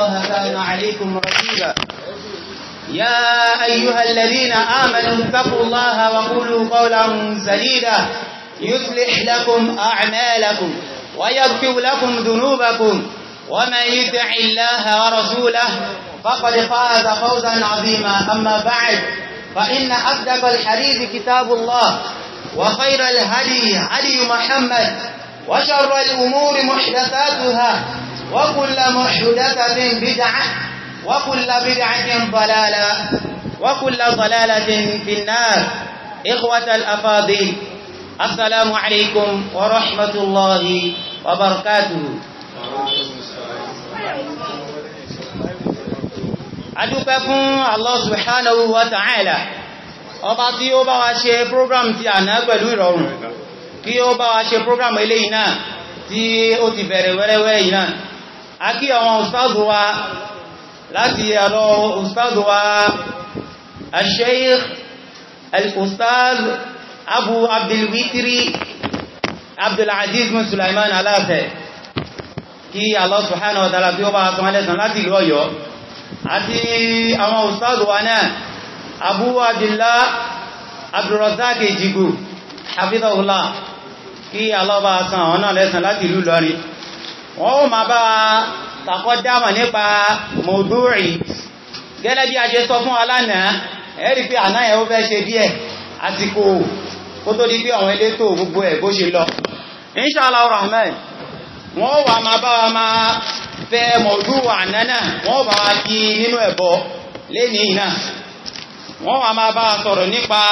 الله كان عليكم رقيبا. يا أيها الذين آمنوا اتقوا الله وقولوا قولا سديدا يصلح لكم أعمالكم ويغفر لكم ذنوبكم، ومن يطع الله ورسوله فقد فاز فوزا عظيما. أما بعد، فإن أصدق الحديث كتاب الله، وخير الهدي هدي محمد، وشر الأمور محدثاتها، وكل محدثة بدعة، وكل بدعة ضلالة، وكل ضلالة في النار. إخوة الأفاضل، السلام عليكم ورحمة الله وبركاته. Adúpẹ́ fún Allah subhanahu wa ta'ala, ọba tí ó bá wa ṣe program ti àná pẹ̀lú ìrọ̀rùn, kí ó bá wa ṣe program eléyìí náà tí ó ti bẹ̀rẹ̀ wẹ́rẹ́wẹ́rẹ́ yìí náà. A kí àwọn ustaz wa láti ọ̀dọ̀ ustaz wa al-Sheikh al-Ustaz Abu Abdulwitri Abdulaziz Sulaiman Aláfẹ́, kí Allah subhanahu wa ta'ala bí ó bá wa san lẹ́san láti ìlú Ọ̀yọ́, àti àwọn ustaz wa náà Abu Abdullah Abdulrazak Ejigu hafidhahullah, kí Allah bá san àwọn náà lẹ́san láti ìlú Ìlọrin. Wọ́n ó máa bá tàkọ́ dámà nípa mọ̀dúrì. Gẹ́lẹ́ bí a ṣe sọ fún alánàá, ẹ rí pé àná ẹ̀ ó fẹ́ ṣe díẹ̀ àsìkò kó tó di pé àwọn elétò gbogbo ẹ̀ bó ṣe lọ. Inshallah Rahman, wọ́n wà máa bá wa máa fẹ́ mọ̀dúrù àná náà, wọ́n bá wa kí nínú ẹ̀bọ lénìí náà. Wọ́n wà máa bá wa sọ̀rọ̀ nípa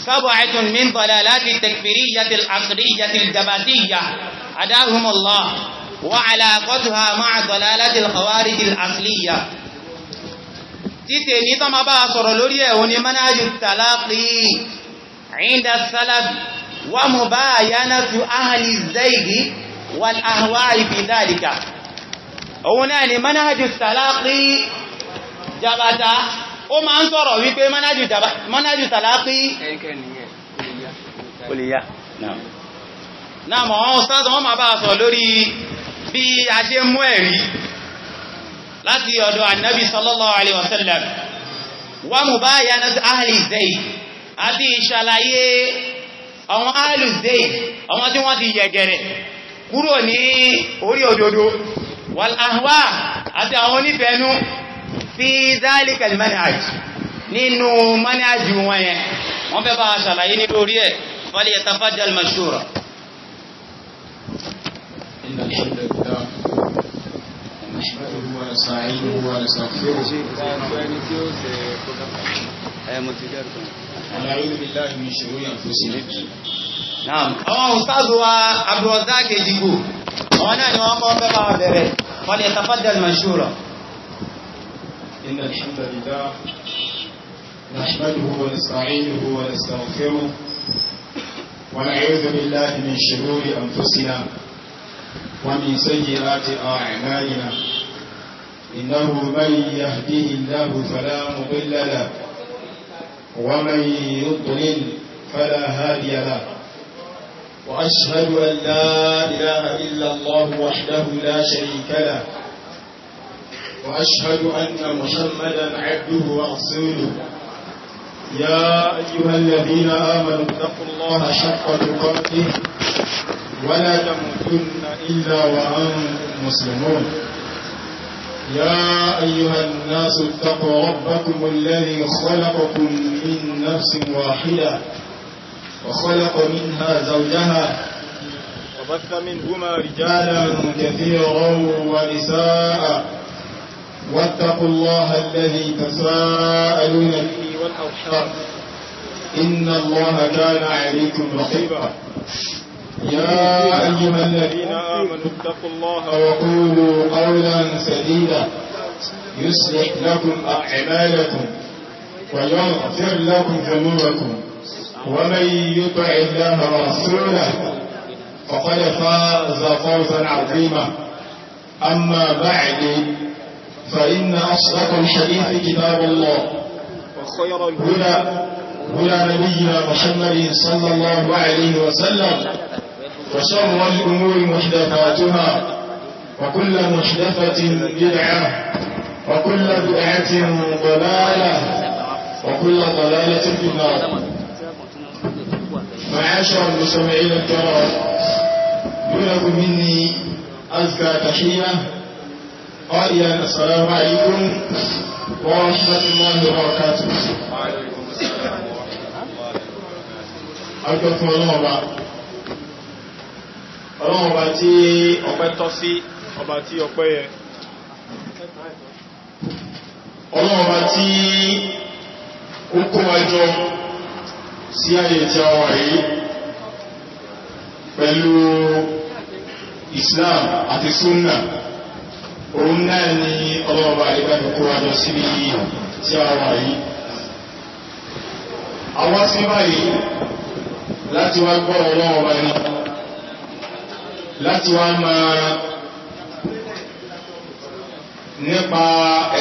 sab'atun min dalalati takfiriyyati al-asriyyati al-jabatiyya adahumullah wa alaqatuha ma'a dalalati al-khawarij al-asliyya. Títẹ̀ ní tán máa bá a sọ̀rọ̀ lórí ẹ̀ òní manhaju talaqi inda salaf wa mubayanatu ahli zaygi wal ahwa'i fi dhalika. Òun náà ni manhaju talaqi jabata, ó máa ń sọ̀rọ̀ wípé manhaju talaqi náà mọ̀ wọ́n sáàtọ̀ wọ́n máa bá a sọ̀rọ̀ lórí bí a ṣe mú ẹ̀rí láti ọ̀dọ̀ annabi sallallahu alaihi wasallam wa mubayanatu ahli zayg, àti ìṣàlàyé àwọn ahli zayg, àwọn tí wọ́n ti yẹ̀gẹ̀rẹ̀ kúrò ní orí òdodo, wal ahwa, àti àwọn onífẹ̀ẹ́nú, fi dhalika al manhaj, nínú manhaj wọn yẹn wọ́n fẹ́ bá ṣàlàyé nítorí ẹ̀. Falyatafaddal mashkura. إن الحمد لله نحمده ونستعينه ونستغفره ونعوذ بالله من شرور أنفسنا. Naam, àwọn ustaz wa Abdulrazak Ejigu, àwọn náà ni wọ́n kọ́ fẹ́ bá bẹ̀rẹ̀. Falyatafaddal mashkura. إن الحمد لله نحمده ونستعينه ونستغفره ونعوذ بالله من شرور أنفسنا ومن سيئات أعمالنا، إنه من يهده الله فلا مضل له ومن يضلل فلا هادي له، وأشهد أن لا إله إلا الله وحده لا شريك له، وأشهد أن محمدا عبده ورسوله. يا أيها الذين آمنوا اتقوا الله حق تقاته ولا تموتن إلا وأنتم مسلمون. يا أيها الناس اتقوا ربكم الذي خلقكم من نفس واحدة وخلق منها زوجها وبث منهما رجالا كثيرا ونساء، واتقوا الله الذي تساءلون به والأرحام إن الله كان عليكم رقيبا. يا أيها الذين آمنوا اتقوا الله وقولوا قولا سديدا يصلح لكم أعمالكم ويغفر لكم ذنوبكم، ومن يطع الله ورسوله فقد فاز فوزا عظيما. أما بعد، فإن أصدق الحديث كتاب الله، وخير الهدى هدى نبينا محمد صلى الله عليه وسلم، وشر الأمور محدثاتها، وكل محدثة بدعة، وكل بدعة ضلالة، وكل ضلالة في النار. معاشر المستمعين الكرام، دونكم مني أزكى تحية قائلا: السلام عليكم ورحمة الله وبركاته. وعليكم السلام ورحمة الله وبركاته. Adúpẹ́ fún Ọlọ́run Ọba. Ọlọ́run Ọba tí ọpẹ́ tọ́ sí, ọba tí ọpẹ́ yẹ. Ọlọ́run Ọba tí ó kó wa jọ sí ààyè tí a wà yìí pẹ̀lú Islam àti Sunnah, òun náà ni Ọlọ́run Ọba àdígbà fi kó wa jọ síbi tí a wà yìí. Àwa sí báyìí láti wá gbọ́ Ọlọ́run Ọba ni, láti wá máa nípa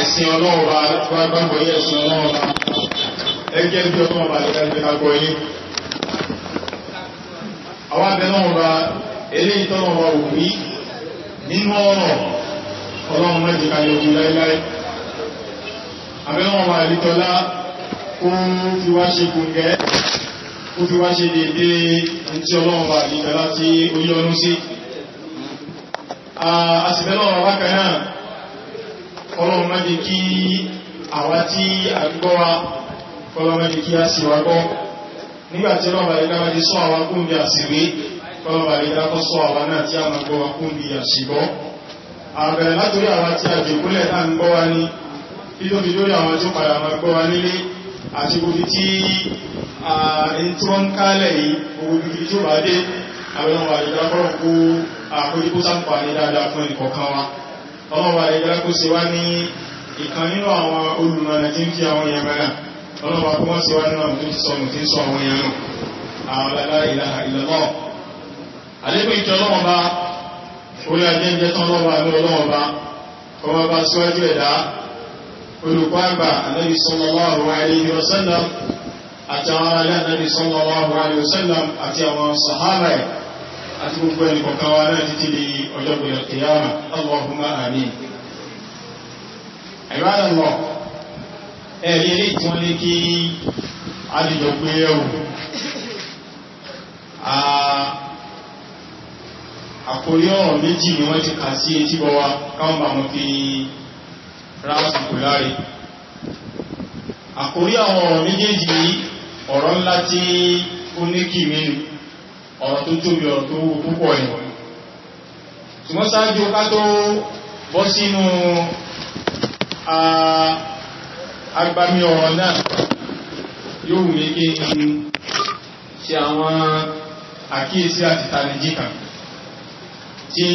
ẹ̀sìn Ọlọ́run Ọba, láti wá gbàgbọ́ yé ẹ̀sìn Ọlọ́run Ọba ẹgẹ́ bí Ọlọ́run Ọba lẹ́ka gbé ká gbọ́ yé. Àwọn abẹ náà ọba eléyìí tọ́lọ́ ọba wù mí nínú ọ̀rọ̀ Ọlọ́run má jẹ́ ká yọjú láéláé. Abẹ náà ọba àlítọ́lá kó fi wá ṣe kòǹgẹ́, kó fi wá ṣe dédé tí Ọlọ́run ọba àlítọ́lá tí ó yọ́nú sí. Àsìbẹ́ náà ọba kan náà, Ọlọ́run má jẹ́ kí àwa tí a gbọ́ wa, Ọlọ́run má jẹ́ kí a sì wá gbọ́. Nígbàtí Ọlọ́run bá lè ti sọ àwa kún bí àsìwé, Ọlọ́run bá lè kọ́ sọ àwa náà tí a máa gbọ́ wa kún bí àsìgbọ́. Àbẹ̀rẹ̀ látorí àwa tí a jòkúlẹ̀ tá ń gbọ́ wa ní, títóbi lórí àwọn tí ó padà máa gbọ́ wa nílé, àti gbogbo tí tí wọ́n ń kálẹ̀ yìí, gbogbo ibi tí ó bá dé, Ọlọ́run bá lè kọ́ kó àkójíkó sáǹfààní dáadáa fún ẹnìkọ̀ọ̀kan wa. Ọlọ́run bá lè kó ṣe wá ní ìkan nínú àwọn olùmọ̀nà tí ń fi àwọn èèyàn mẹ́ra. Ọlọ́run bá kó wọ́n ṣe wá nínú àwọn tó ti sọnù tí ń sọ àwọn èèyàn nù. La ilaha illallah. Àlékún ìkẹ́ Ọlọ́run bá orí ajẹ́jẹ́ tán lọ́wọ́ àánú Ọlọ́run bá ọmọ bá síwájú ẹ̀dá olùkọ́ àgbà Ànábì sallallahu alayhi wa sallam àti àwọn aráalé Ànábì sallallahu alayhi wa sallam àti àwọn sàhábà ẹ̀ àti gbogbo ẹnì kọ̀ọ̀kan wa náà títí di ọjọ́ gbọdọ̀ kìyàmà. Allahumma àmín. Ibadallah, ẹ̀rí ilé tí wọ́n ní kí adìjọ pé ẹ̀wù àkórí ọ̀rọ̀ méjì ni wọ́n ti kà sí etí bọ́ wa káwọn bá wọn fi rásìkò láre. Àkórí àwọn ọ̀rọ̀ méjèèjì yìí, ọ̀rọ̀ ńlá tí ó ní kì mí ni, ọ̀rọ̀ tó tóbi, ọ̀rọ̀ tó wúwo púpọ̀ ni. Ṣùgbọ́n ṣáájú ká tó bọ́ sínú agbami ọ̀rọ̀ náà, yóò wù mí kí n ṣe àwọn àkíyèsí àti ìtanijí kan tí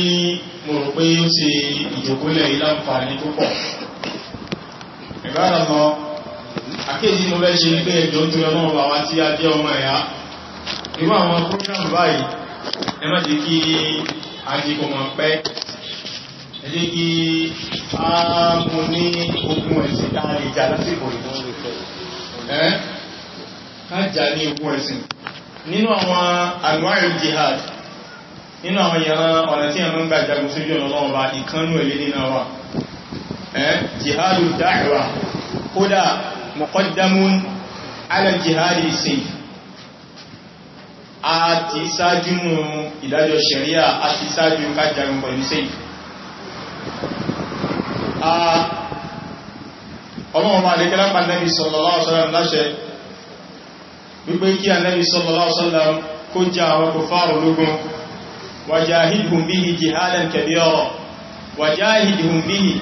mo rò pé ó ṣe ìjókòólẹ̀ yìí láǹfààní púpọ̀. Ìbára lọ, àkíyèsí mo fẹ́ ṣe ní pé ẹjọ́ ń torí Ọlọ́run bá wa tí a jẹ́ ọmọ ẹ̀yà. Irú àwọn program báyìí, ẹ má jẹ́ kí a jí kó mọ̀ pẹ́. Ẹ jẹ́ kí a mú ní ogun ẹ̀sìn tá a lè jà lásìkò yìí. Ẹ́ ká jà ní ogun ẹ̀sìn. Nínú àwọn anwa'ul jihad, nínú àwọn ìran ọ̀nà tí ẹ̀mọ́ ń gbà jagun sójú ọ̀nà Ọlọ́run bá ìkánú èlé nínú wa. Jihadu da'wa kódà muqaddamun ala jihadi sayf. A ti sáájú nù ìdájọ́ ṣẹ̀ríà, a ti sáájú ká jagun pẹ̀lú sayf. Ọlọ́run bá lè kẹ́lá pa Nabi sallallahu alaihi wasallam láṣẹ wípé kí Ànábì sallallahu alaihi wasallam kó jà àwọn kòfààrù lógun. Wajahidhum bihi jihadan kabira. Wajahidhum bihi,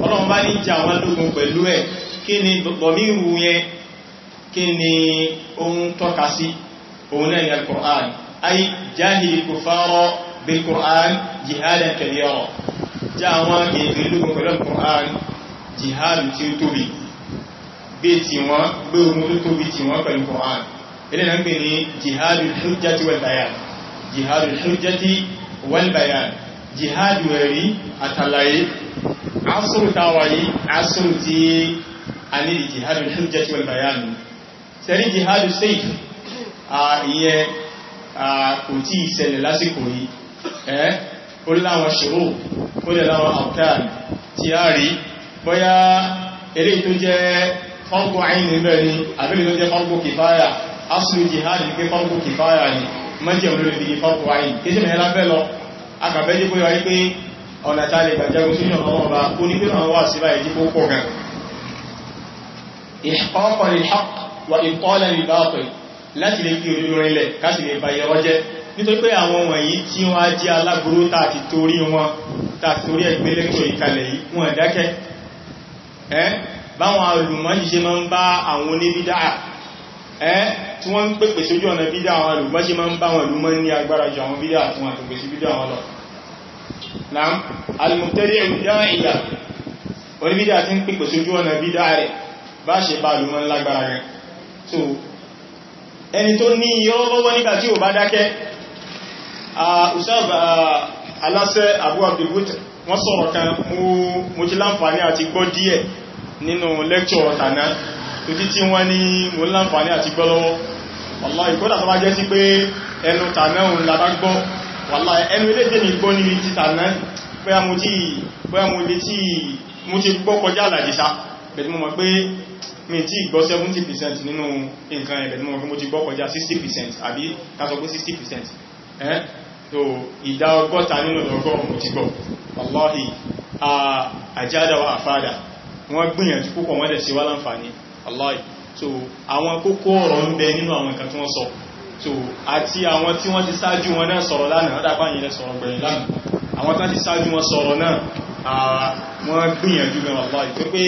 Ọlọ́run bá ní jà wọ́n lógun pẹ̀lú ẹ̀. Kí ni dọ̀míru yẹn, kí ni ó ń tọ́ka sí? Òun náà ni al-Qur'an. Ay jahidil kuffara bil-Qur'an jihadan kabira. Jà wọ́n kèfèrí lógun pẹ̀lú al-Qur'an, jihadu tí ó tóbi, gbé tí wọ́n gbé ogun tó tóbi tí wọ́n pẹ̀lú Qur'an. Ilé náà ń pè ní jihadu hujjati wal bayan. Jihadu hujjati wal bayan, jihadu ẹ̀rí àtàlàyé. Asúrù táwà yìí, asúrù tí a ní jihadu hujjati wal bayan. Sẹ́rí jihadu sayf, ìyẹn kò tí ìṣẹ̀lẹ̀ lásìkò yìí. Ó láwọn ṣòro, ó lè láwọn arkan tí a rí, bóyá eléyìí tó jẹ́ fardu ayn níbẹ̀ ni àbílẹ̀ tó jẹ́ fardu kìfáyà. Aslu jihad ní pé fardu kìfáyà ni, mọ́jẹ̀ olórí fi fardu ayn kí sí mẹ́rin lábẹ́ lọ. Akàbẹ́jẹ́ pé wáyé pé ọ̀nà tá lè gbàjagun sínú ọ̀nà ọba ó ní pé àwọn wà sí báyìí jíkó pọ̀ gan. Ihqaqan lil haqq wa ibtalan lil batil, láti lè fi òdodo rinlẹ̀ káṣì lè ba irọ́ jẹ́, nítorí pé àwọn wọ̀nyí tí wọ́n á jẹ́ aláburú tàà ti torí wọn, tàà ti torí ẹgbẹ́ lẹ́kṣọ̀ ìkalẹ̀ yìí, wọ́n dákẹ́. Ẹ́ báwọn olùmọ̀ ṣe máa ń bá àwọn oníbídà, ẹ́ tí wọ́n ń pèpè sójú ọ̀nà bídà, àwọn olùmọ̀ ṣe máa ń bá wọn olùmọ̀ ní agbára ju àwọn bídà tí wọ́n pèpè sí bídà wọn lọ. Naam, al-mubtadi'u da'iya, oníbídà tí ń pèpè sójú ọ̀nà bídà rẹ̀ bá ṣe bá olùmọ̀ lágbára rẹ̀. So ẹni tó ní irọ́ lọ́wọ́ nígbà tí ò bá dákẹ́, Ustaz aláṣẹ Abu Abdul wọ́n sọ̀rọ̀ kan, mo ti láǹfààní àti gbọ́ díẹ̀ nínú lẹ́kṣọ̀ tàná tó tí wọ́n ní mo láǹfààní àti gbọ́ lọ́wọ́. Wallahi kódà tó bá jẹ́ sí pé ẹnu tàná òun la bá gbọ́, wallahi ẹnu ilé tèmi gbọ́ níbi ti tàná, bóyá mo ti gbọ́ kọjá àlàjìsá, bẹ̀tí mo mọ̀ pé mi tí gbọ́ 70% nínú nǹkan ẹ̀bẹ̀ tí mo mọ̀ pé mo ti gbọ́ kọjá 60% àbí ká sọ pé 60%. So ìdá 60 nínú 100 mo ti gbọ́. Wallahi àjádà wa àfádà wọ́n gbìyànjú púpọ̀, wọ́n dẹ̀ ṣe wá láǹfààní. Wallahi so àwọn kókó ọ̀rọ̀ ń bẹ nínú àwọn nǹkan tí wọ́n sọ. So àti àwọn tí wọ́n ti ṣáájú wọn náà sọ̀rọ̀ lánàá, ó dàpá yìí lẹ sọ̀rọ̀ gbẹ̀yìn lánàá, àwọn tán ti ṣáájú wọn sọ̀rọ̀ náà wọ́n gbìyànjú gan. Wallahi tó pé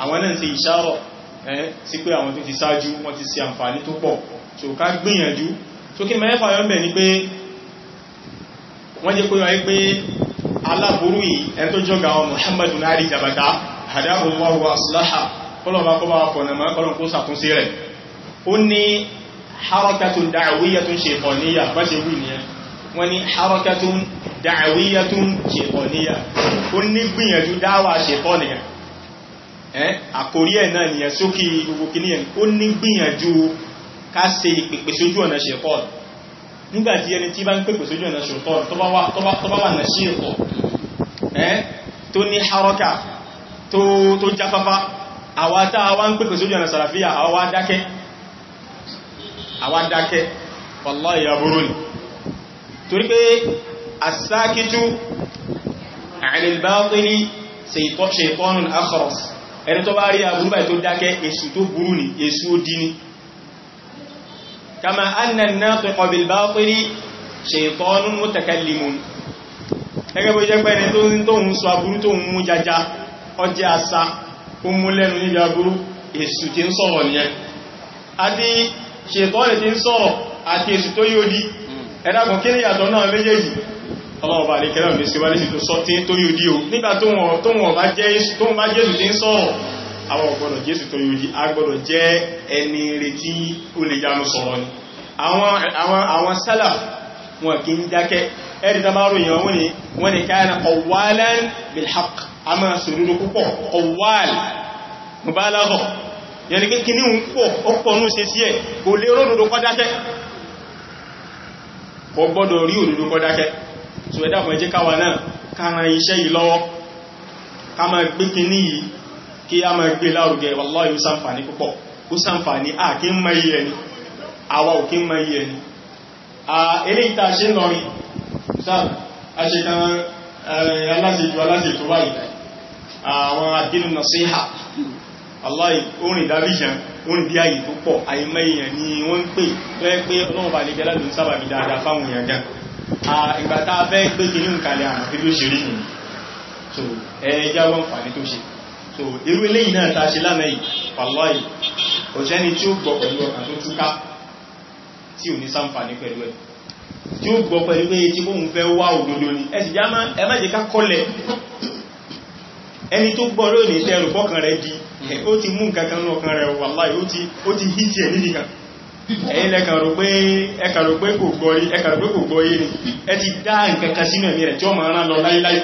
àwọn náà ń ṣe ìṣàrọ̀ sí pé àwọn tó ti ṣáájú wọ́n ti ṣe àǹfààní tó pọ̀. So ká gbìyànjú. So kí mẹ́fà yọ ń bẹ̀ ni pé wọ́n jẹ́ pé wáyé pé aláburú yìí, ẹni tó jọ́gà àwọn Muhammadu Nari Jabata hadahullahu wa aslaha, kọlọ̀bá kọba fọ̀nàmọ́ kọlọ̀ kó sàtúnṣe rẹ̀, ó ní harakatun da'awiyyatun shaytaniyya, bá ṣe wí nìyẹn. Wọ́n ní harakatun da'awiyyatun shaytaniyya, ó ní gbìyànjú dáwà ṣètọ́nìyàn. Àkórí ẹ̀ náà nìyẹn sókè gbogbo kìíní, ó ní gbìyànjú ká ṣe ìpèpè sójú ọ̀nà ṣètọ́nì. Nígbàtí ẹni tí bá ń pèpè sójú ọ̀nà ṣètọ́nì tó bá wà nà sí ẹ̀kọ́ tó ní haraka tó jáfáfá, àwa tá a wá ń pèpè sójú ọ̀nà sàràfíà àwa dákẹ́, àwa dákẹ́, wallahi aburú ni. Torí pé as-sakitu 'anil batili shaytanun akhras, ẹni tó bá rí aburú báyìí tó dákẹ́, èṣù tó burú ni, èṣù ó dí ni. Kama anna an-natiqa bil batili shaytanun mutakallimun, gẹ́gẹ́ bó jẹ́ pé ẹni tó ń sọ aburú tó ń mú jaja, ọjẹ́ àṣà ó mú lẹ́nu níbi aburú, èṣù tí ń sọ̀rọ̀ nìyẹn. Àti ṣètọ́nì tí ń sọ̀rọ̀ àti èṣù tó yóò dí, ẹ̀dàkùn kí ní yàtọ̀ náà méjèèjì? Ọlọ́ọ̀bà lè kẹ́lẹ̀ ní síwá lẹ́sì tó sọ tí tó yóò dí o. Nígbà tó wọ́n bá jẹ́ Jésù tí ń sọ̀rọ̀, àwọn ò gbọ́dọ̀ Jésù tó yóò dí, a gbọ́dọ̀ jẹ́ ẹni retí ó lè jánu sọ̀rọ̀ ni. Àwọn sálàf wọn kì í dákẹ́. Ẹ̀rí tá bá ròyìn wọn ni wọ́n ni kana qawwalan bil haqq, a máa sòdodo púpọ̀, qawwal mubalagha, yẹni pé kíní ń pọ̀ ọ̀pọ̀ ní ṣe sí ẹ̀, kò lè ródòdó kọ́ dákẹ́, kò gbọ́dọ̀ rí òdòdó kọ́ dákẹ́. So ẹ dákun, ẹ jẹ́ káwa náà ká ran iṣẹ́ yìí lọ́wọ́, ká máa gbé kíní yìí, kí a máa gbé lárugẹ. Wallahi ó ṣàǹfààní púpọ̀, ó ṣàǹfààní, à kí ń mọ iye ẹni, àwa ò kí ń mọ iye ẹni. Eléyìí tá a ṣe ń lọrin aṣekan aláṣejù aláṣejù báyìí, àwọn àdínú nasiha, wallahi orin dábíṣàn, orin bí ayì tó pọ̀, àìmọ́ èèyàn ni wọ́n ń pè tó yẹ pé Ọlọ́run bá lè gẹ́lá ló ń sábà bí dáadáa fáwọn èèyàn gan. Ìgbà tá a fẹ́ gbé kí ní nǹkalẹ̀ àmọ́ bí ó ṣe rí nìyí. So ẹja wọ́n fà ní tó ṣe. So irú eléyìí náà tá a ṣe lánàá yìí, wallahi kò sẹ́ni tí ó gbọ́ pẹ̀lú ọkàn tó túká tí ò ní ṣàǹfààní pẹ̀lú ẹ̀, tí ó gbọ́ pẹ̀lú pé tí kóhun fẹ́ wá òdodo ni. Ẹ sì já má ẹ má jẹ́ ká kọ́lẹ̀ ẹni tó gbọ́ lónìí tẹ́rù fọ́kàn rẹ̀ di, ó ti mú nǹkan kan ní ọkàn rẹ̀, wallahi ó ti hìtì ẹ̀ níbi kan. Ẹ̀yin lẹ́kàn rò pé ẹkàn rò pé kò gbọ́ rí, ẹkàn rò pé kò gbọ́ yé ni, ẹ ti dá nǹkan kan sínú ẹ̀mí rẹ̀ tí ó máa rán lọ láíláí,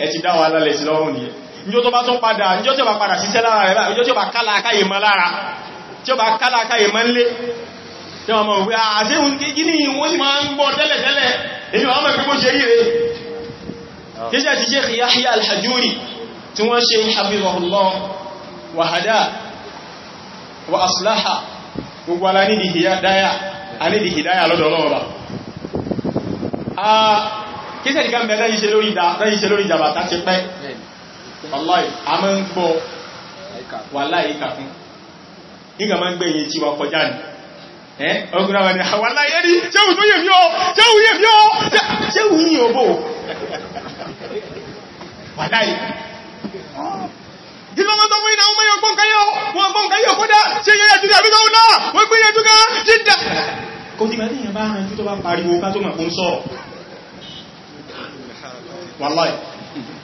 ẹ ti dá wàhálà lẹ̀ sí lọ́rùn nìyẹn. Níjọ́ tó bá tún padà, níjọ́ tí ó bá padà síṣẹ́ lára rẹ̀ báyìí, níjọ́ tí ó bá kálá akáyè mọ́ lára, tí ó bá kálá akáyè mọ́ ńlé, tí wọ́n mọ̀ wípé àṣéhùn kí ní wọ́n sì máa ń gbọ́ tẹ́lẹ̀tẹ́lẹ̀, èyí wọ́n mọ̀ pé bó ṣe rí rẹ̀. Kíṣẹ́ ti Sheikh Yahya al-Hajuri tí wọ́n ṣe hafizahullah wa hada wa aslaha. Gbogbo ala ní hidaya lọ́dọ̀ Ọlọ́run. Kíṣẹ́ ìkan bẹ̀rẹ̀ yíṣe lórí jàbàtà ti pẹ́. Wallahi, a mọ́ ń gbọ́ wallahi ìkàkún. Ìgbà máa ń gbé iye tí wa kọjá ní. Ọkùnrin àwọn ènìyàn wallahi ẹni, ṣéhù tó yẹ̀ mí ọ́, ṣéhù yẹ̀ mí ọ́, ṣéhù yìí òbò. Wallahi. Ìlú ọmọ tó fún ìnáwó mẹ́yàn gbọ́n káyọ̀, wọ́n gbọ́n káyọ̀ kódà, ṣe yẹ́ ẹ̀jú àbí náà náà, wọ́n gbé yẹjú ká, jíjà. Kò tí màá bá rán tó bá pariwo ká tó mọ̀ fún sọ̀rọ̀. Wallahi.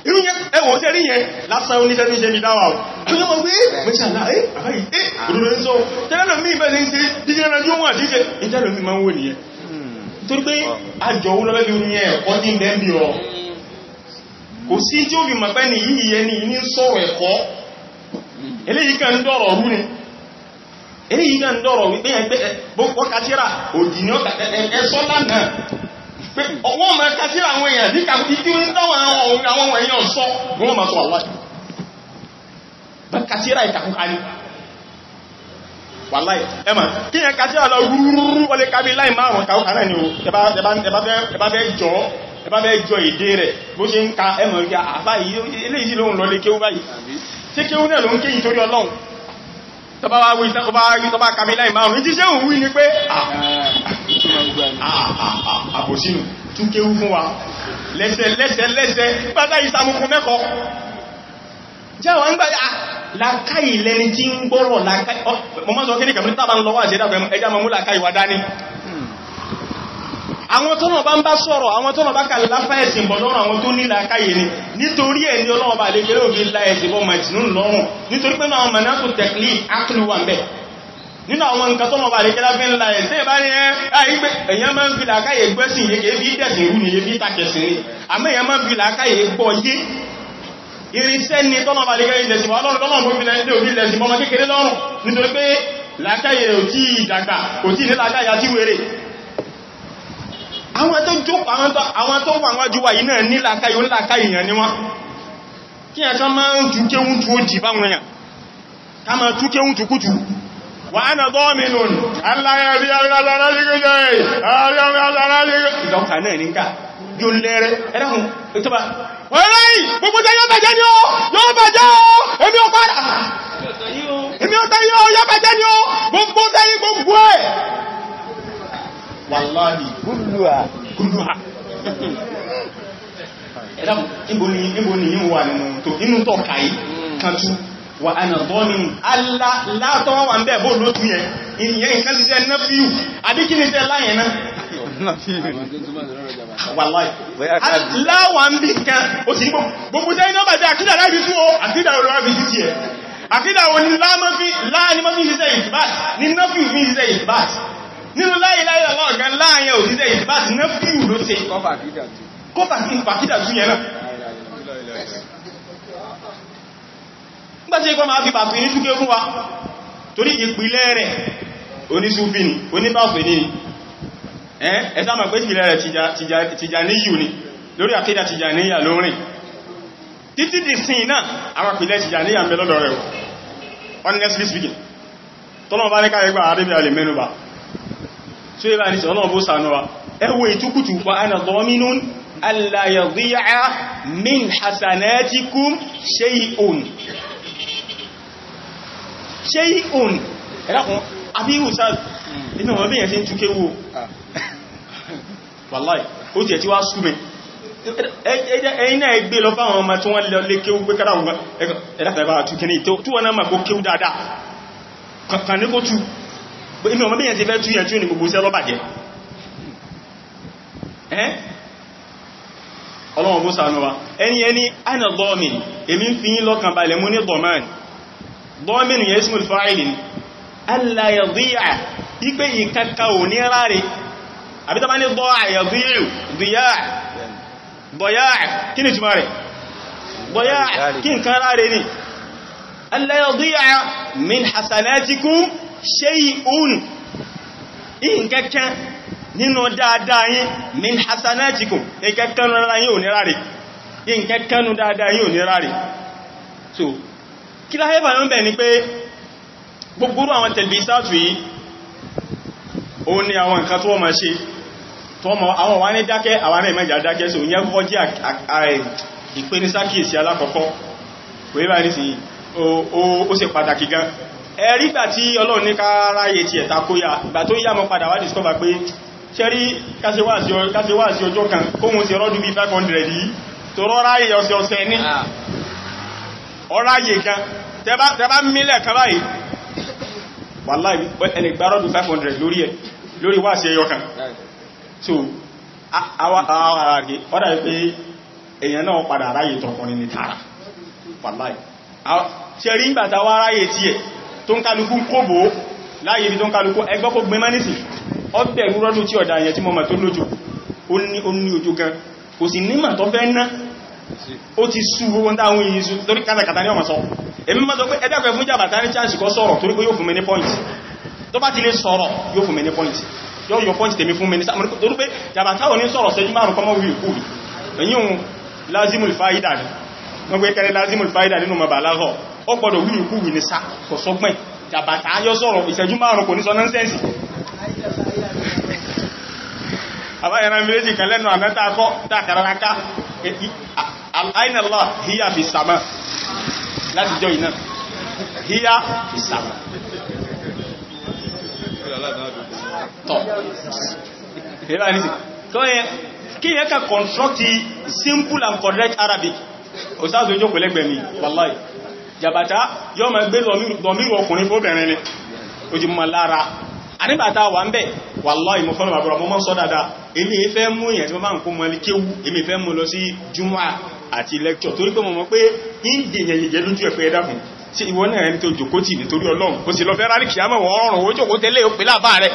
Irú yẹn, ẹwọ̀n tẹ́ rí yẹn, lásán oníṣẹ́ ní ṣe mi dáwà ọ̀. Tó yẹ́ wọ́n gbé, mẹ́ṣàlá, àbáyìí, òdòdó ń sọ, tẹ́lẹ̀ mí bẹ́ẹ̀ ní ṣe, díjẹ́ rẹ̀ yóò wọ́n àdíṣẹ́, ìjẹ́lẹ̀ mi máa ń wò nìyẹn. Torí pé àjọ owó lọ́lẹ́ lórí yẹn ẹ̀kọ́ tí ń bẹ́ ń bí ọ. Kò sí tí ó fi mọ̀ pé ní yìí yẹn ní ní sọ̀rọ̀ ẹ̀kọ́. Eléyìí kan ń dọ̀rọ̀ rú ni. Eléyìí kan ń dọ̀rọ̀ wípé ẹgbẹ́ wọ́kàtíra òdì ní ẹ̀sọ́ lánàá. Pé ọwọ́ ma kàtíra àwọn èèyàn ní kàkùtí tí ó ń dáwọn àwọn èèyàn sọ wọ́n ma sọ wàláhì. Bá kàtíra ìkàkùnkà ní wàláhì. Ẹmà kí yẹn kàtíra lọ rúrúrú wọlé kábí láì márùn kàkùnkà náà ni ó ẹbá fẹ́ jọ èdè rẹ̀ bó ṣe ń ka ẹmọ̀ rí àfá eléyìí lóhun lọ lé kéwú báyìí. Ṣé kéwú náà ló ń ké ìtorí Ọlọ́run? Tọba wá wí tọba kàmí láì márùn-ún tí ṣe òun wí ní pé àbòsínú tún kéwú fún wa lẹ́sẹ̀ lẹ́sẹ̀ lẹ́sẹ̀ pátá ìsàmùkún mẹ́kọ jẹ́ àwọn ń gbà làákàyè lẹni tí ń gbọ́rọ̀ làákàyè mọ́ mọ́ sọ kí ní kàmí tàbá ń lọ́wọ́ àṣẹ́dá ẹjá mọ́ mú làákàyè wá dání. Àwọn tọ́nà bá ń bá sọ̀rọ̀, àwọn tọ́nà bá kàlẹ̀ láfá ẹ̀sìn bọ̀ lọ́rùn àwọn tó ní làákàyè ni. Nítorí ẹ̀ ní Ọlọ́run bá lè kéré òfin la ẹ̀sìn bọ́ màjìnú lọ́rùn. Nítorí pé náà mọ̀nà tó tẹ̀klì ákìlú wà ń bẹ̀. Nínú àwọn nǹkan tọ́nà bá lè kéré fi ń la ẹ̀sìn bá ní ẹ́ èèyàn máa ń fi làákàyè gbẹ́sìn yé kèé fi dẹ̀sìn rú ni fi takẹ̀sìn ni. Àmọ́ èèyàn máa ń fi làákàyè gbọ́ yé. Irinṣẹ́ ni tọ́nà bá lè kéré ìdẹ̀sìn wà lọ́rùn tọ́nà bó fi lẹ̀sìn bọ́mọ kékeré lọ́rùn. Nítorí pé làákàyè ò tí ì dàgbà, kò tí ì ní làákàyè àti wèrè. Àwọn tó jókòó àwọn tó wà wájú wà yìí náà ní làákàyè onílàákàyè èèyàn ni wọ́n. Kí ẹ̀ kan máa ń tú kéhún tú ó jì báwọn èèyàn ká máa tú kéhún tú kútù. Wà á nà gọ́ọ̀mìnù Wàláhì Gúlùwà. Gúlùwà. Ẹ̀dàkùn, níbo ni yíò wà nínú tó inú tó kàí kan tú wà ánà dọ́mìn alátọ́wà wà ń bẹ̀ bó ló tún yẹn, ìyẹn nǹkan ti sẹ́ náfíù, àbí kí ni sẹ́ láyẹn náà? Wàláhì. Aláwà ń bí kan, ó sì ní gbogbo jẹ́ iná bàjẹ́ àkídà láìbí tún ó, àkídà olówá fi títí ẹ̀. Àkídà wo ni láàmọ́ fi ṣiṣẹ́ ìtìbát, ní náfíù fi ṣiṣẹ́ ìtìbát. Nínú láyé láyé ọlọ́ọ̀gán láàyẹ òṣìṣẹ́ ìtìbáti náà fíìwù ló ṣe kọ́fà sí pàkídà tún yẹn náà. Nígbàtí ikọ́ máa fi pàtó ní túnkẹ́ fún wa torí ìpìlẹ̀ rẹ̀ onísúfí ni oníbàfẹ́ ní ẹ sáà mọ̀ pé ìpìlẹ̀ rẹ̀ Tìjàníyù ni lórí àkídà Tìjàníyà lórin títí di sin náà àwọn ìpìlẹ̀ Tìjàníyà ń bẹ lọ́dọ̀ rẹ̀ honestly speaking tọ́lọ́ bá ní káyẹgbà àdébíà lè mẹ́nubà tí ó bá ní sọ́lọ́wọ́ bó sànú wa. Ẹ wo ìtukùtù wa ana dhaminun alla yadi'a min hasanatikum shay'un shay'un. Ẹ̀dàkùn àbí ìwòsàn inú wọn bí yẹn sí ń túnké wó wàláì ó jẹ́ tí wá súnmẹ́ ẹ̀yìn náà gbé lọ fáwọn ọmọ tí wọ́n lọ lé kéwú pé kára ẹ̀dàkùn ẹ̀bá túnkẹ́ ní tí wọ́n náà mà kó kéwú dáadáa kàn ní kó tú. Inú ọmọ bí yẹn ti fẹ́ tú yẹn tí ó ní gbogbo iṣẹ́ lọ́bàjẹ́. Ẹ́ Ọlọ́run bó ṣàánú wa. Ẹni ana dọ́mìn, èmi ń fi yín lọ́kàn balẹ̀ mú ní dọ̀mán. Dọ́mìn yẹn ismul fa'il ni. Alla yadi'a, ipé ìkaka ò ní ráre. Àbí tó bá ní dọ́à yadi'u, díyà, dọ̀yà, kí ni túmọ̀ rẹ̀? Dọ̀yà, kí nǹkan ráre ni. Alla yadi'a min hasanatikum shay'un, ìǹkẹ́kẹ́ nínú dáadáa yín min hasanatikum, ìkẹ́kẹ́ rárá yín ò ní ráre. Nǹkan kánú dáadáa yóò ní ráre. So kí láhẹ́fà ń bẹ̀ ni pé gbogbo àwọn tẹ̀lifísàtù yìí ó ní àwọn nǹkan tó máa ṣe tó mọ̀ àwọn wá ní dákẹ́, àwọn náà mẹ́jà dákẹ́. So ìyẹn kọ́kọ́ jẹ́ ìpenisákìyèsí alákọ̀ọ́kọ́. Kò yí bá ní sí, ó ṣe pàtàkì gan. Ẹ̀rí ìgbà tí Ọlọ́run ní ká ráyè ti ẹ̀ta kó yá, ìgbà tó yá mọ́ padà wá discover pé ṣẹ́rí káṣewá sí ọjọ́ kan kóhun sí rọ́dún bí 500 yìí tó rọ́ráyè ọ̀sẹ̀ ọ̀sẹ̀ ní ọ̀ráyè gan. Tẹbá mílẹ̀ kan báyìí, wàláhì ẹni gbá rọ́dún 500 lórí ẹ̀ lórí wá sí ẹyọ kan. So ọ̀dà pé èèyàn náà padà ráyè tọkùnrin ní tààrà. Wàláhì ṣẹ́rí ìgbà tá wá ráyè tí ẹ̀ tó ń kálukú kóbò láyé ibi tó ń kálukú ẹgbọ́ kó gbé mánìsì ọbẹ̀ rúrọ́dún tí ọ̀dà yẹn tí mọ́mà tó lójò ó ní ojú gan, kò sì nímà tó fẹ́ ná, ó ti sú owó dáhùn yìí sú torí kátàkátà ní ọmọ sọ. Èmi mọ́ sọ pé ẹ̀dàkọ̀ fún jàbàtà ní chance kó sọ̀rọ̀ torí pé yóò fún mi ní point. Tó bá ti lè sọ̀rọ̀ yóò fún mi ní point, yóò yọ point tèmi fún mi ní sáà, torí pé jàbàtà ò ní sọ̀rọ̀ ṣẹ́jú márùn kọ́mọ́ wí ìkú èyí lázimul fáídà ni wọ́n gbé kẹrẹ lázimul fáídà nínú mọ̀bàláhọ̀, ó gbọ́dọ̀ wí ìkú wì ní sá kò sọgbọ́n. Jàbàtà yóò sọ̀rọ̀ ìṣẹ́jú márùn kò ní sọ nọ́nsẹ́nsì. Àbáyẹ̀rán méjì kan lẹ́nu àmẹ́ta akọ́ tàkàràká àìnàlá híyà fi sàmà láti jọ iná híyà fi sàmà tọ̀. Kí yẹ ká construct simple and correct Arabic. Òsáàzù ojókòó lẹ́gbẹ̀ẹ́ mi, wallahi jàbàtà yóò máa gbé lọmírù ọkùnrin fóbìnrin ni ó ti mọ́ lára. Àníbàtà wà ń bẹ̀, wallahi mo fọ́nà bàbúrà mọ́ mọ́ sọ dáadáa, èmi ìfẹ́ mú èyàn tí wọ́n bá ń kó mọ́ ní kéwú, èmi ìfẹ́ mú lọ sí jùmọ́ àti lecture torí pé mo mọ̀ pé ìdí èyàn yẹ̀yẹ́ lójú ẹ̀fẹ́ ẹ̀dàkùn sí ìwọ náà ẹni tó jòkó tì nítorí Ọlọ́run ó sì lọ fẹ́ rárí kìí àmọ́ ọ̀rùn ó jòkó tẹ́lẹ̀ ó pè láàbá rẹ̀.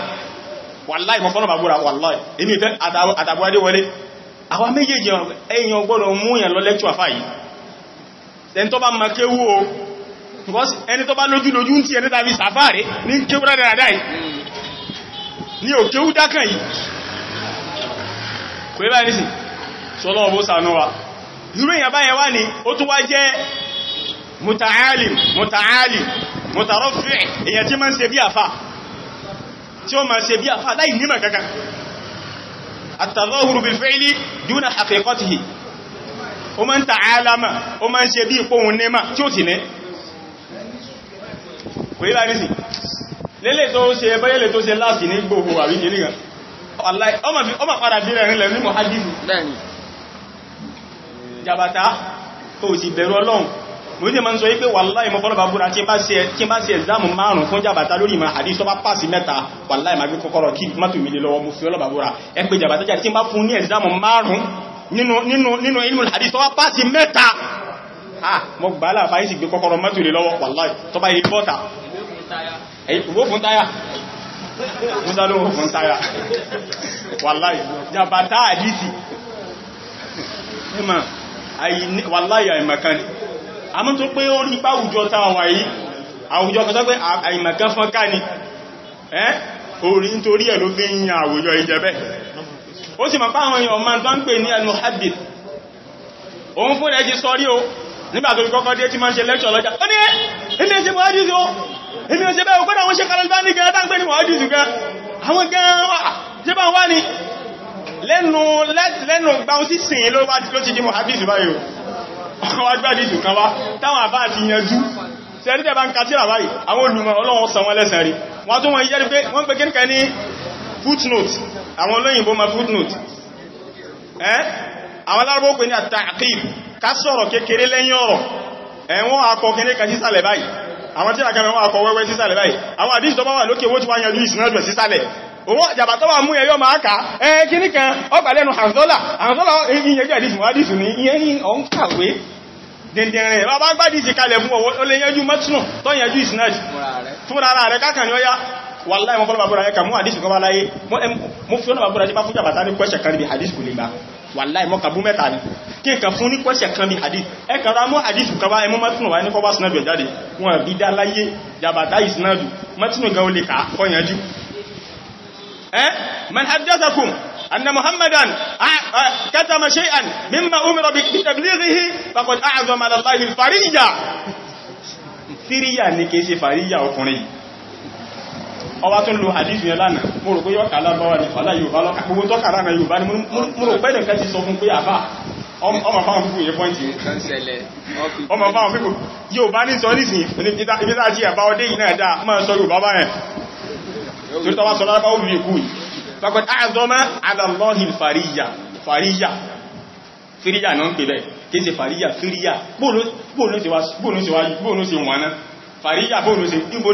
Wallahi mo fọ́nà bàbúrà, wallahi èmi ìfẹ́ àtàbúadé wọlé àwọn méjèèjì èyàn gbọ́dọ̀ mú èyàn lọ lecture àfà yìí. Ẹni tó bá ma kéwú o, ẹni tó bá lójú lójú ń tí ẹni tàbí sàfáàrí ní kéwú dáadáa yìí ní òkéwú dákàn yìí kò yíba ní sí sọ́lọ́ ọ̀bọ̀ sànú wa. Irú èyàn báyẹn wá ní ó tún wá jẹ́ muta'alim muta'alim mutaraffi', èyàn tí ma ń ṣe bí àfà, tí ó ma ṣe bí àfà láì nímọ̀ kankan. At-tadhahuru bil fi'li duna haqiqatihi, ó ma ń ta'alama, ó ma ń ṣe bí ìpóhun nímà tí ó sì ní. Kò yíba ní sí lélè tó ṣe bẹ́yẹ̀lẹ̀ tó ṣe láti ní gbogbo àbí kìí nìkan ọmọ padà bí rẹ̀ rinlẹ̀ mímọ̀ hadithi jàbàtà ó sì bẹ̀rù Ọlọ́run. Mo ní ma ń sọ wípé wàláhì mo fọ́lọ́bà búra tí bá ṣe ẹ̀zámù márùn fún jàbàtà lórí ìmọ̀ hadith tó bá pàsì mẹ́ta, wàláhì ma gbé kọ́kọ́rọ́ kí mọ́tò mi lè lọ́wọ́. Mo fi ọlọ́bà búra ẹ pé jàbàtà jáde tí bá fún ní ẹ̀zámù márùn nínú ilmul hadith tó bá pàsì mẹ́ta, mo gbà á láàfáà sì gbé kọ́kọ́rọ́ mọ́tò lè lọ́wọ́. Wàláhì tó bá yẹ bọ́ta owó fún táyà, músá ló fún táyà. Wàláhì jàbàtà àdìsì wàláhì àìmọ̀kan ni. A mọ́ tó pé ó rí pá àwùjọ tá wà yìí, àwùjọ kan tó pé àìmọ̀kan fọ́n ká ni orí nítorí ẹ̀ ló fi ń yan àwùjọ ìjẹ́bẹ̀. Ó sì mọ̀ pá àwọn èèyàn máa tó ń pè ní al-muhaddith, òun fún ẹ̀ ti sọ rí o nígbà tó fi kọ́kọ́ dé tí máa ń ṣe lecture lọ́jà, ó ní èmi ẹ̀ṣẹ́ muhaddith o, èmi ẹ̀ṣẹ́ bẹ́ẹ̀ òkúta àwọn Sheikh Al-Albani gan tán pé ní muhaddith gan, àwọn gan ṣe bá wá ní lẹ́nu gbáhùn sí sìn ló ti di muhaddith báyìí. Wọ́n gbádìí kan wá táwọn àbá àti yanjú sẹ́rí tẹ́ bá ń ka tírà báyìí, àwọn olùmọ̀ Ọlọ́run san wọ́n lẹ́san rí. Wọ́n tún wọ́n yẹ́rí pé wọ́n pè kíníkà ní footnote, àwọn olóyìnbó ma footnote ẹ́ àwọn alárúbó pè ní at-ta'qib, ká sọ̀rọ̀ kékeré lẹ́yìn ọ̀rọ̀ ẹ̀wọ́n akọ kíníkà sísàlẹ̀ báyìí, àwọn tírà kan wọ́n akọ wẹ́wẹ́ sísàlẹ̀ báyìí, àwọn àdíṣ tó bá wà lókè owó tí wọ́n yanjú ìsinádù sísàlẹ̀. Owó àjàbà tó wà mú ẹyọ máa ká ẹ kíní kan ọgbà lẹ́nu Hanzola, Hanzola ìyẹjú àdíṣ mọ́ àdíṣ ní ìyẹn ọ̀n kàwé dìndìnrìn bá bá gbádìí ti kalẹ̀ fún ọwọ́ ó lè yẹjú mọ́túnù tó yẹjú ìsinádù fún ara rẹ̀ kákan ní ọya. Wàláhì mo fọ́nà bàbúrà ẹka mú àdíṣ kan wá láyé, mo fi ọ́nà bàbúrà tí bá fún jàbàtà ní kwẹ́ṣẹ̀ kan níbi hadith kò lè gbà. Wàláhì mọ́ kàbú mẹ́ta ni kí n kàn fún ní kwẹ́ṣẹ̀ kan bí hadith ẹ kàrà mú hadith kan wá ẹmú mọ́túnù wá ní kọ́ wá sinádù ẹ̀ jáde. Wọn bí dá láyé jàbàtà ìsinádù mọ́túnù gan ó lè kà kọ́ yanjú. Man haddathakum anna Muhammadan katama shay'an mimma umira bi tablighihi faqad a'zama ala Allahi al-fariyya. Fíríyà ní kìí ṣe fàríyà ọkùnrin yìí. Ọwá tún lo hadith yẹn lánàá, mo rò pé yọ́ kàlábáwà ní fàlá Yorùbá lọ́kà, gbogbo tọ́kà lánàá Yorùbá ni mo rò pé nìkan ti sọ fún pé àbá ọmọ fáwọn pípò yẹ pọ́ǹtì, ọmọ fáwọn pípò Yorùbá ní sọ nísìn ibi tá jí ẹ̀bá ọdé yìí náà dáa máa sọ Yorùbá báyẹn torí tọ́wá sọ lárúbáwá òbí kú yìí. Faqad a'zama ala Allahi al-fariyya. Fàríyà, fíríyà náà ń pè bẹ́ẹ̀, kìí ṣe fàríyà, fíríyà. Bóòlù ṣe wọ́n náà fàríyà, bóòlù ṣe níbo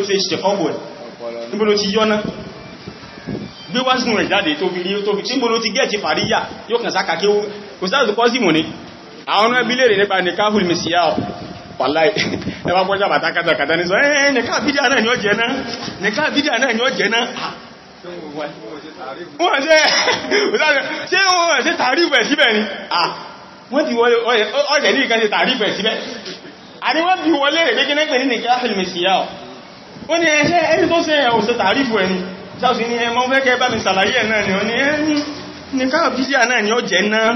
ti ṣe fọ́gbọ̀ ẹ̀, níbo ló ti yọ́ná gbé wá sínú rẹ̀ jáde tó fi rí tó fi tí níbo ló ti gẹ́ẹ̀tì fàríyà yóò kàn sáka kí ó sáà tó kọ́ sí mù ní àwọn ọ̀nà ẹbí lèrè nípa nikahul misiyah. Wàláì ẹwà pọ́jà bàtà kátàkátà ní sọ ẹ́ nìká fídíà náà ni ó jẹ náà, nìká fídíà náà ni ó jẹ náà. Wọ́n ṣe tàrífù ẹ̀ síbẹ̀ ni wọ́n ti wọlé ọ̀ṣẹ̀ ní ìkan ṣe tàrífù ẹ̀ síbẹ̀. Àní wọ́n bí wọlé rẹ̀ pé kí náà pè ní nikahul misiyah. Ó ní ẹṣẹ́ ẹni tó ṣe ẹ̀ òṣè tàrífù ẹni sáàsì ní ẹmọ́ fẹ́kẹ́ bá mi sàlàyé ẹ̀ náà ni ó ní ẹni nìkáà fídíà náà ni ó jẹ́ náà,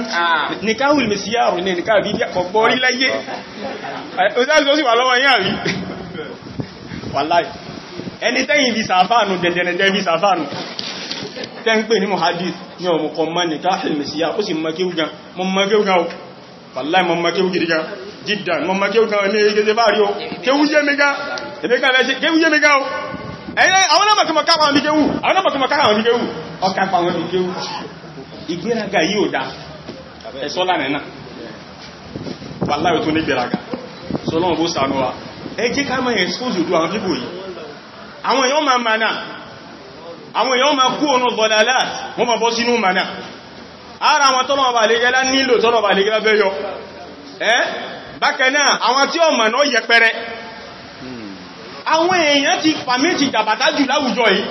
nikahul misiyah ní nìkáà fídíà kọ̀gbọ́ orí láyé. Ó sì wà lọ́wọ́ yín àrí. Wàláì ẹni tẹ́yìn bí sàfáànù dẹ̀dẹ̀dẹ̀ bí sàfáànù tẹ́ ń pè ní muhadith ní ọmọkọ̀ mọ́ nikahul misiyah, ó sì mọ́ kéwú gan, mọ́ mọ́ kéwú gan, wàláì mọ́ mọ́ kéwú gidi gan, jiddan mọ́ mọ́ kéwú gan, ní egeze bá rí o, kéwú yé mi gan, kéwú yé mi gan o. Àwọn náà mọ̀kí mọ̀ kápá wọn bí kéwú, àwọn náà mọ̀kí mọ̀ kápá wọn bí kéwú, ọkàpá wọn bí kéwú. Ìgbéraga yìí ò dá, ẹ̀sọ́ lánàá náà, wàláì tó ní ìgbéraga, sọlọ́run bó ṣàánú wa. Ẹ jẹ́ ká mọ̀ expose òdú àwọn pípò yìí. Àwọn èèyàn máa mana, àwọn èèyàn máa kú ọ̀nà dọ̀lálát, wọ́n máa bọ́ sínú mana. Ara àwọn tọ́lọ̀ ọba àlégẹ́lá nílò tọ́lọ̀ ọba àlégẹ́lá fẹ́ yọ. Ẹ́ bákan náà, àwọn tí ó mọ̀nà yẹpẹrẹ. Àwọn èèyàn ti fàmíjì jàbàtà jù láwùjọ yìí.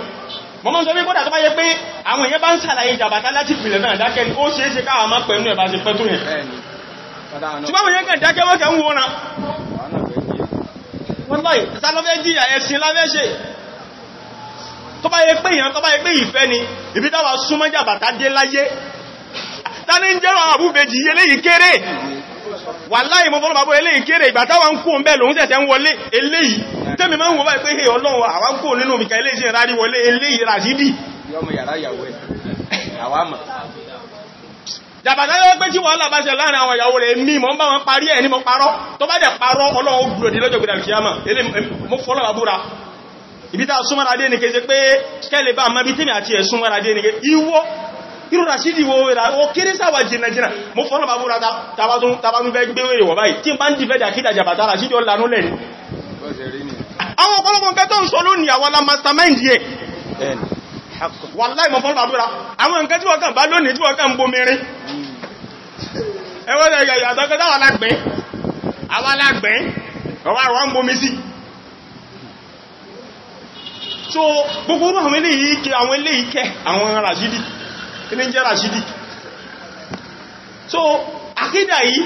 Mo mọ́ sọ pé kódà tó bá yẹ pé àwọn èèyàn bá ń ṣàlàyé jàbàtà láti ìpìlẹ̀ náà dákẹ́ ni, ó ṣeé ṣe káwọn máa pẹ̀lú ẹ̀bá ṣe pẹ́ tó yẹn. Ṣùgbọ́n àwọn èèyàn kàn dákẹ́ wọ́n kàn ń wòran. Wallahi, ta ló fẹ́ jìyà ẹ̀sìn láfẹ́ ṣe. Tó bá yẹ pé èèyàn tó bá yẹ pé ìfẹ́ ni, ibi táwa súnmọ́ jàbàtà dé láyé. Ta ní ń jẹ́rọ àwọn àbúbejì eléyìí kéré. Wàláhì mo fọ́nà bàbá eléyìí kéré, ìgbà táwa ń kú ń bẹ́ẹ̀ lòun ṣẹ̀ṣẹ̀ ń wọlé eléyìí. Tẹ́mi máa ń wò báyìí pé hey Ọlọ́run àwọn kò nínú ìkà eléyìí ṣe rárí wọlé eléyìí Ràṣídì. Jàbàtà yóò pé tí wàhálà bá ṣe láàrin àwọn ìyàwó rẹ̀ mí mọ́ ń bá wọn parí ẹ̀ ní mo parọ́, tó bá dẹ̀ parọ́ Ọlọ́run ó gbúrò dé lọ́jọ́ gbẹ̀dẹ̀ kíyámà, mo fọ́lọ́ àbúra. Ibi tá súnmọ́ra dé ní kése pé kẹ́lẹ̀ bá mọ́ bí tèmi àti ẹ̀ súnmọ́ra dé ní ké ìwọ irú Ràṣídì wo rà ó kéré sáwà jìnnàjìnnà, mo fọ́lọ́ àbúra tàbátún fẹ́ gbé wèrè wọ̀ báyìí tí n bá ń dìfẹ́ dàkídà jàbàtà Ràṣídì ó lanú lẹ̀ ni. Àwọn ọ̀pọ̀lọpọ̀ nǹkan tó ń sọ lónìí àwọn la mastermind yẹ. Wàláì mọ̀ fọ́lọ́ àbúra àwọn nǹkan tí wọ́n kàn bá lónìí tí wọ́n kàn ń bomirin. Ẹwọ́n ẹ̀yà àtọ́kẹ́ táwọn alágbẹ̀ẹ́, àwọn alágbẹ̀ẹ́, ọwọ́ àwọn ń bomi sí. So gbogbo àwọn eléyìí kẹ, àwọn eléyìí kẹ, àwọn Ràṣídì, kí ní jẹ́ Ràṣídì? So àkídà yìí,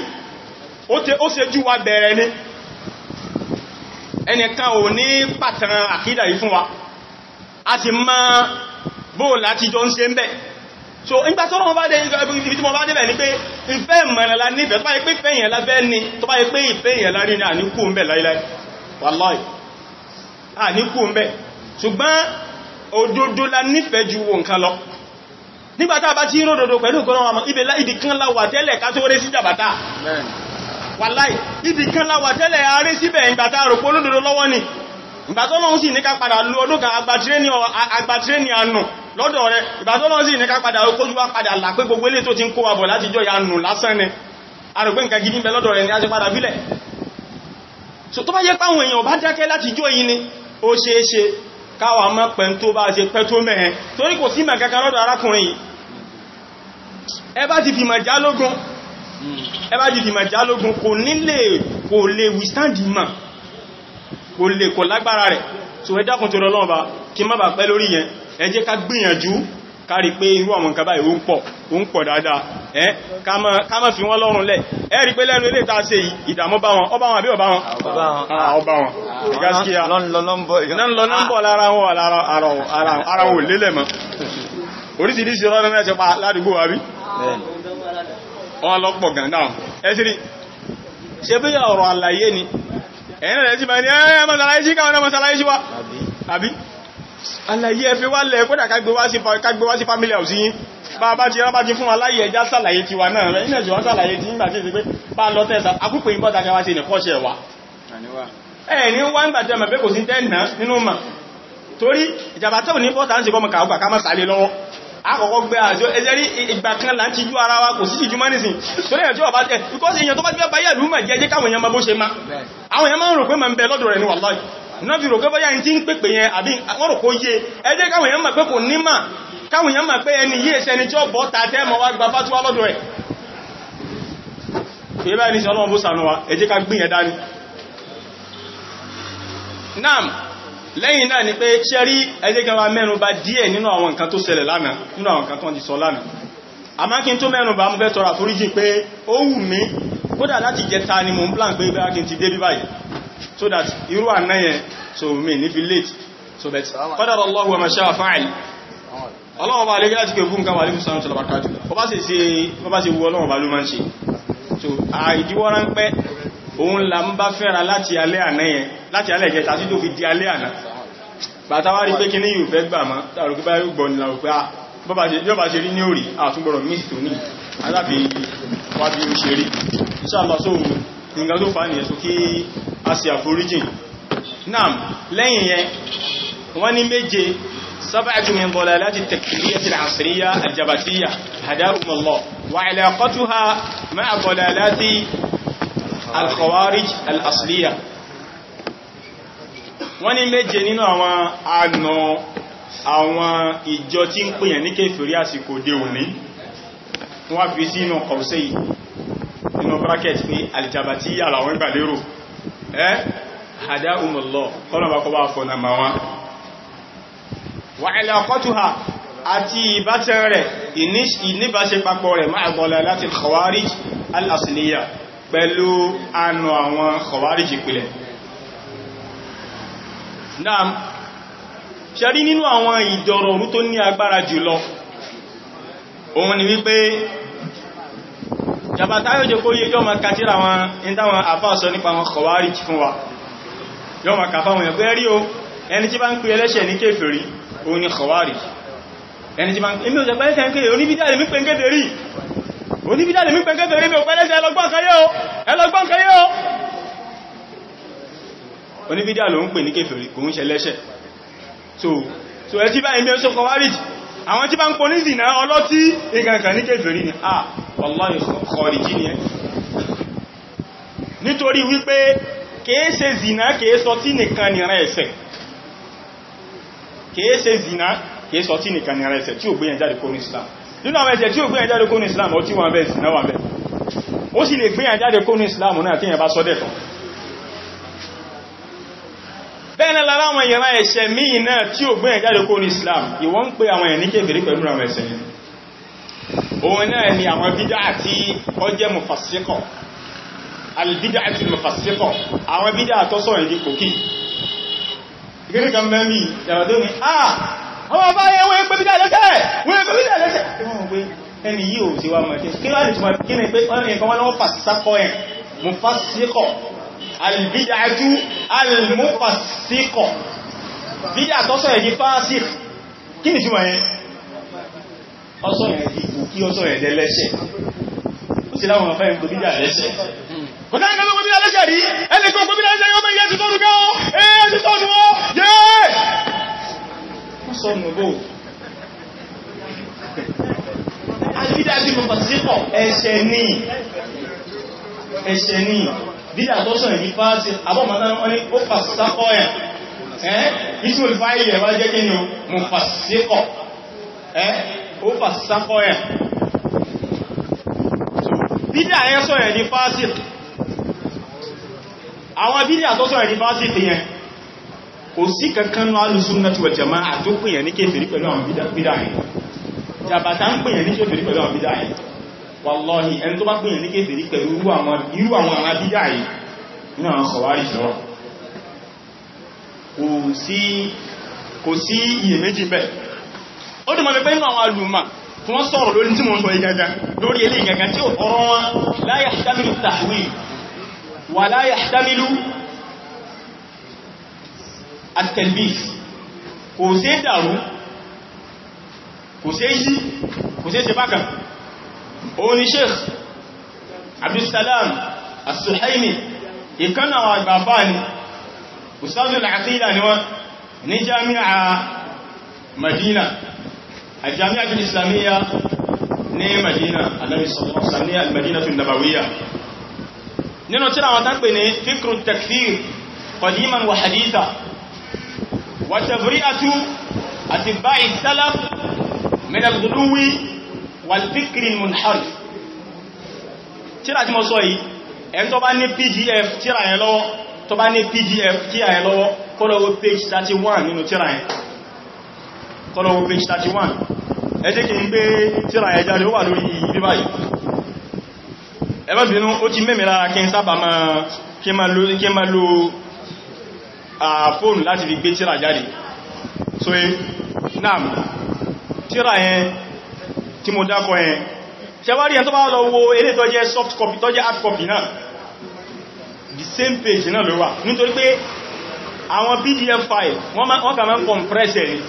ó ṣe jú wa bẹ̀rẹ̀ ni. Ẹnìkan ò ní pàtàn àkídà yìí fún wa, a sì máa bóò láti jọ ń ṣe ń bẹ̀. So nígbà tó wọ́n bá dé ibi tí wọ́n bá débẹ̀ ní pé ìfẹ́ ìmọ̀lá nífẹ̀ẹ́, tó bá yẹ pé ìfẹ́ èèyàn lábẹ́ ní, tó bá yẹ pé ìfẹ́ èèyàn lárí ní àníkù ń bẹ̀ láíláí, wàláì àníkù ń bẹ̀. Ṣùgbọ́n òdodo la nífẹ̀ẹ́ ju wo nǹkan lọ. Nígbà tá a bá ti ń ródòdó pẹ̀lú nǹkan náà, ibì kan la wà tẹ́lẹ̀ ká tó ré sí jàbàtà. Wàláì ibì kan la wà tẹ́lẹ̀ aré síbẹ̀ ìgbà tá a rò pé olódodo lọ́wọ́ ni. Ìgbà tó lọ́hún sì ní ká padà lu ọdún kan agbatírẹ́nì ànù lọ́dọ̀ rẹ̀, ìgbà tó lọ́hún sì ní ká padà kójú wá padà là pé gbogbo ilé tó ti ń kó wa bọ̀ láti jọ ìyanu lásán ni. A rò pé nǹkan gidi ń bẹ lọ́dọ̀ rẹ̀ ni a ṣe padà bílẹ̀. So tó bá yẹ páwọn èèyàn bá dákẹ́ láti jọ yìí ni, ó ṣeé ṣe káwa mọ́ pẹ̀ tó bá ṣe pẹ́ tó mẹ́hẹn, torí kò sí mọ̀ kankan lọ́dọ̀ arákùnrin yìí. Ẹ bá ti fìmọ̀ já lógún, ẹ bá ti fìmọ̀ já lógún, kò nílè kò lè withstand ìmọ̀, kò lè kò lágbára rẹ̀. So ẹ dákun torí Ọlọ́run bá kí má bà pẹ́ lórí yẹn, ẹ jẹ́ ká gbìyànjú ká rí pé irú àwọn nǹkan báyìí ó ń pọ̀ dáadáa. Ẹ ká má fi wọ́n lọ́rùn lẹ̀. Ẹ rí pé lẹ́nu ilé tá ṣe yìí, ìdààmú bá wọn, ọba wọn àbí ọba wọn? Ọba wọn. Ìgásíkíá. Lọ́nlọ́ nọ́mbọ̀ lára wọn, ara wọn ò lélẹ̀ mọ́. Oríṣiríṣi ọ̀rọ̀ náà ti pa ládùúgbò wa bí wọ́n lọ́pọ̀ gan náà. Ẹ ti rí ṣe bí ọ̀rọ̀ àlàyé ni ẹ̀yìn rẹ̀ sí bá ní ẹ́ mọ́sàlàyé sí káwọn mọ́sàlàyé sí wá àbí àlàyé ẹ fi wá lẹ̀ kódà kágbé wá sí family house yín bá bá ti rán bá ti fún wa láyé ẹjá sàlàyé tiwa náà rẹ̀ ilẹ̀ jù wọ́n sàlàyé tí nígbà tí ìsìn pé bá lọ tẹ́sà akúpè ìbọ́ta kẹwàá sí ìnìkọ́ṣẹ́ wa ẹ̀ ní wá ń gbà tẹ́ mọ̀ pé kò sí tẹ́ẹ̀nà nínú mà torí ìjàmbá tó ní bọ́ta ń ṣe kọ́mọ kàwọ́ ká má sàlẹ̀ lọ́wọ́ àkọ́kọ́ gbé àjọ ẹjẹ́ rí ìgbà kan là ń ti jú ara wa kò sí ìjú mọ́nìsìn torí ẹ̀ tí ọba tẹ́ because èèyàn tó bá ti fẹ́ báyẹ̀ lú mọ̀ jẹ́ jẹ́ káwọn èèyàn máa bó ṣe má àwọn èèyàn máa ń rò pé máa ń bẹ lọ́dọ̀ rẹ̀ ní wàláhì náà fi rò pé bóyá ní tí ń pèpè yẹn àbí wọ́n rò kó yé ẹ jẹ́ káwọn èèyàn mọ̀ pé kò ní mà káwọn èèyàn mọ̀ pé ẹni yìí ẹsẹ̀ ni tí ó bọ́ ta tẹ́ mọ́ wá gba fatuwa lọ́dọ̀ rẹ̀. Ṣé báyìí ní sọ Ọlọ́run bó ṣàánú wa ẹ jẹ́ ká gbìyànjú dání. Naam, lẹ́yìn náà ni pé ṣẹ́rí ẹ jẹ́ ká wá mẹ́nu bà díẹ̀ nínú àwọn nǹkan tó ṣẹlẹ̀ lánàá nínú àwọn nǹkan tó ti sọ lánàá. Àmọ́ kí n tó mẹ́nu bà mo fẹ́ tọrọ àforíjì pé ó wù mí kódà láti jẹta ni mò ń plan pé bá kí n ti dé bí báyìí so that irú àná yẹn so mi ní fi late so bet qadara Allahu wa ma sha'a fa'al. Ọlọ́run bá lè láti pé fún nǹkan wà ní fún sọ́lọ́bà kájú ó bá ṣe wu Ọlọ́run bá ló máa ń ṣe so àìdíwọ́ ránpẹ́ òun là ń bá fẹ́ra láti alẹ́ àná yẹn láti alẹ́ ìjẹta tí tó fi di alẹ́ àná bàtà wá rí pé kí ní yóò fẹ́ gbà mọ́ tààrù kí bá yóò gbọ́ nílà òpé bá ṣe rí ní òrì àtúgbọ̀rọ̀ mísì tó ní alábi wá bí ó ṣe rí inshallah. So nǹkan tó fà nìyẹn so kí a ṣe àforíjìn. Naam, lẹ́yìn yẹn wọ́n ní méje sab'atu min dalalati at-takfiriyyah al-'asriyyah al-jabatiyyah hadahumullah wa 'ilaqatuha ma'a dalalati al-khawarij al-asliyah. Wọ́n ní méje nínú àwọn àna àwọn ìjọ tí ń pèyàn ní kèfèrí àsìkò dé òní wọ́n fi sínú kọ̀ọ̀sẹ̀ yìí nínú bracket pé al-jabatiyya làwọn ìgbàlérò ẹ́ hadahumullah kọ́nàbà fọ́nà ma wọn wa 'ilaqatuha àti ìbátan rẹ̀ ìníbáṣepapọ̀ rẹ̀ ma'a dalalati al-khawarij al-asliyah pẹ̀lú àna àwọn khawarij ìpìlẹ̀. Naam, ṣe rí nínú àwọn ìdọ̀rọ̀rú tó ní agbára jùlọ òun ni wípé jàbátá yóò jẹ́ kó yé yọ́ ma kàtíra wọn ìdáwọn àfáàsọ nípa wọn khawarij fún wa yọ́ ma kàfà wọn pé rí o ẹni tí bá ń pè ẹlẹ́ṣẹ̀ ní kèfèrí òun ni khawarij. Ẹni tí bá ń pè oníbídà lè mí pè ń kèfèrí oníbídà lè mí pè ń kèfèrí mi ò pẹ́lẹ́ṣẹ̀ ẹlọgbọ́n kan yé o oníbídà ló ń pè ní kèfèrí kò ń ṣe lẹ́ṣẹ̀. So ẹ tí bá ẹ̀mí ọṣọ́ kọwàríjì àwọn tí bá ń pọ̀ ní zìnà ọlọ́tí ìkànkà ní kèfèrí ni ah wallahi kọ̀ọ̀rìjì ni ẹ nítorí wípé kìí ṣe zìnà kìí sọ tí nìkan nìran ẹ̀ṣẹ̀ kìí ṣe zìnà kìí sọ tí nìkan nìran ẹ̀ṣẹ̀ tí ò gbéyàn jáde kó ní Islam. Nínú àwọn ẹ̀ṣẹ̀ tí ò gbéyàn jáde kó ní Islam ọtí wà bẹ́ẹ̀ zìnà wà bẹ́ẹ̀ ó sì lè gbéyàn jáde kó ní Islam náà tí yẹn bá sọ́dẹ̀ tán. Bẹ́ẹ̀ náà lára àwọn ìran ẹ̀ṣẹ̀ míì náà tí ò gbéyàn jáde kó ní Islam ìwọ ń pè àwọn èèyàn ní kèfèrí pẹ̀lú àwọn ẹ̀ṣẹ̀ yẹn. Òun náà ni àwọn bídá àti ọjẹ́ mufassiqah albídá àti mufassiqah àwọn bídá àtọ́sọ̀ ìdí kòkí ìgbẹ́rẹ́ kan mẹ́mí ìyàwó ní ah àwọn bá yẹ wọ́n pẹ́ bídá lẹ́sẹ̀ wọ́n pẹ́ bídá lẹ́sẹ̀ ẹni yìí ò sí wá mọ̀ kí wá lè túnmọ̀ kí ni pé nǹkan wọ́n lọ́wọ́ fàṣíkọ̀ ẹ̀ mufassiqah albid'atu almufassiqah bídà tọ́sọ̀ ẹ̀ di fásík kí ni túnmọ̀ yẹn ọsọ̀ yẹn di kò kí ọsọ̀ yẹn lẹ́lẹ́ṣẹ̀ ó sì láwọn afẹ́ ìgbò bídà lẹ́ṣẹ̀ kò sáà nǹkan tó gbò bídà lẹ́ṣẹ̀ rí ẹni kò gbò bídà lẹ́ṣẹ̀ yóò mẹ́ ìyẹ́ ti tọ́nu gẹ́ ọ́ ẹ́ ti tọ́nu ọ́ yẹ́ sọnù bò albid'atu almufassiqah ẹ̀ṣẹ̀ ní ẹ̀ṣẹ̀ ní bídà tó sọ̀rọ̀ ní fásí àbọ̀mọ̀tán wọ́n ní ó fàṣákọ́ ẹ̀ ẹ́ ìṣòlù fáìlì ẹ̀ wá jẹ́ kí ni o mú fàṣíkọ̀ ẹ́ ó fàṣákọ́ ẹ̀ bídà ẹ̀ sọ̀rọ̀ ní fásí àwọn bídà tó sọ̀rọ̀ ní fásí yẹn kò sí kankan ní alùsùnnah wal jamā'ah tó pèyàn ní kéfèrí pẹ̀lú àwọn bídà yẹn jàbàtà ń pèyàn ní kéfèrí pẹ̀lú àwọn bídà yẹn wallahi ẹni tó bá pèyàn ní kéfèrí pẹ̀lú irú àwọn bídà yìí nínú àwọn khawarij lọ́wọ́ kò sí iyèméjì bẹ́ẹ̀. Ó dùn mọ́ mi pé nínú àwọn alùmọ̀ tí wọ́n sọ̀rọ̀ lórí tí mo ń sọ ìgangan lórí ilé ìgangan tí ó ọ̀rọ̀ wọn la yahtamilu tahwil wa la yahtamilu at-talbis, kò sí dàrú, kò sí yí, kò sí ṣe bákan. Òun ni Sheikh Abdussalam As-Suhaimi, ìkan àwọn àgbàfà ni, Ustazul Aqida ni wọ́n ní Jami'a Madina, al-Jami'atul Islamiyya ní Madina, Ànábì sallallahu alaihi wasallam ní al-Madinatu an-Nabawiyya. Nínú tírà wọn tán pè ní Fikru Takfir Qadiman wa Haditha wa Tabri'atu Atba'i Salaf min al-Ghuluwi wal-Fikri al-Munharif. Tírà tí mo sọ yìí, ẹn tó bá ní PDF tírà yẹn lọ́wọ́, tó bá ní PDF tírà yẹn lọ́wọ́, kó lọ wo page 31 nínú tírà yẹn, kó lọ wo page 31. Ẹ jẹ́ kí n gbé tírà yẹn jáde, ó wà lórí ibi báyìí. Ẹ má bínú, ó ti mẹ́mẹ́ lára kí n sábà máa kí n máa lo fóònù láti fi gbé tírà jáde. So naam, tírà yẹn tí mo dákọ yẹn, ṣẹwárí yẹn, tó bá lọ wo eré tó jẹ́ soft copy, tó jẹ́ hard copy náà, the same page náà ló wà, nítorí pé àwọn PDF file wọ́n kà máa ń compress ẹ̀ ní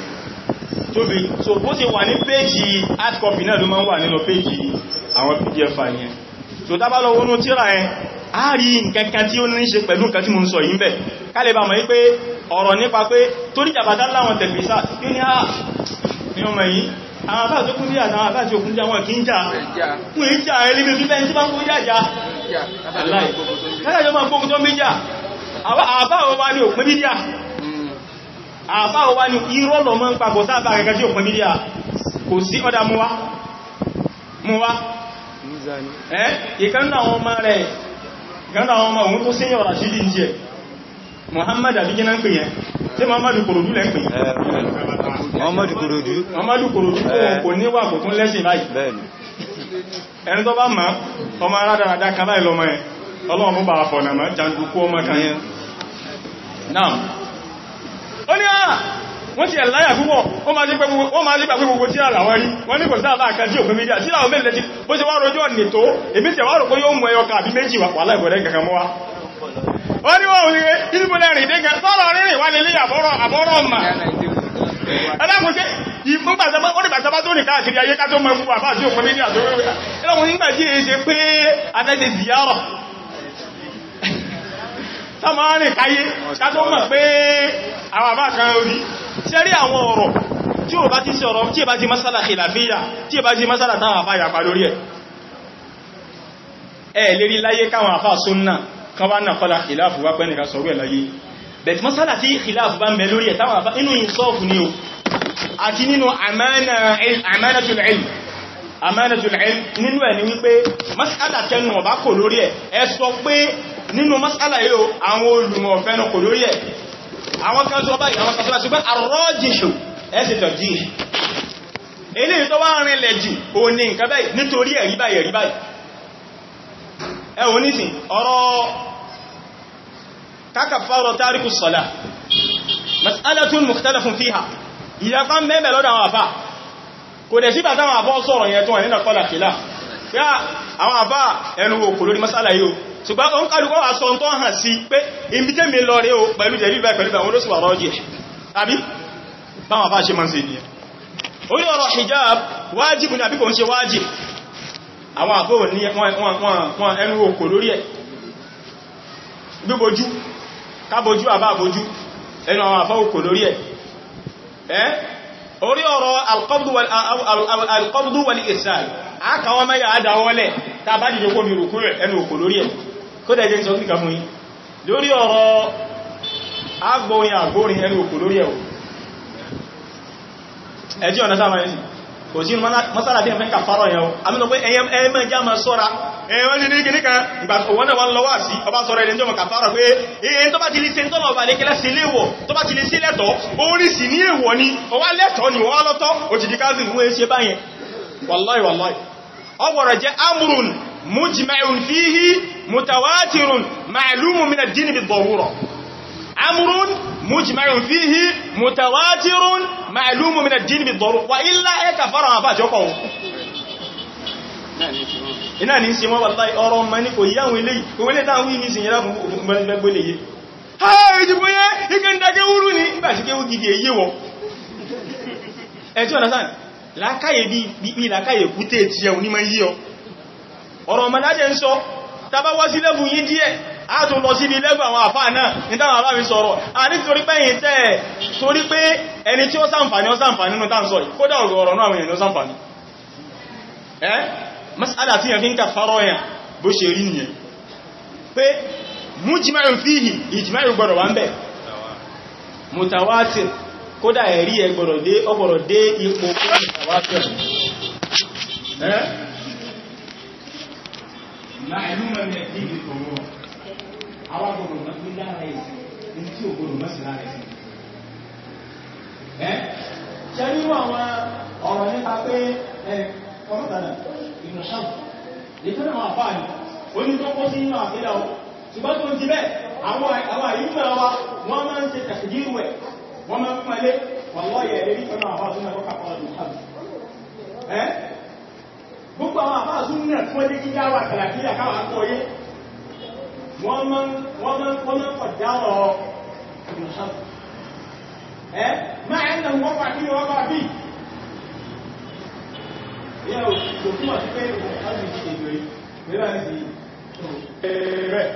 tóbi. So bó ṣe wà ní page hard copy náà ló máa ń wà nínú page àwọn PDF file yẹn. So tá bá lọ wọnú tírà yẹn, a rí nǹkankan tí ó ní ṣe pẹ̀lú nǹkan tí mo ń sọ yìí ń bẹ̀, ká lè bá mọ̀ wípé ọ̀rọ̀ nípa pé torí jàbátá láwọn tẹ̀lifísà tí ó ní à ní ọmọ yìí, àwọn àbá tó kún bí àtàwọn àbá tí ó kún jà wọn kí ń jà fún ìjà ẹlẹ́gbẹ̀ fífẹ́ tí bá ń kún jà jà aláì máa gbógun tó méjà. Àbá wọn wá ní òpin mídíà, àbá wọn wá ní irọ́ lọ mọ́ ń papọ̀ sábà kẹ́kẹ́ tí òpin mídíà kò sí ọ̀dá mú wá mú wá. Ẹ́ ìkànnà àwọn ọmọ rẹ̀, ìkànnà àwọn ọmọ òun tó sẹ́yìn ọ̀rà sí ìjẹ́ Muhammad àbíkí náà ń pè yẹn, tí Muhammadu Kòròdú lẹ́ ń pè? Muhammadu Kòròdú. Muhammadu Kòròdú kò níwà, kò tún lẹ́sìn báyìí. Ẹni tó bá mọ̀, ọmọ aládàradà kan báyìí lọmọ ẹ̀, Ọlọ́run mú bá fọ̀nà mọ́ jàǹdùkú ọmọ kan yẹn náà. Ó ní àà wọ́n ti ẹ̀láyà púpọ̀, wọ́n máa sí pàpẹ́ gbogbo tí àlàwọ́ rí wọ́n ní kò sí àbá àkájí òfin mídíà tí àwọn mẹ́lẹ̀ tí bó ṣe wá rọjọ́ nì tó èmi tí wá rò pé yóò mú ẹyọ kan àbí méjì wà láìpẹ̀rẹ̀ kankan mọ́ wá. Wọ́n ní wọ́n rí ìdíbòlẹ̀ rìn dé gan sọ́rọ̀ rírìn wá nílé àbọ́rọ̀ ọmọ ẹlẹ́kùn sí ìfúngbàtàbá tó ní káàkiri ayé ká tó mọ ẹkùn àbá àti òfin mídíà tó rí ẹlẹ́kùn nígbà tí èé ṣe pé afẹ́ṣe ziyarọ̀ sáma rìn káyé ká tó mọ̀ pé àwọn àbá kan orí ṣe rí. Àwọn ọ̀rọ̀ tí ó bá ti sí ọ̀rọ̀ tí è bá ti masala khilafiyya, tí è bá ti masala táwọn àfá yapa lórí ẹ̀, ẹ̀ lérí láyé káwọn àfá súnnà kan wá náà kọ́lá khilafu wá pẹ́ nìkan sọ̀rọ̀ ẹ̀ láyé. Bẹ̀t masala tí khilafu bá ń bẹ lórí ẹ̀ táwọn àfá inú ìsọ́ọ̀fù ni o, àti nínú amanatul ilm, amanatul ilm nínú ẹ̀ ni wípé masala tẹnu ọ̀bá kò lórí ẹ̀, ẹ sọ pé nínú masala yóò àwọn olùmọ̀ fẹ́nu kò lórí ẹ̀, àwọn kan sọ báyìí, àwọn kan sọ báyìí, ṣùgbọ́n àrọ́jìṣù ẹ sì tọ̀jí eléyìí tó wá rìnlẹ̀ jù ò ní nǹkan báyìí nítorí ẹ̀rí báyìí, ẹ̀rí báyìí. Ẹ wò nísìn ọ̀rọ̀ kákàfàrọ̀ tariku sọ̀lá, mas'alatun mukhtalafun fiha, ìyapa mẹ́mẹ́ lọ́dọ̀ àwọn àfá. Kò dẹ̀ síbà táwọn àfá sọ̀rọ̀ yẹn tó wà nínú kọ́lá kìlá pé àwọn àfá ẹnu òkò lórí mas'ala yìí o, ṣùgbọ́n ó ń kálukọ́ wà sọ tó hàn sí pé ibi tẹ́mi lọ rí o pẹ̀lú jẹ̀rí báyìí, pẹ̀lú àwọn olóṣùwà rọ́jì tàbí báwọn àfá ṣe máa ń ṣe nìyẹn. Orí ọ̀rọ̀ hijab, wájìbù ní àbí kò ń ṣe wájìbù, àwọn àfóò ní wọ́n ẹnu òkò lórí ẹ̀. Gbíbojú, kábojú àbá àbojú, ẹnu àwọn àfóò kò lórí ẹ̀. Ẹ́ orí ọ̀rọ̀ alqabdu wal irsal, àkàwọn mẹ́yà àdáwọlẹ̀ tá bá dìde kó mi rùkú rẹ̀, ẹnu òkò lórí ẹ̀. Kó dẹ̀ jẹ́ sọ kíkà fún yín lórí ọ̀rọ̀ agbórin àgbórin, ẹnu òkò lórí ẹ̀. Ẹjí ọ̀nà sáà máa kò sí masala tí ẹ̀fẹ́ kàfàrọ̀ yẹn o. Àmìnà pé ẹ̀yẹn já ma sọ́ra ẹ̀wọ́n ní ní kìníkan ìgbà òwọ́n náà wọ́n lọ́wọ́ sí ọba sọ́rọ̀ ẹni tó mọ̀ kàfàrọ̀ pé èyí tó bá ti lè ṣe tọ́lọ̀ ọba lè kẹ́lẹ́ sí léwọ̀, tó bá ti lè sí lẹ́tọ̀ orí sí ní èwọ̀ ni ọwá lẹ́tọ̀ ni wọ́n lọ́tọ̀ ó ti di káàkiri. Wọ́n ṣe báyẹn, wallahi wallahi, ọgbọ̀rọ̀ jẹ́ amrun mujma'un fihi mutawatirun ma'lumun min ad-din bid-darura, amrun mujma'un fihi mutawatirun ma'lumun min ad-din bid-darura wa illa ẹ kàfàrà àwọn àfáà tí ó kọ̀ wọn. Iná ní ṣe wọ́n, wallahi ọ̀rọ̀ ọmọ ní kò yáwọn ilé ìwé táwọn wí ní ìsìn yẹ́lá fún gbogbo yé. Ìdìbò yẹ́ ike ń dágé wúrú ní ìgbàtí kéwú gidi èyí wọ. Ẹ̀ tí ọ̀nà sáà lákáyè bí lákáyè kúté tí ẹun ní ma yí ọ. Ọ̀rọ̀ ọmọ lájẹ́ ń sọ, tàbá wá sí lẹ́bù yí díẹ̀, a tún lọ sí ibi lẹ́bù àwọn àfáà náà ní táwọn àfáà mi sọ̀rọ̀. A ní torí pé yìí tẹ́ torí pé ẹni tí ó ṣàǹfààní ó ṣàǹfààní nínú táà ń sọ yìí, kódà ọ̀rọ̀ náà àwọn èèyàn ó ṣàǹfààní. Ẹ́ mas'ala tí yẹn fi ń kà fárọ́ yẹn bó ṣe rí nìyẹn. Pé mujma'un fihi ijma'u gbọ́dọ̀ wà ń bẹ̀. Mutawatir kódà ẹ̀rí ẹ gbọ́dọ̀ dé ọgbọ̀dọ̀ dé ipò mutawatir. Ẹ́ ma'luman min ad-din bi-darura. Àwọn gbọ́dọ̀ mọ̀ pé lára ẹ̀sìn ní tí ò gbọ́dọ̀ mọ̀ sí lára ẹ̀sìn. Ẹ́ ṣe nínú àwọn ọ̀rọ̀ nípa pé ọmọdàdà Ibn Hazm ìtọ́nà àwọn àfáà ní oní tó kó sí nínú àfídà o, ṣùgbọ́n tó ń ti bẹ́ẹ̀ àwọn àyíkà wa wọ́n máa ń ṣe tàkìdírù ẹ̀, wọ́n máa ń pẹ̀lé wallahi ẹ̀lẹ́rí pẹ̀lú àwọn àfáà súnmọ̀ ẹ̀kọ́ kàfàrà Ibn Hazm. Ẹ́ gbogbo àwọn àfáà súnmọ̀ tí wọ́n dé kí yáwà kàlàkíyà káwà kọ́ yé, wọ́n máa ń kọ̀dárọ̀ Ibn Hazm. Ẹ́ máa ń náà wọ́n pàkí wọ́n bá bí ìyẹn ò túnmọ̀ sí pé Ibn ti èdè rí pẹ̀lú àìsí rẹ̀.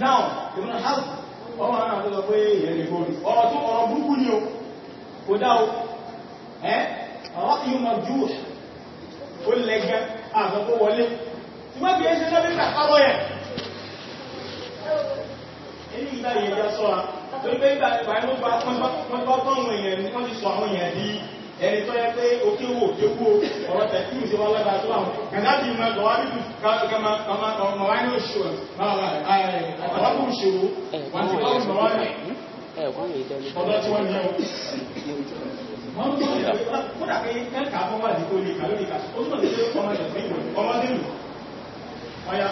Now, Ibn Hazm ọmọ náà tó sọ pé ìyẹn lè góòlù ọ̀rọ̀ tó ọ̀rọ̀ burúkú ni o, kò dá o. Ẹ́ ọ̀rọ̀ yóò máa jù ó lẹ́gẹ́ àtọ́kọ́ wọlé tí wọ́n bí i ṣe lọ́bí kàkọ́rọ̀ yẹn. Inú ìgbà yẹn já sọ́ra torí pé ìgbà ìgbà inú gba wọ́n bá tọ́ àwọn èèyàn ní wọ́n ti sọ àwọn èèyàn di ẹni tó yẹ pé òkèwò òkèwò ọ̀rọ̀ tẹ̀kíwù sí wọ́n lágbàá tó àwọn kàdáàbì ma gọ̀wábìtù kàmàwáyé òṣùwọ̀n òṣòwò wọ́n ti kọ́ mọ̀wáyé ọ̀dọ́ tí wọ́n ní ẹ̀ wọ́n tó kódà pé kẹ́kà fún wà ní kó lè kà lórí kà ó túnmọ̀ sí pé ọmọdé ọmọdé nù ọya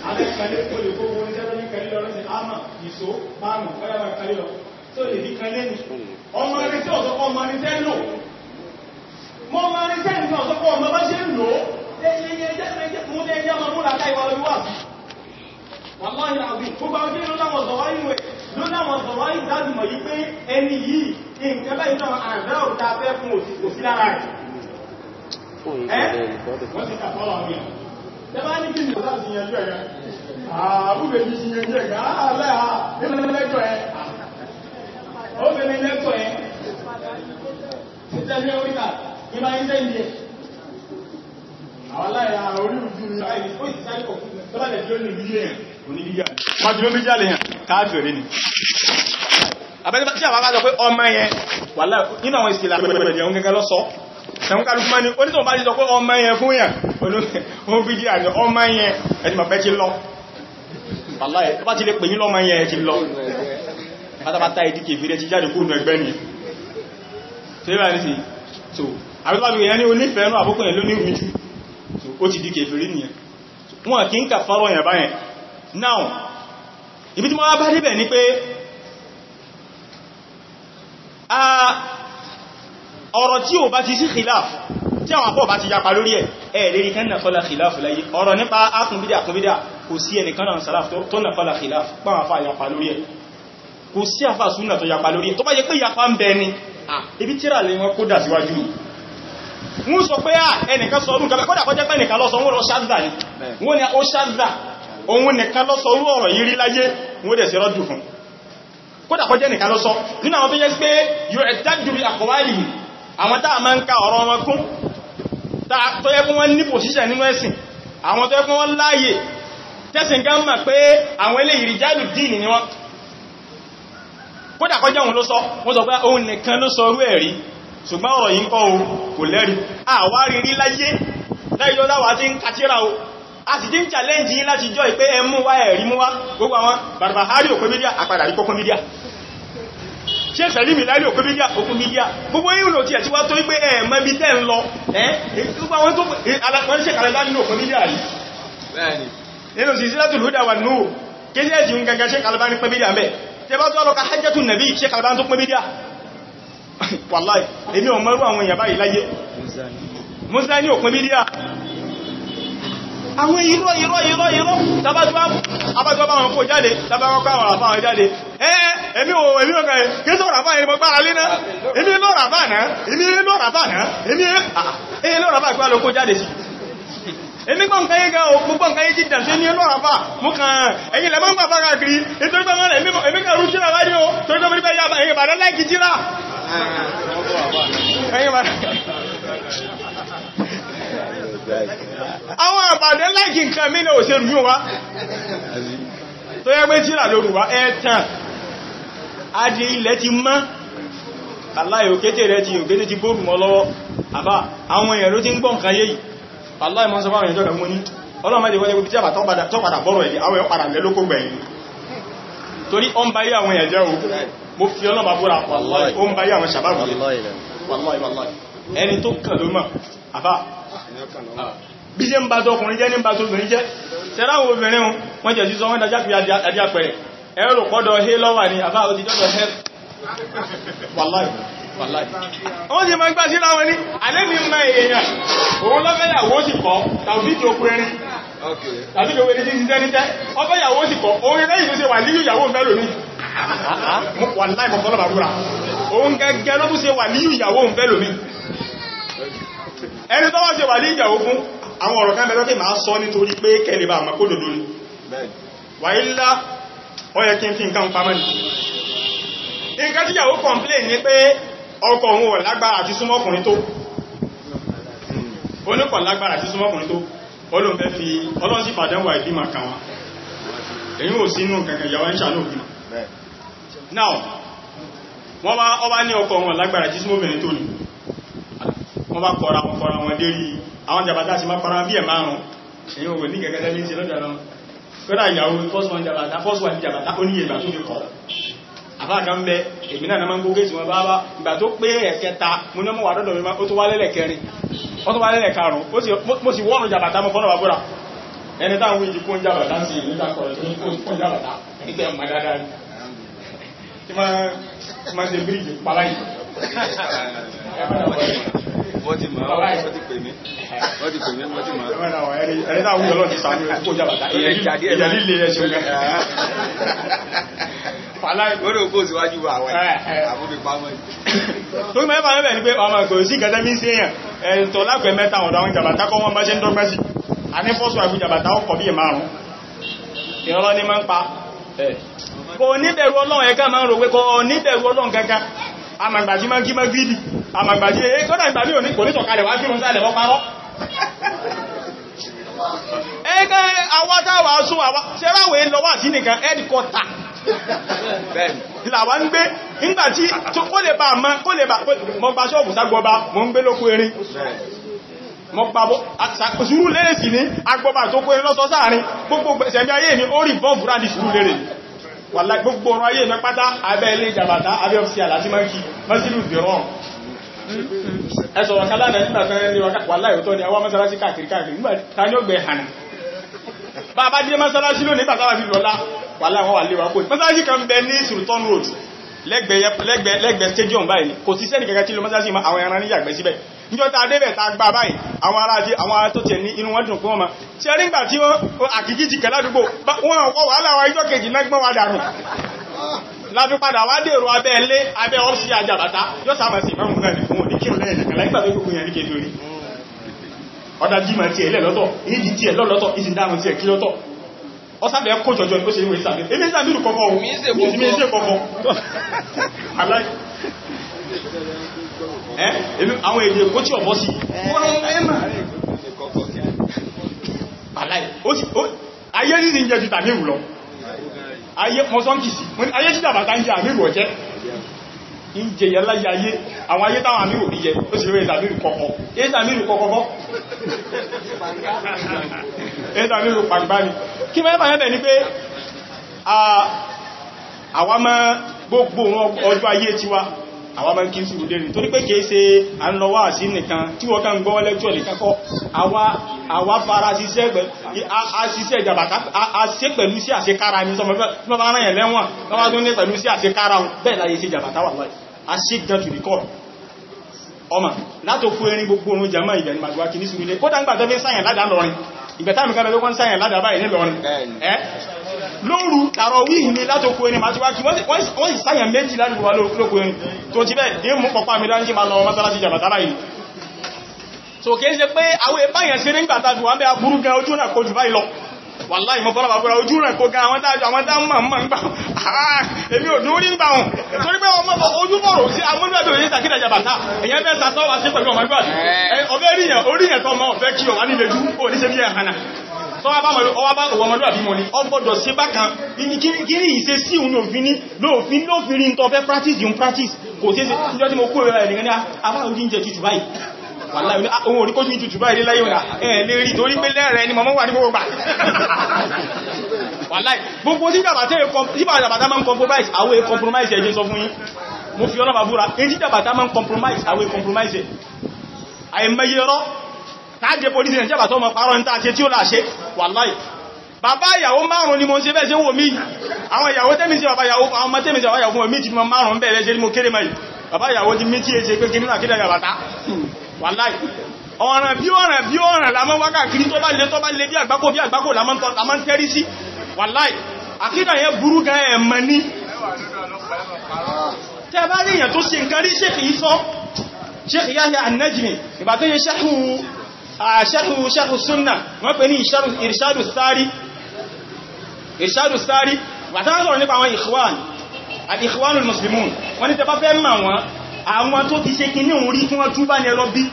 abẹ́kalẹ̀ kó lè kó owó ní sẹ́tọ́ ní kalẹ̀ lọ sí àmà ìṣó páàmù ọya wà kalẹ̀ lọ tó lè ní kalẹ̀ ní ọmọ rẹ̀ tí ọ̀sọ́kọ́ ọmọ ní tẹ́ lò mọ́ ọmọ rẹ̀ tẹ́ ní ọ̀sọ́kọ́ ọmọ bá ṣe ń lò ó Wàláhì àbí gbogbo àwọn tí ló láwọn zọ̀wáyí rẹ̀ ló láwọn zọ̀wáyí dájúmọ̀ yí pé ẹni yìí nǹkan báyìí náà àrẹ́ òta fẹ́ fún òsì lára rẹ̀. Ẹ́ wọ́n ti kàfọ́lọ̀ àwọn èèyàn. Tẹ́bá ní kí ni ọ̀sá ti yanjú ẹ̀gá? Àbúgbè ti yanjú ẹ̀gá, ààlẹ́ à nínú lẹ́tọ̀ ẹ̀. Ó fẹ́ lẹ́tọ̀ ẹ̀. Títẹ́ ní oríta, ìbá ń sẹ́ndì ẹ̀. Àwọn aláìyá orí ojú ni ó sì sáré kọ̀ fún tọ́bá lẹ̀ tí ó ní ìdílé yẹn oníbíjà wọ́n ti ló bíjà lè yàn káàfìrí ni. Àbẹ́lẹ́ tí àwọn bá sọ pé ọmọ yẹn wà láì nínú àwọn ìsìlá pẹ̀lẹ̀ ẹ̀hún gẹ́gẹ́ lọ́sọ ẹ̀hún kálukú máa ní onítọ̀ bá ti sọ pé ọmọ yẹn fún yàn ó fi jí àjọ ọmọ yẹn ẹni mọ̀ pẹ́ ti lọ. Wàláhì tó bá ti lè pè yín lọ́mọ yẹn ti lọ pátápátá, ìdí kèfèrè ti jáde kúrò ẹgbẹ́ ni. Ṣé bá ní sí so àbí tó bá fi yẹn ní onífẹ̀ẹ́ náà àbúkù yẹn ló ní ìrújú, ó ti di kèfèrí nìyẹn. Wọn kì í kà fárọ̀ yẹn báyẹn. Now ibi tí mo wá bá débẹ̀ ni pé ọ̀rọ̀ tí ò bá ti sí khilaf, tí àwọn àpọ̀ bá ti yapa lórí ẹ̀ ẹ̀ lérí kan náà kọ́lá khilaf láyé. Ọ̀rọ̀ nípa akùnbídà akùnbídà, kò sí ẹnìkan náà salaf tó náà kọ́lá khilaf pàwọn àfà yapa lórí ẹ̀. Kò sí àfà súnà tó yapa lórí ẹ̀. Tó bá yẹ pé yapa ń bẹ ni ibi tíra lè wọn kó dà síwájú, wọ́n sọ pé ẹnìkan sọ orú kọ́dà kọjá pé ẹnìkan ló sọ, wọ́n lọ ṣáàzà ni, wọ́n ni ó ṣáàzà, òun nìkan ló sọ orú ọ̀rọ̀ yìí rí láyé, wọ́n dẹ̀ sí rọ́dù fún. Kódà kọjá nìkan ló sọ nínú àwọn tó yẹ pé yóò ẹ̀dájú bí àkọwálì, àwọn táà máa ń ka ọ̀rọ̀ wọn kún, tó yẹ kún wọ́n ní pòsíṣẹ̀ nínú ẹ̀sìn, àwọn tó yẹ kún wọ́n láàyè tẹ́sìn gán mọ̀ pé àwọn eléyìí rìjálù díìnì ni wọ́n. Kódà kọjá òun ló sọ, wọ́n sọ pé òun nìkan ló sọ orú ẹ̀rí, ṣùgbọ́n ọ̀rọ̀ yìí ń kọ́ o kò lẹ́rí àwárí rí láyé láìjọ́ láwá tí ń kàtíra o, a sì tí ń challenge yín láti jọ ìpé ẹmú wá ẹ̀rí mú wá. Gbogbo àwọn Barbahari òpé mídíà, àpadà rí kókún mídíà, ṣe Sẹ̀límì láìrí òpé mídíà, òkú mídíà, gbogbo ìrìnà tí ẹ̀ tí wá tó wípé ẹ̀mọ́ ibi tẹ́ ń lọ. Ẹ́ gbogbo àwọn tó wọ́n ṣe kàlẹ́lá nínú òpé mídíà rí nínú sí sílátù lúdà wà nù kéjẹ́ ẹ̀tì ń gangan ṣe kàlẹ́bá ní pé mídíà mẹ́. Tẹbá tó lọ́ka Hajjatun Nabi, Sheikh Albani tó pín bídíà. Wàláì, èmi ò mọ̀rú àwọn èèyàn báyìí láyé. Muzani ò pín bídíà. Àwọn irọ́ irọ́ irọ́ irọ́ tàbátúwà bá wọn kó jáde, tàbátúwà àwọn àfáà wọn jáde. Èmi ò èmi ò kẹ́ kí sọ̀rọ̀ àfáà yẹn gbára lé náà. Èmi lọ́rọ̀ àfáà náà, èmi lọ́rọ̀ àfáà náà, èmi lọ́rọ̀ àfáà pẹ́ lọ kó jáde sí. Èmi gbọ́n nǹkan yé gan o, gbogbo nǹkan yé jíjà sí ní lọ́rọ̀ àfáà, mú kàn ẹ̀yìn lẹ́mọ́ ń gbà fára kiri, nítorí pé wọ́n èmi kàn rú jíra wáyé o, torí pé mo ní pé ẹ̀yìn Ìbàdàn láìkí jíra. Àwọn àbàdẹ́ láìkí nǹkan mí náà ò ṣe rú wá tó yẹ pé tíra lórí wá ẹ̀tàn adì ilẹ̀ ti mọ́ aláì òkété rẹ̀ ti òkété ti bóòrù mọ́ lọ́wọ́. Àbá àwọn èèyàn ló ti ń gbọ́ nǹkan yé yìí. Aláì mọ́ sọ fáwọn èèyàn jọ́gà mú ní ọlọ́mọdé wọ́n jẹ́ tí àbà tọ́padà bọ́rọ̀ ẹ̀dì àwọn èèyàn padà lẹ́ lókó gbẹ̀yìn torí ó ń bá yé àwọn èèyàn jẹ́ o. Mo fi ọlọ́mà búra, ó ń bá yé àwọn sàbábù jẹ́. Wallahi wallahi ẹni tó kàn ló mọ̀. Àbá bí ṣe ń bá tọkùnrin jẹ́ ní bá tóbìnrin jẹ́. Tẹ́ráwọ̀ obìnrin wọ́n jẹ́ sísọ wọ́n dájá fi adí àpẹẹrẹ ẹ̀rọ pọ́dọ̀ hé lọ́wà ní àbá ó ti dọ́dọ̀ hẹ́. Wàláì wàláì wọ́n ti máa ń gbá sí láwọn ní alẹ́ mi mọ èèyàn òun lọ́fẹ́yàwó sì kọ́ tàbí ìjòkó erin tàbí ìjòkó erin tí ń tẹ́ ọfẹ́yàwó sì kọ́ òun lẹ́yìn tó ṣe wà líyù ìyàwó ń fẹ́ lómi. Wàláì mọ̀kànlá bàbúrà òun gẹ́gẹ́ ló tún ṣe wà líyù ìyàwó ń fẹ́ lómi. Ẹni tó wá ṣe wà ní ìyàwó fún àwọn ọ̀rọ̀ kan bẹ̀rẹ̀ máa sọ nítorí pé kẹlẹ̀ bá àmà kó dòdó ní wà ílá ó yẹ kí n fi nǹkan pamọ́ ní nǹkan tí ìyàwó complain ní pé ọkọ òun ò lágbára àti súnmọ́kùnrin tó, oníkọ̀ lágbára àti súnmọ́kùnrin tó, olóǹfẹ́ fi ọlọ́sí fàdánwà ìbímọ kan wọn èyí ò sínú kankan ìyàwó ń ṣàánú òbímọ. Now wọ́n bá ọba ní ọkọ òun ò lágbára àti súnmọ́bìnrin tó ní, wọ́n bá kọ́ra wọn kọ́ra wọn dérí àwọn jàbátá sí máa kọ́ra bí ẹ̀ márùn-ún èyí òwò ní gẹ̀gẹ́gẹ́ ní ṣe lọ́dọ̀ náà. Kọ́dà ìyàwó first one jàbátá, first one jàbátá ó ní ìgbà tó fi kọ́ àfáàkà ń bẹ èmi náà máa ń gbógé tí wọ́n bá bá ìgbà tó pé ẹ̀kẹta mú ní mọ́ wà dọ́dọ̀ mi ó tó wá lẹ́lẹ̀ kẹrin ó tó wá lẹ́lẹ̀ karùn-ún mo sì wọ́nù jàbátá mọ́ fọ́nà bàbúrà ẹni táwọn ìjì kó ń jàbátá sí ìlú ìdákọ̀rọ̀ tó ń kó ń jàbátá nígbà ẹ̀mọ̀ dáadáa ni tí máa ṣe bíríjì paláyì. Wọ́n ti mọ̀, wọ́n ti pè mí, wọ́n ti pè mí, wọ́n ti mọ̀. Ẹni táwọn ìjọ lọ́ti sàánú kó jàbàtà ìyà líle ẹ̀ṣẹ̀ gan. Wọ́n rò kó síwájú àwọn àbúbí pamọ́. Tó mẹ́fà mẹ́fà ní pé ọmọ kò sí gẹ́gẹ́ bí sí èèyàn ẹ̀tọ́ lápẹ̀ mẹ́ta ọ̀dọ̀ àwọn jàbàtà kọ́ wọ́n bá ṣe ń dọ́gbẹ́ sí. A ní fọ́sù àìfú jàbàtà ọkọ̀ bí márùn-ún. Ìrọ́lọ́ ní máa ń pa. Kò níbẹ̀rù Ọlọ́run ẹ̀ká máa ń rò pé kò níbẹ̀rù Ọlọ́run kankan. Àmàgbàjí máa ń kí máa gídì, àmàgbàjí èé kọ́dà ìgbà mí òní kò ní sọ̀kalẹ̀ wá kírun sálẹ̀ wọ́n parọ́. Ẹgbẹ́ àwátáwà sún àwá ṣẹ́ráwẹ̀ lọ wà sí nìkan ẹ́dìkọ́ta ìlàwà ń gbé nígbàtí kó lè bá mọ́ kó lè bá mọ́ bá ṣọ́ọ̀bù ságbọba mọ́ ń gbé lókó erin mọ́ gbàbọ́ sùúrù lérè sí ní agbọba tó kó erin lọ́sọ sáàrin gbogbo ṣẹ̀mí ayé mi ó rí bọ́ọ̀bù rádi sùúrù lérè. Wàláhì gbogbo ọ̀rọ̀ ayé mi pátá abẹ́ ilé ìjàbàtà abẹ́ ọ́fíìsì àlàtí máa ń kí mọ́sílù dìrọ̀ ẹsọ̀rọ̀ kálánà nígbàtán ní wàláhì òtọ́ ni àwọn mọ́sálásí káàkiri káàkiri nígbàtá ní ó gbẹ̀ hànà bá bá dé mọ́sálásí lónìí nígbàtá wà fi lọ́lá wàláhì wọ́n wà lé wa kó mọ́sálásí kan bẹ ní Sultan Road lẹ́gbẹ̀ẹ́ stadium báyìí kò sí sẹ́nì kẹ́kẹ́ tí lọ mọ́sálásí àwọn ẹran níyàgbẹ́ síbẹ̀. Níjọ́ ta débẹ̀ ta gbà báyìí àwọn ará àti àwọn ará tó tẹ̀ ní inú wọn dùn fún ọmọ tí ẹ nígbà tí wọ́n àkìkí ti kẹ̀ ládùúgbò wọ́n kọ́ wàhálà wa ìjọ́ kejì mẹ́gbọ́n wa dànù láfi padà wá dèrò abẹ́ ilé abẹ́ ọ́fíìsì àjàbàtà yóò sáàmà sí ìfẹ́ mú náà ní fún òní kírun lẹ́yìn nìkan láìpàá tó gbogbo yẹn ní kejì orí ọ̀dá jíma tí ẹ̀lẹ́ lọ́tọ̀ ìdí tí ẹ̀ lọ́lọ́tọ̀ ìsìn dáhùn tí ẹ̀ kí lọ́tọ̀ ọsábẹ̀ kó jọjọ ó ṣe ìwé ìsàmì èmi ìsàmì kọ̀kọ́ ohun mi ṣe kọ̀kọ́ àwọn èdè kó tí ọ̀bọ́ sí ayé ní jẹ́ ju tàbí ìrù lọ ayé mọ́sánкìsì ayé tí jàbàtà ń jẹ àmì ìrù ọ̀jẹ́ ń jẹ yẹ láyé ayé àwọn ayé táwọn àmì ìrù jẹ ó sì rí ìsàmì ìrù kọ̀kọ́ ìsàmì ìrù kọ̀kọ́ ìsàmì ìrù pàgbá ni kí mẹ́fà mẹ́bẹ̀ ni pé àwa mọ́ gbogbo ọjọ́ ayé tiwa Àwọn máa ń kí sùúrù lérí torí pé kìí ṣe à ń lọ wá sí nìkan tí wọ́n kàn gbọ́ lẹ́kṣọ̀ nìkan kọ́. Àwa fara ṣiṣẹ́ ìjàbàtà a ṣe pẹ̀lú sí àṣekára ní sọmọ bí wọ́n bá rán yẹn lẹ́wọ̀n wọ́n bá tún ní pẹ̀lú sí àṣekára wọn bẹ́ẹ̀ láyé ṣe jàbàtà wà láì a ṣe gan to the core. Ọmọ látòkú erin gbogbo orun jama ìbẹ̀ ní màgbà kì ní sùúrù lé kódà ń gbà tẹ́fẹ́ sáyẹn ládàá lọrin ìgbẹ̀tà mi kan lọ́wọ́ wọ́n sáyẹn ládàá báyìí nílọrin ẹ́ lóòrù tààrọ wíhì mi látòkú erin máa ti wá kí wọ́n sì sáyẹn méjì ládùúgbò wa lókú erin tó ti bẹ́ẹ̀ ní mú pọ̀pá mi dání kí máa lọ mọ́sálásí jàbàtà báyìí. So kìí ṣe pé àwọn ìbáyàn ṣe nígbà tàbí wọ́n bẹ́ aburú gan ojú náà kojú báyìí lọ. Wàláhì mo fọ́lọ́bà fúra ojú rẹ̀ kó gan àwọn tájọ àwọn tá mọ̀ mọ̀ ń gbà èmi ò dúró ní gbà wọn torí pé ọmọ ojú bọ̀rọ̀ sí amúlùwàbí òye tàkídà jàbàtà èyàn fẹ́ sàtọ́ wá sí pẹ̀lú ọmọlúwàbí ọbẹ̀ ríyàn oríyàn tọmọ ọ̀fẹ́ kí ọwá nílé jú ò ní ṣe bí ẹ̀hànà tọ́wọ́ bá ọmọlúwàbí mọ́ ni ọ gbọ́dọ̀ sí bákan kí ní ìṣe sí òun òfin ní lóòfin lóòfin rí ń tọ́ fẹ́ practice yìí practice kò sí ìjọ́ tí mo kúrò rẹ̀ nìkan ní afá ojú ń jẹ tútù báyìí wàláhì ohun orí kó tún tútù báyìí láyé òun ẹ̀ lè rí torí pé lẹ́rẹ̀ ni mọ̀mọ́ wà ní gbogbo gbà. Wàláhì gbogbo tí jàbàtà máa ń compromise àwọn è compromise ẹ̀jẹ́ sọ fún yín mo fi ọlọ́bà búra èyí jàbàtà máa ń compromise àwọn è compromise àìmọye rọ́ tàájẹ́ polisi ẹ̀ jàbàtà ọmọ parọ́ ní tàà ṣe tí ó láṣe. Wàláhì bàbá ìyàwó márùn ni mo ń ṣe bẹ́ẹ̀ ṣe wò mí àwọn ìyàwó tẹ́mi sí bàbá ìyàwó àwọn ọmọ tẹ́mi sí bàbá ìyàwó fún mi ti mọ márùn bẹ́ẹ̀ ṣe ní mo kéré mọ́ yìí bàbá ìyàwó ti mí tí è ṣe pé kí nínú àkídà jàbàtà. Wàláhì ọ̀ràn bí ọ̀ràn bí ọ̀ràn la mọ́ wákàkiri tó bá lè bí àgbákò bí àgbákò la mọ́ ń tẹ́rí sí. Wàláhì àkídà yẹn burú gan ẹ̀mọ̀ ní tẹ́ bá rí èyàn tó ṣe nǹkan rí Sheikh yìí sọ Sheikh Yahya An-Najmi ìgbà tó yẹ Sharhu Sunnah wọ́n pè ní Irshadu Sari Irshadu Sari ìgbà tó sọ̀rọ̀ nípa àwọn Ikhwan al-Ikhwanul Muslimun wọ́n ní tẹ́ bá fẹ́ mọ̀ wọ́n àwọn tó ti ṣe kí ní òun rí kí wọ́n túbá ní ẹlọ bí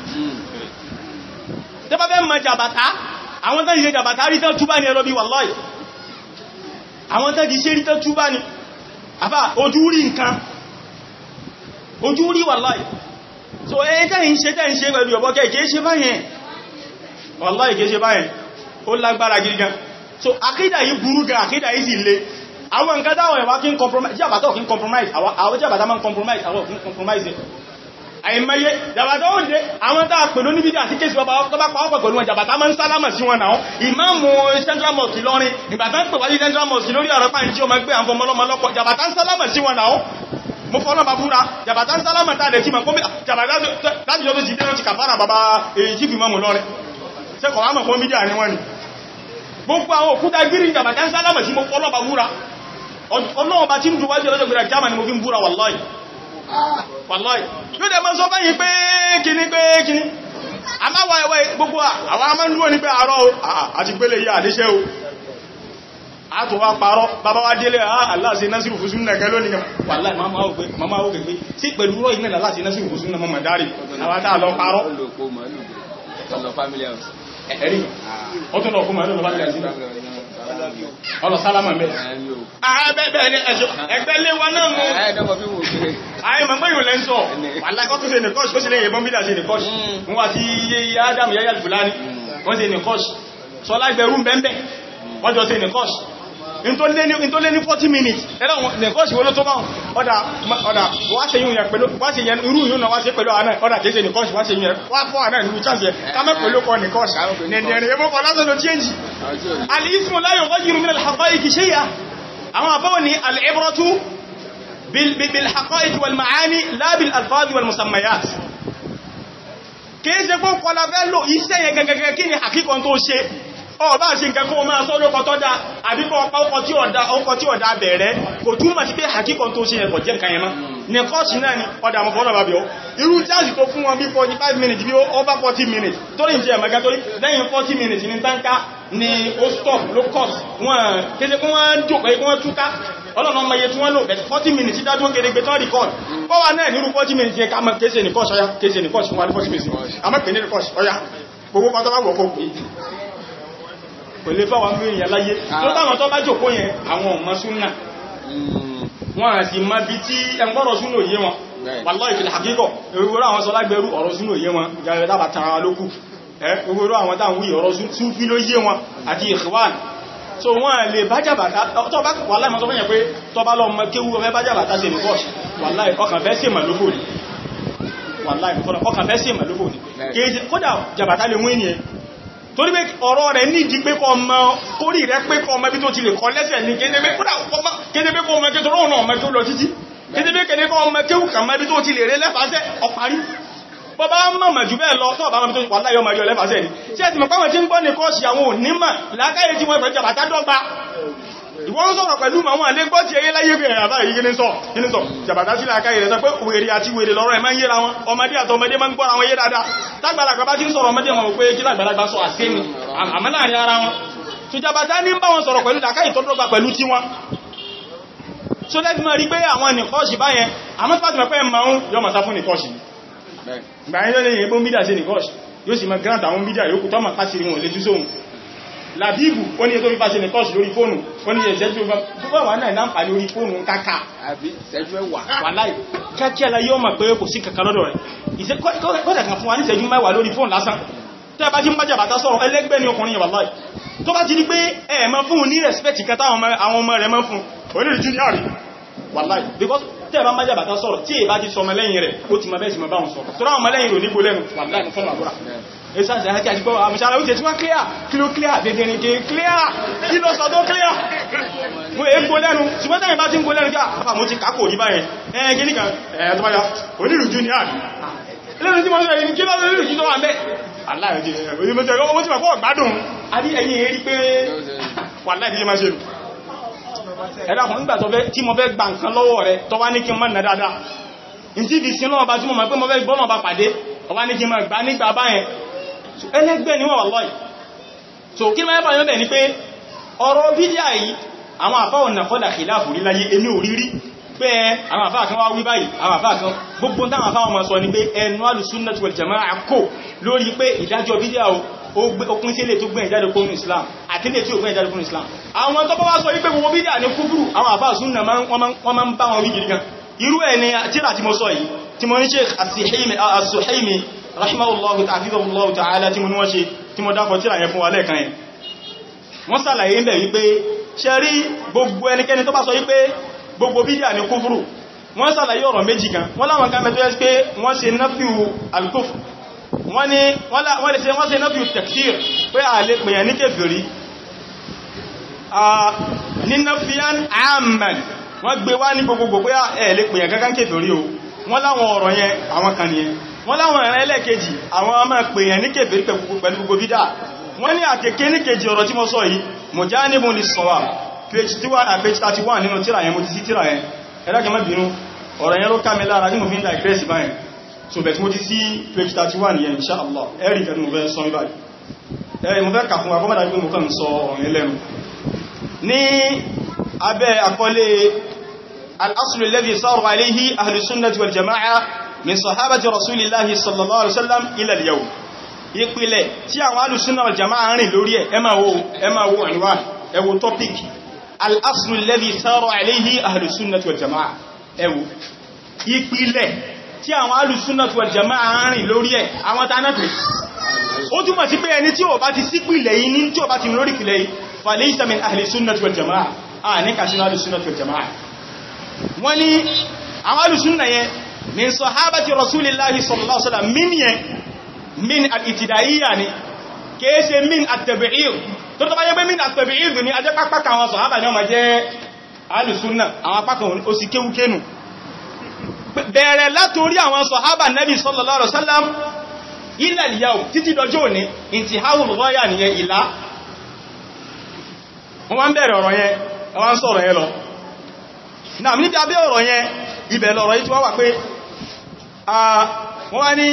tẹ́ bá fẹ́ mọ̀ jàbàtà àwọn tán ṣe jàbàtà rí tán túbá ní ẹlọ bí wàláhì àwọn tán ti ṣe rí tán túbá ní àbá ojú rí nǹkan ojú rí wàláhì so ẹ tẹ́ ń ṣe tẹ́ ń ṣe pẹ̀lú ọ̀bọ̀kẹ́ kìí ṣe báyẹn wàláhì kìí ṣe báyẹn ó lágbára gidi gan. So àkídà yìí burú gan àkídà yìí sì le àwọn nǹkan táwọn ẹ̀wà kí ń compromise jàbàtà kí ń compromise àwọn jàbàtà máa ń compromise àwọn kí ń compromise àìmọye jàbàtà ó dé àwọn tàà pẹ̀lú níbi àti kéèsì bàbá tó bá pàápọ̀ pẹ̀lú wọn jàbàtà máa ń sálámà sí wọn náà ìmáàmù Central Mosque lọ́rin ìgbàtà ń pè wá sí Central Mosque lórí ọ̀rọ̀ pàǹ tí ó máa gbé àwọn ọmọ ọlọ́mọ lọ́kọ̀ jàbàtà ń sálámà sí wọn náà mo fọ́nà bá búra jàbàtà ń sálámà tàà tí ma kó jàbàtà láti jọ tó ti dé ti kàfàrà bàbá èyí tí fi mọ́mù lọ́rin sẹ́kọ̀ọ́ àmọ̀ fún mídíà ni wọ́n ni gbogbo àwọn òkúta gírí jàbàtà ń sálámà sí mo fọ́nà bá búra ọlọ́run bá tí ń duwájú ọlọ́jọ́ gbẹ̀rẹ̀ jáma ni mo fi ń búra wàláì wàláì yóò dẹ̀ mọ́ sọ báyìí pé kíní pé kíní a máa wà ẹwẹ́ gbogbo àwọn amá ń dúró ní pé àárọ̀ àti pélé yà àdíṣẹ́ o a tó wá parọ́ bàbá wá délé aláàṣẹ násìrù fún súnnà gẹ́ lónìí wàláì máa ó gẹ̀gbé sí pẹ̀lú rọ́ ìmẹ́lá aláàṣẹ násìrù fún súnnà mọ́mọ̀ dárì àwọn tá lọ parọ́ ẹ̀rí ó tún lọ kó màálù lọ family house ọlọ sálámà mẹ́ ààbẹ̀bẹ̀ ní ẹ̀ṣọ́ ẹgbẹ́ lé wa náà mú àìmọ̀ yóò lẹ́ ń sọ aláìkọ́ tó ṣe nìkọ́ṣ ó sì lè yẹ̀bọ́n bídà ṣe nìkọ́ṣ wọ́n wá sí yíyá Adam yáyà Fulani wọ́n ṣe nìkọ́ṣ sọ láìgbẹ̀rún bẹ́ẹ̀bẹ̀ wọ́n jọ ṣe nìkọ́ṣ in tó lé ní 40 minutes ẹ̀rọ nìkọ́ṣ wọ́n ló tó bá ọ̀dà ọ̀dà wá ṣe yún yẹn pẹ̀lú wá ṣe yẹn irú yún náà wá ṣe pẹ̀lú àná ọ̀dà kìí ṣe nìkọ́ṣ wá ṣe yún yẹn wá fọ́ àná ìlú chance yẹn ká mẹ́ pẹ̀lú kọ nìkọ́ṣ nẹ̀nẹ̀rẹ̀ yẹn mọ́kọ lásán ló change al-ismu la yughayyiru min al-haqa'iqi shay'a àwọn àfọwọ́ ni al-ibratu bil-haqa'iq wal-ma'ani la bil-alfaz wal-musammayat kìí ṣe pé kọlá fẹ́ lò iṣẹ́ yẹn gẹ́gẹ́gẹ́ kí ni àkíkan tó ṣe ọba ṣe nǹkan kó máa sọ lókọ tó dá àbí kọ́ ọpa ọkọ̀ tí ọ̀dá bẹ̀rẹ̀ kò túmọ̀ sí pé àkíkan tó ṣe ẹ̀kọ̀ jẹ́ nǹkan yẹn mọ́ ní kọ́ọ̀ṣì náà ni ọ̀dà àmọ́ fọ́nà bàbí ọ irú jáàsì tó fún wọn bí 45 minutes bí over 40 minutes torí ìjẹ́ ẹ̀mẹ́gá torí lẹ́yìn 40 minutes ní táǹkà ni ó stop ló cost wọ́n kéde kí wọ́n jòkó kí wọ́n túká ọlọ́nà ọmọ iye tí wọ́n lò bẹ̀t 40 minutes dájú ó kéde gbé tán record kọ́wà náà nírú 40 minutes yẹn ká mọ́ kése ní kọ́ọ̀ṣì ọya kése ní kọ́ọ̀ṣì fún wa ní 40 minutes àmọ́ pè ní kọ́ọ̀ṣì ọya gbogbo kan tó bá wọ̀ kó pè kò lè fáwọn mìíràn yẹn láyé tó táwọn tó bá jòkó yẹn àwọn ọmọ súnà wọ́n à sì mọ́ bí tí ẹgbọ́rọ̀ súnà òye wọn wallahi fil haqiqa ewúrú àwọn sọ lágbẹ̀rú ọ̀rọ̀ súnà òye wọn gẹ̀rẹ̀ dábà tara lókù ewúrú àwọn táwọn wí ọ̀rọ̀ súnfí ló yé wọn àti ikhwan so wọ́n lè bá jàbàtà tó bá wallahi mọ́ sọ fún yẹn pé tó bá lọ mọ́ kéwú ọfẹ́ bá jàbàtà ṣe ní kọ́ọ̀ṣì wallahi ọkàn fẹ́ sí màlúkò ní Wàláhì ọkàn fẹ́ sí ìmọ̀lúfò ní kódà jàbàtà lè wí ní ẹ torí pé ọ̀rọ̀ rẹ̀ nídi pé kọ ọmọ kórí rẹ̀ pé kọ ọmọ bí tó ti lè kọ lẹ́sẹ̀ ní kéde pé kọ ọmọ kí tó rọrùn ọmọ kí ó lọ títí kéde pé kéde kọ ọmọ kí ó kàn mọ́ bí tó ti lè rẹ lẹ́fàáṣẹ́ ọparí. Bọ́bá mọ̀mọ̀ jù bẹ́ẹ̀ lọ tọ́ọ̀bá mọ̀ tó wà láyọ́ mọ̀ rí ọlẹ́fàáṣẹ́ ni. Tí ẹ ti mọ̀ pàwọn tí ń gbọ́ ní kọ́ọ̀ṣì àwọn onímọ̀ lákáyé tí wọ́n pẹ̀lú jàbàtà dọ́gba. Ìwọ́n sọ̀rọ̀ pẹ̀lú àwọn àlé gbọ́ tí ẹyẹ láyé bẹ̀rẹ̀ àbá yìí kí ní sọ, kí ní sọ, jàbàtà sí lákáyé rẹ̀ sọ pé wèrè àti wèrè lọ́rọ̀ ẹ̀ máa ń yéra wọn, ọmọdé àtọmọdé máa ń gbọ́ra wọn yé dáadáa. Tágbàlagbà bá ti ń sọ̀rọ̀ ọmọdé wọn pé kí lágbàlagbà sọ àṣẹ ni, àmọ́ láàrin ara wọn. So jàbàtà ní ń bá wọn sọ̀rọ̀ pẹ̀lú làkáyé tó dọ́gba pẹ̀lú tí wọn. So lẹ́fì máa rí pé àwọn nìkọ́ọ̀ṣì báyẹn, àmọ́ tó bá ti mọ̀ pé ẹ̀ máa ń yọ màsá fún nìkọ́ọ̀ṣì. Gbàyẹn lọ́lẹ́ yìí bó ń bídà sí nìkọ́ọ̀ṣì, yóò sì máa grant àwọn bídà yóò tọ́ máa pàṣírí wọn lè tú sóhun. Làbíbù ó ní ètò fífà ṣe nìkọ́ọ̀ṣì lórí fóònù, ó ní ẹ̀ṣẹ́ tó bá wà náà láǹfààní orí fóònù káka. Àbí ìṣẹ́jú mẹ́wàá. Wàláì, kíákíá la yóò mọ̀ pé kò sí kankan lọ́dọ̀ rẹ̀. Kọ́dà kan fún wa ní ìṣẹ́jú mẹ́wàá lórí fóònù lásán. Tẹ́ bá jí ń bá jàbàtà sọ̀rọ̀ ẹlẹ́gbẹ́ ni ọkùnrin yẹn wàláì. Tó bá ti ní pé ẹ máa fún un ní respect kan táwọn àwọn ọmọ rẹ̀ máa fún un, onílù junior rí. Wàláì, because tẹ́ bá ń bá jàbàtà sọ̀rọ̀ tí èbá ti sọ ọmọ lẹ́yìn rẹ̀, ó ti mọ bẹ́ẹ̀ sì mọ bá wọn sọ̀rọ̀. Torí àwọn ọmọ lẹ́yìn rẹ̀ ò ní gbó lẹ́nu, wàláì mo fọ́nà àbúrà. Ẹ̀sán àti àti gbọ́ àmúṣára ó ti wá clear, kí ló clear, dẹ̀dẹ̀rẹ̀dẹ̀ clear, kí ló sọ tó clear. Mo è gbó lẹ́nu, ṣùgbọ́n tẹ́yìn bá ti ń gbó lẹ́nu kí àpá mo ti kàkò rí báyẹn. Ẹ kí nìkan, ẹ̀ tó bá yá, onírùjú ni àrí. Lẹ́nu tí mo sọ yìí, kí ló onírùjú tó wà ń bẹ́? Aláìrẹ̀ mo ti mọ̀ pọ̀ gbádùn. A rí ẹ̀yìn èrí pé wàláì bí ṣe máa ṣe nù. Ẹ̀dàkùn nígbà tó fẹ́ tí mo fẹ́ gba nǹkan lọ́wọ́ rẹ̀ tó wá ní kí n má nà dáadáa. Ǹtí fi sin lọ́wọ́ bá tí mo mọ̀ pé mo fẹ́ gbọ́ náà bá pàdé, ó wá ní kí n má gbà nígbà báyẹn. So ẹlẹ́gbẹ́ ni wọ́n wallahi. So kí máa fàyọ́ bẹ̀ ni pé ọ̀rọ̀ bídíà yìí àwọn àfá ọ̀nà kọ́dà kìláàfù rí láyé èmi ò rí rí pé àwọn àfá kan wá wí báyìí, àwọn àfá kan gbogbo táwọn àfá wọn sọ ni pé ẹnu alùsúnnàtì wal jama'a kò lórí pé ìdájọ́ bídíà ó pín sí ilé tó gbé ìjáde kó nínú Islam àti ilé tí ó gbé ìjáde kó nínú Islam. Àwọn tó bá wá sọ wípé gbogbo bídíà ní kúfúrù, àwọn àfá súnnà wọ́n máa ń bá wọn wí gidi gan. Irú ẹ̀ ni tírà tí mo sọ yìí tí mo ní Sheikh As-Suhaimi rahimahullahu ta'ala ta'ala tí mo ní wọ́n ṣe tí mo dákọ̀ tírà yẹn fún wa lẹ́ẹ̀kan yẹn. Wọ́n ṣàlàyé ń bẹ̀ wípé ṣe rí gbogbo ẹnikẹ́ni tó bá sọ wípé gbogbo bídíà ní kúfúrù, wọ́n ṣàlàyé ọ̀rọ̀ méjì kan. Wọ́n láwọn kan mẹ́tọ́ yẹ́ pé wọ́n ṣe náfíù al-kufr, wọ́n ní wọ́n lè ṣe wọ́n ṣe náfíù takfir pé a lè pèyàn ní kèfèrí ní náfíàn àmàn, wọ́n gbé wá ní gbogbogbò pé ẹ lè pèyàn kankan kèfèrí o. Wọ́n láwọn ọ̀rọ̀ yẹn àwọn kan nìyẹn. Wọ́n láwọn ọ̀rọ̀ ẹlẹ́ẹ̀kejì àwọn máa pèyàn ní kèfèrí pẹ̀lú gbogbo bídà. Wọ́n ní àkèké ní kejì ọ̀rọ̀ tí mo sọ yìí mujanibun lis-sawab, page 2 and page 31 nínú tírà yẹn, mo ti sí tírà yẹn. Ẹ dákun má bínú, ọ̀rọ̀ yẹn ló ká mi lára tí mo fi ń digress báyẹn. So bẹ̀ tí mo ti sí page 31 yẹn insha Allah, ẹ̀rí ìfẹ́ mo fẹ́ sọ ní báyìí. Ẹ̀rí mo fẹ́ kà fún wa kó má dàbí pé mo kàn ń sọ ọ̀rọ̀ yẹn lẹ́nu. Ní abẹ́ àkọlé al-aslu alladhi sara alayhi ahlu sunnati wal jama'a min sahabati rasulillahi sallallahu alaihi wasallam ila al-yawm. Ìpìlẹ̀ tí àwọn alùsúnnà wal jama'a rìn lórí ẹ̀, ẹ máa wo, ẹ máa wo unwan, ẹ wo topic al-aslu alladhi sara alayhi ahlu sunnati wal jama'a. Ẹ wo ìpìlẹ̀ tí àwọn alùsúnnà wal jama'a rìn lórí ẹ̀, àwọn tánà pè. Ó túmọ̀ sí pé ẹni tí ó bá ti sípìlẹ̀ yìí ní tí ó bá ti lórí ìpìlẹ̀ yìí, falaysa min ahli sunnati wal jama'a. A ní kàṣínú alùsúnnà wal jama'a. Wọ́n ní àwọn alùsúnnà yẹn min sahabati rasulillahi sallallahu alaihi wasallam, min yẹn min al-ibtidaiya ni, kìí ṣe min at-tabi'ir. Tó tó bá yẹ pé min at-tabi'ir ni, ajẹ́ pápá kan àwọn sàhábà ní ó máa jẹ́ alùsúnnà, àwọn apá kan ó sì kéwúkénù. Bẹ̀rẹ̀ látorí àwọn sàhábà Nabi sallallahu alaihi wasallam ila al-yawm títí dọjọ́ òní, intihawul ghaya nìyẹn ìlà. Wọ́n wá ń bẹ̀rẹ̀ ọ̀rọ̀ yẹn, wọ́n wá ń sọ̀rọ̀ yẹn lọ. Náà níbi abẹ́ ọ̀rọ̀ yẹn, ibẹ̀ lọ̀rọ̀ yìí tí wọ́n wà pé wọ́n wá ní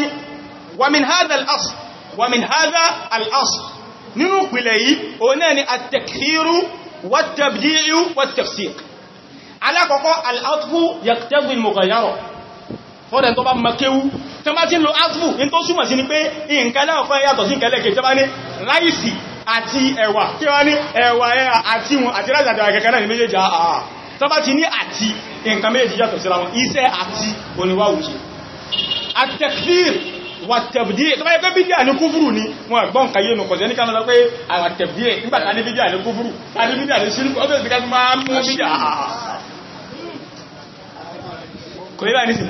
wa min hadha al-asl, wa min hadha al-asl, nínú ìpìlẹ̀ yìí òun náà ni at-takfiru wat-tabdi'u wat-tafsiq. Alákọ̀ọ́kọ́ al-atfu yaqtadi al-mughayara. Fọ́dẹ̀ tó bá makéwú tó bá ti ń lo atfu, in tó súnmọ̀ sí ni pé nǹkan láàkọ́ yàtọ̀ sí nǹkan lẹ́kẹ̀ẹ́. Tó bá ní ráìsì àti ẹ̀wà, kí wá ní ẹ̀wà àti wọn àti ráìsì àti ẹ̀wà kẹ̀kẹ́ náà ní méjèèjì. Àà tó bá ti ní àti nǹkan méjèèjì yàtọ̀ síra wọn, iṣẹ́ àti oníwáwùṣe. At-takfir wàtẹ̀bdí, tó bá yẹ pé bídíà ní kúfúrù ni wọ́n gbọ́n kàyé nù kọ̀sẹ̀ ní kàmọ́ sọ pé àwàtẹ̀bdí nígbàtà ní bídíà ní kúfúrù tàbí bídíà ní ṣírùkù, ó bẹ̀rẹ̀ sí ká máa mú bídíà. Kò yíra ní sí.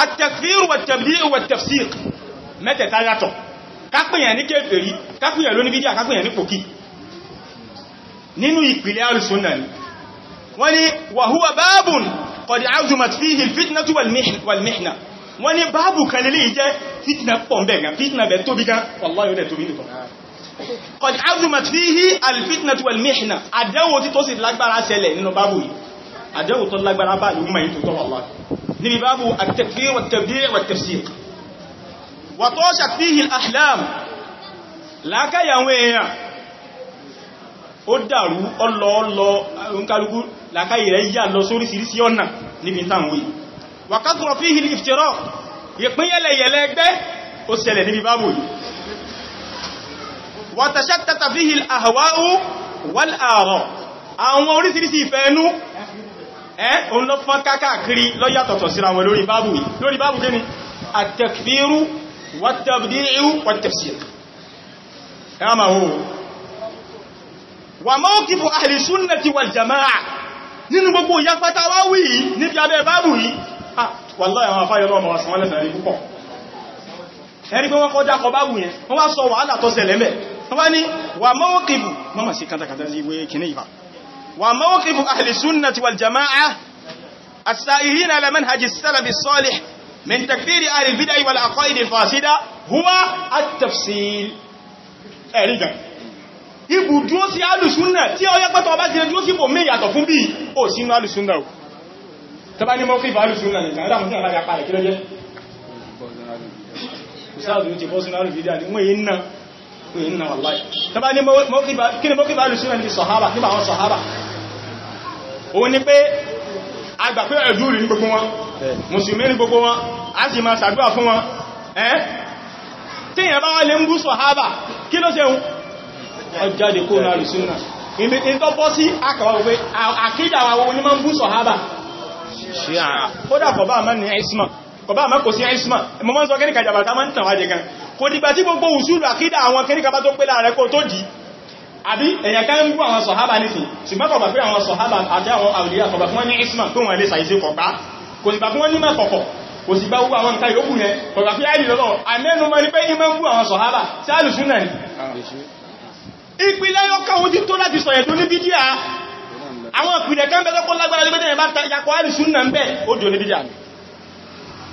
At-takfir wat-tabdi' wat-tafsiq mẹ́tẹ̀ẹ̀ta yàtọ̀. Kápẹ̀yàn ní kèfèrí, kápẹ̀yàn lóní bídíà, kápẹ̀yàn ní pòkí. Nínú ìpìlẹ̀ alùsùnà ni wọ́n ní wa huwa báàbùn qad 'azumat fihi al-fitnatu wal-mihna. Wọ́n ní báàbù kan lè jẹ́ fitna pọ̀ ń bẹ̀ gan, fitna bẹ̀ tóbi gan, wallahi ó dẹ̀ tóbi nìkan. Qad 'azumat fihi al-fitnatu wal-mihna, àdánwò tí tó sì lágbára ṣẹlẹ̀ nínú báàbù yìí, àdánwò tó lágbára bá ìlú mẹ́yìn tó tọ́ wallahi níbi báàbù at-takfir wat-tabdi' wat-tafsiq. Wa tashat fihi al-ahlam, làákàyàwó èèyàn ó dàrú, ọlọ ọlọ oúnkálukú làákàyè rẹ̀ yà lọ sóríṣiríṣi ọ̀nà níbi táwọn. Wa kathura fihi al-iftiraq, ìpínyẹlẹ̀yẹlẹ ẹgbẹ́ ó ṣẹlẹ̀ níbi báàbù yìí. Wa tashattata fihi al-ahwa'u wal-ara, àwọn oríṣiríṣi ìfẹ́ẹnú òun lọ fọ́n káàkiri lọ́yàtọ̀tọ̀ síra wọn lórí báàbù yìí. Lórí báàbù kí ni? At-takfiru wat-tabdi'u wat-tafsiq. Wa mawqifu ahli sunnati wal jama'a, nínú gbogbo ìyapátá wá wí níbi abẹ́ báàbù yìí, wallahi àwọn afáyọ́ lọ́mọ wa sanwọ́lẹ̀ sàrí púpọ̀. Ẹni pé wọ́n kọ́ dákọ báàbù yẹn, wọ́n wá sọ wàhálà tó ṣẹlẹ̀ mẹ́. Wọ́n wá ní wa mawqifu, mọ́mà sí kátàkátà sí ìwé kìíní ìfà. Wa mawqifu ahli sunnati wal jama'a as-sa'irina ala manhaji as-salaf as-salih min takfiri ahli al-bid'ah wal aqaid al-fasida huwa at-tafsil. Ẹ̀rí gan ibùdúró sí alùsúnnà tí ó yẹ pẹ́tọ̀ ọba ti dúró sí bò mí ìyàtọ̀ fún bí ó sínú alùsúnnà ò tọba ní mọ́kífà alùsúnnà nìkan ẹ̀dàmù tí àbájá parẹ̀ kí ló jẹ́ ìsáàdù ti bọ́ sínú alùbídíà ní wọ́n yìí náà wàláì. Tọba ní mọ́kífà alùsúnnà ní sọ̀hábà nípa àwọn sọ̀hábà, òun ni pé a gbà pé ẹ̀dúrì ní gbogbo wọn, mùsùlùmí ní gbogbo wọn, a sì máa ṣàdúrà fún wọn. Ẹ́ tí èèyàn bá wá lè ń bú sọ̀hábà kí ló ṣe? Ọjáde kó náà rí súnnà. In tó bọ́ sí àkàwà wípé àkídà àwọn onímọ̀ ń bú sọ̀hábà. Kódà kọ̀bá àmá ní ẹ̀sìmà, kọ̀bá àmá kò sí ẹ̀sìmà. Mọ́ mọ́ sọ kẹ́ríkà jàbàtà máa ń tàn wájẹ gan. Kò dìgbà tí gbogbo òṣùlù àkídà àwọn kẹ́ríkà bá tó pé láàrẹ kó tó dì. Àbí èyàn ká ń bú àwọn sọ̀hábà nísìn, ṣùgbọ́n kọ̀bà pé àwọn sọ̀hábà àti àwọn àwòlíyà kọ̀bà fún wọn ní ẹ̀sìmà pé wọ́n lè ṣàìṣe kọ̀gbá. Kò sì gbà fún wọn ní mọ̀ kọ̀kọ̀, kò sì gbà gbogbo àwọn nǹkan yòókù yẹn, kọ̀bà pé àìlì lọ́lọ́, àmẹ́nu mọ́ ní pé ìmọ̀ ń bú àwọn sọ̀hábà sí àlùsúnnà ni. Ìpìlẹ̀ yọ́ká ojú tó láti sọ̀yẹ̀ tó ní bídíà. Àwọn ìpìlẹ̀ kan bẹ́ẹ̀ kó lágbára lé bẹ́ẹ̀ bá yakọ̀ alùsúnnà ń bẹ́ ó dò ní bídíà.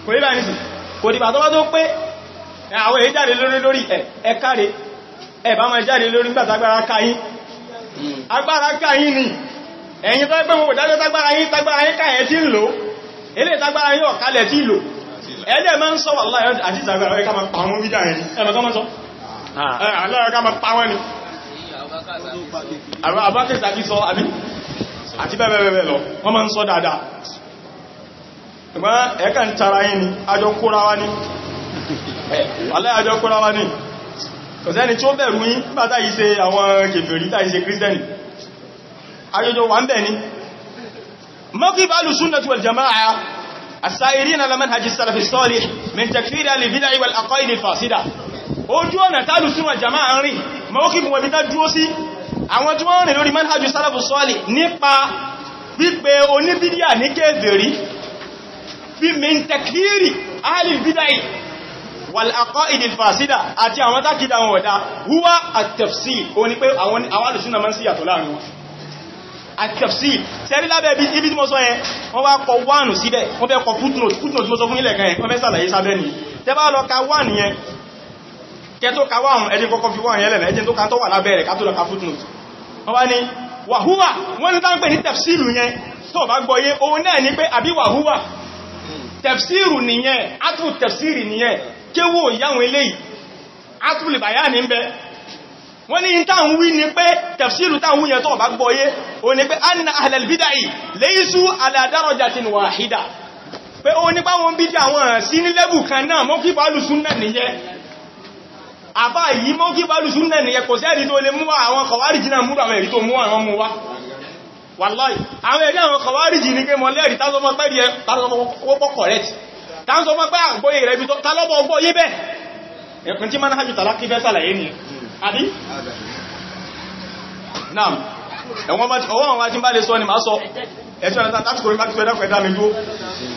Kò rí bá ní sí kò dìbà tó bá tó pé àwọn èyí jáde lórí lórí ẹ̀ káre ẹ̀ bá máa jáde lórí nígbà tágbára ká yín, agbára ká yín ni ẹ̀yin tó pé mo dájọ́ tágbára yín tágbára yín káyẹ̀ tí ń lò ilé tágbára yín ọ̀kálẹ̀ tí lò ẹ̀ẹ́dẹ̀ máa ń sọ wallahi àti ìtàgbára ẹ̀ká máa pa wọn bídíà ẹni ẹ̀mọ̀ tó máa sọ ẹ̀ká máa pa wọn ni àbákẹ́sà kí sọ àbí àti bẹ́ẹ̀bẹ́ẹ̀ lọ wọ́n máa ń sọ dáadáa. Ṣùgbọ́n ẹ̀kà ń tara yín ni, àjọ kóra wá ní alẹ́ àjọ kóra wá ní kò sẹ́ni tí ó bẹ̀rù yín nígbà táyí ṣe àwọn kèfèrí táyí ṣe kírísítẹ́nì, àjọjọ wà ń bẹ̀ ní mawqif ahlus-sunnah wal jamā'ah as-sā'irīna 'alā manhaj as-salaf as-ṣālih min takfīr ahlil bid'ah wal aqā'id al-fāsidah. Ojú ọ̀nà tálùsùn wal jamā'ah rìn mawqif wọn bí tá dúró sí, àwọn tí wọ́n rìn lórí manhaj as-salaf as-ṣālih nípa pípé oníbídíà ní kèfèrí bí min takfīr ahlil bid'ah wal aqā'id al-fāsidah àti àwọn tákìdá wọn ọ̀dá huwa at-tafsīl. Ó ní pé àwọn alùsùn náà máa ń sí yàtọ̀ láàrin wọn. At-tafsīl sẹ́rí lábẹ́ ibi tí mo sọ yẹn, wọ́n wá kọ wánù síbẹ̀, wọ́n fẹ́ kọ footnote, footnote mo sọ fún ilẹ̀ kan yẹn, wọ́n fẹ́ sàlàyé sábẹ́ ni. Tẹ́ bá lọ ka wánù yẹn, kẹ́ tó ka wánù ẹjẹ́ kọ́kọ́ fi wánù yẹn lẹ̀nà, ẹjẹ́ tó ka tó wà lábẹ́ rẹ̀ ká tó lọ ka footnote. Wọ́n wá ní wàhúwà, wọ́n ní tá ń pè ní tafsílù yẹn, tó bá gbọ́ yé òun náà ní pé àbí wàhúwà tafsílù nìyẹn, átù tafsílì nìyẹn, kéwò ìyáwọn eléyìí átù lè bàyá ní bẹ. Wọ́n ní táwọn wí ní pé tafsiru táwọn yẹn tó bá gbọ́yé o ní pé anna ahlal bid'ah laysu ala darajatin wahida, pé o ní pé àwọn bídí àwọn sí ní lẹ́bù kan náà, mọ́kífà alùsúnnà nìyẹn. Àbá yìí mọ́kífà alùsúnnà nìyẹn, kò sẹ́ẹ̀rí tó lè mú àwọn kọwárìjì náà mú àwọn ẹ̀rí tó mú àwọn mú wá. Wallahi àwọn ẹ̀rí àwọn kọwárìjì ní pé mọ́lẹ́rì tásọmọ́ correct, tásọmọ́ pé àgbóyè rẹ̀ bí tálọ́bọ̀ ọgbóyé bẹ́ẹ̀. Ẹ̀kùn tí manhaju talaqi fẹ́ sàlàyé nìyẹn. Àbí? Naam. Ẹ̀wọ̀n bá ọwọ́ àwọn ají bá lè sọ ni máa sọ. Ẹ̀ṣọ́ ẹ̀ta láti kòrí máa ti fẹ́dá pẹ̀dá mi dúó.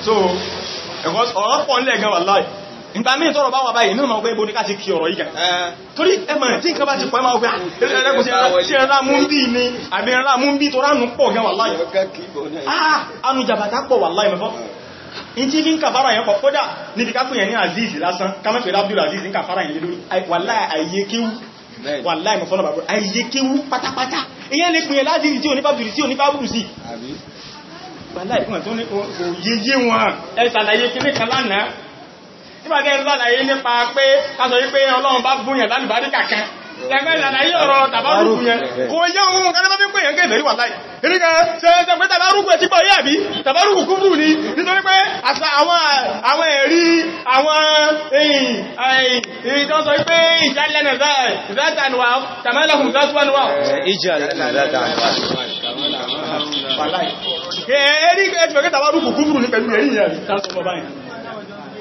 So, Ọ̀rọ̀ pọ̀ nílẹ̀ gan wàláì. Ìgbà míì tọ́rọ̀ bá wà báyìí nínú ọgbẹ́ ibo ní ká ti kí ọ̀rọ̀ yìí gan. Torí ẹmọ̀ tí nǹkan bá ti pọ̀ ẹmà ọgbẹ́ ẹlẹ́kùn sí ẹ̀rá mú bí ní àbí ẹ̀rá mú bí tó ránù pọ̀ gan wàláì. Ah, anu jàbàtà pọ̀ wàláì mẹ́fọ́. In tí fi ń kàfàrà yẹn pọ̀ kódà níbi ká pè yẹn ní Aziz lásán, ká má pè Abdul Aziz ń kàfàrà yẹn lórí. Wàláì àìyé kéwú. Wàláì mẹ́fọ́ náà bàbá àìyé kéwú pátápátá. Ìyẹn lè pè yẹn láti tí ò ní bá bùrù sí ò ní bá bùrù sí. Wàláì fún ẹ̀ tó ní òye wọn. Ẹ ṣàlàyé kíní kan lánàá. Nígbàtí ẹ lálàyé nípa pé ká sọ wípé Ọlọ́run bá búyàn lálùbáríkà kan ẹgbẹ́ ìlànàyé ọ̀rọ̀ tàbárùkù yẹn kò yẹ ohun kan lọ́bí pé yẹn kèfèrí wàláì. Ìríkẹ́ ṣe pé tàbárùkù ẹ̀ tí pọ̀ yẹ́ àbí tàbárùkù kúfùrù ní nítorí pé àṣà àwọn ẹ̀rí àwọn èyí tó sọ wípé ìjálẹ̀nà zátànwà tàmálàhùn zátànwà ẹ̀rí ẹ̀ tàbárùkù kúfùrù ní pẹ̀lú ẹ̀rí yẹn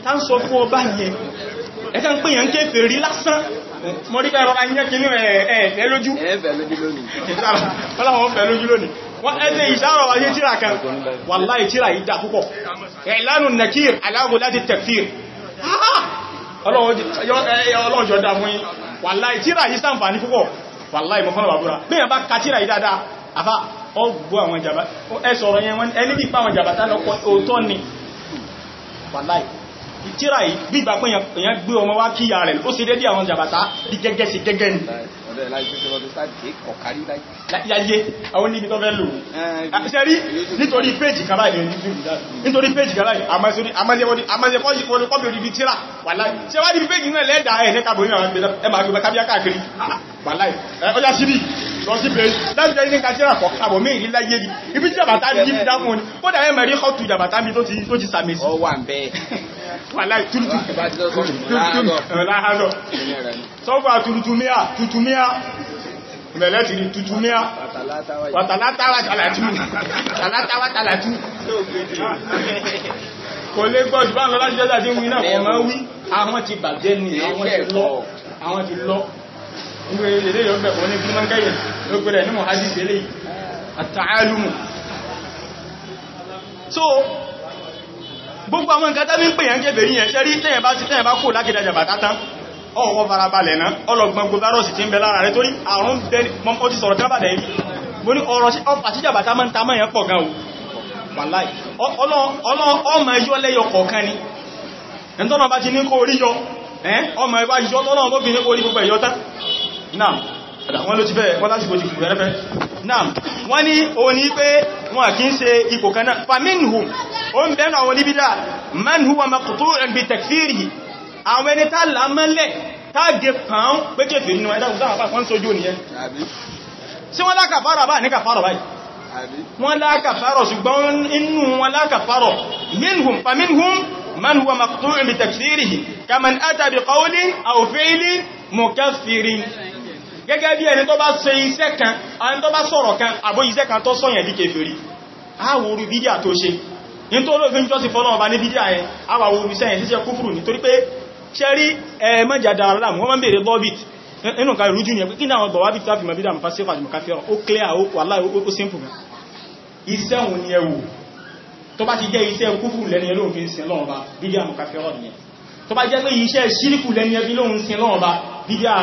tá ń sọ fún ọba yẹn ẹ̀ká ń pè yẹn kéfèrí lásán mọ́ríkà ẹ̀rọ ayẹ́ kìíní ẹ̀ẹ̀fẹ́ lójú ọlọ́wọ́n fẹ́ lójú lónìí wọ́n ẹ́sẹ̀ ìṣàrọ̀ wáyé tíra kan wàláhì tíra yìí dá púpọ̀ ìlànà nàkír aláwọ̀ láti tẹ̀fír ọlọ́jọ́ dá fún yín wàláhì tíra yìí ṣàǹfààní púpọ̀ wàláhì mọ́fọ́nà bàbúrà bí yẹn bá ka tíra yìí dáadáa àfá ọgbọ́ àwọn jàbá ẹ sọ̀rọ̀ yẹn wọ́n ẹni bí pa àwọn jàbátá lọ́pọ̀ òótọ́ ni wàláhì tíra yìí bí ìgbà pé èyàn gbé ọmọ wá kíyà rẹ̀ ó ṣe dédé àwọn jàbàtà bí gẹ́gẹ́ sí gẹ́gẹ́ ní láyé àwọn níbi tó fẹ́ lò ṣe rí nítorí péjì kan báyìí nítorí péjì kan báyìí àmọ́sẹ̀ odidi tíra wàláì ṣe wá níbi péjì náà lẹ́dàá ẹ̀ ní kàbò ní àwọn ẹmà àgbẹ̀ kábíyá káàkiri wàláì ọjà síbí lọ sí pé láti jẹ́ ní kàtíra kọ̀ kàbò mí ìrí láyé ní ibi tí jàbàtà ní dákun ní kódà ẹ̀ mẹ́rí kọ́tù jàbàtà mi tó ti sàmì sí wàláì túrútù láàárọ̀ sọ́fà turutumia tutumia mẹ̀lẹ́tìrí tutumia wàtàlátàwà tàlàtú tàlátàwà tàlàtú kò lè gbọ́ jù bá ń lọ láti jẹ́jà tí ń wí náà kọ̀ máa wí àwọn ti bàjẹ́ ní àwọn ti lọ àwọn ti lọ inú ilé yóò bẹ̀kọ́ ní gímọ́ngẹ́yẹ̀ ló pẹ̀lẹ̀ ní mọ̀hádìsì eléyìí àtàálùmù so gbogbo àwọn nǹkan tàbí ń pè yàn kèfèrí yẹn ṣe rí tẹ́yẹ̀ bá ti tẹ́yẹ̀ bá kò lákìdá jàbàtà tán ọwọ́ farabalẹ̀ náà ọlọ́gbọ́n gbogbo fáírọ́ọ̀sì tí ń bẹ lára rẹ̀ torí àrùn bẹ mọ́ ti sọ̀rọ̀ kábàdà yìí mo ní ọ̀rọ̀ sí ọfà tí jàbàtà máa ń ta mọ́ yẹn pọ̀ gan o wàláì ọmọ ẹyọ lẹ́yọ kọ̀ọ̀kan ni ẹni tọ́nà bá ti ní kó orí yọ ọmọ ẹbá yọ tọ́nà tó fi ní kó orí gbogbo ẹ̀yọ tán náà wọ́n ló ti fẹ́ wọ́n lásìkò ti kùrẹ́ fẹ́ náà wọ́n ní o ní pé wọ́n kí ń ṣe ipò kan náà faminhu o ń bẹ̀rẹ̀ àwọn oníbídà man huwa maqtu'un bi takfirihi àwọn ẹni tá lámọ́lẹ̀ tágẹ pàán pé kèfèrí nínú ẹ̀dá ìsáwà wọ́n sójú nìyẹn sí wọ́n lákàfàrà bá ní kàfàrà báyìí wọ́n lákàfàrà ṣùgbọ́n inú wọn lákàfàrà minhum faminhum man huwa maqtu'un bi takfirihi kaman ata bi qawlin aw fi'lin mukaffirin gẹ́gẹ́ bí ẹni tó bá ṣe iṣẹ́ kan ẹni tó bá sọ̀rọ̀ kan àbó iṣẹ́ kan tó sọ̀yàn di kèfèrí àwòrú bídíà tó ṣe ní tó ló fi ń jọ́sí fọ́lọ́wọ́ bá ní bídíà yẹn àwòrú iṣẹ́ yẹn ṣiṣẹ́ kúfùrù nítorí pé ṣẹ́rí ẹ̀mọ́jà dára láàmú wọ́n máa ń bèèrè lọ́bìt nínú nǹkan ìrújú ni ẹ̀pẹ́ kí ní àwọn gbọ̀wábìt tàbí mọ̀ bídíà mọ̀ fásíkà àti mọ̀káfíà ó clear ó wàláhì ó simple gan iṣẹ́ òun ni ẹ wò tó bá ti jẹ́ iṣẹ́ kúfùrù lẹ́ni ẹ lóun fi ń sin lọ́wọ́ bá bídíà mọ̀káfíà nìyẹn tó bá jẹ́ pé iṣẹ́ ṣíríkù lẹ́ni ẹbí lóun sin lọ́wọ́ bá bídíà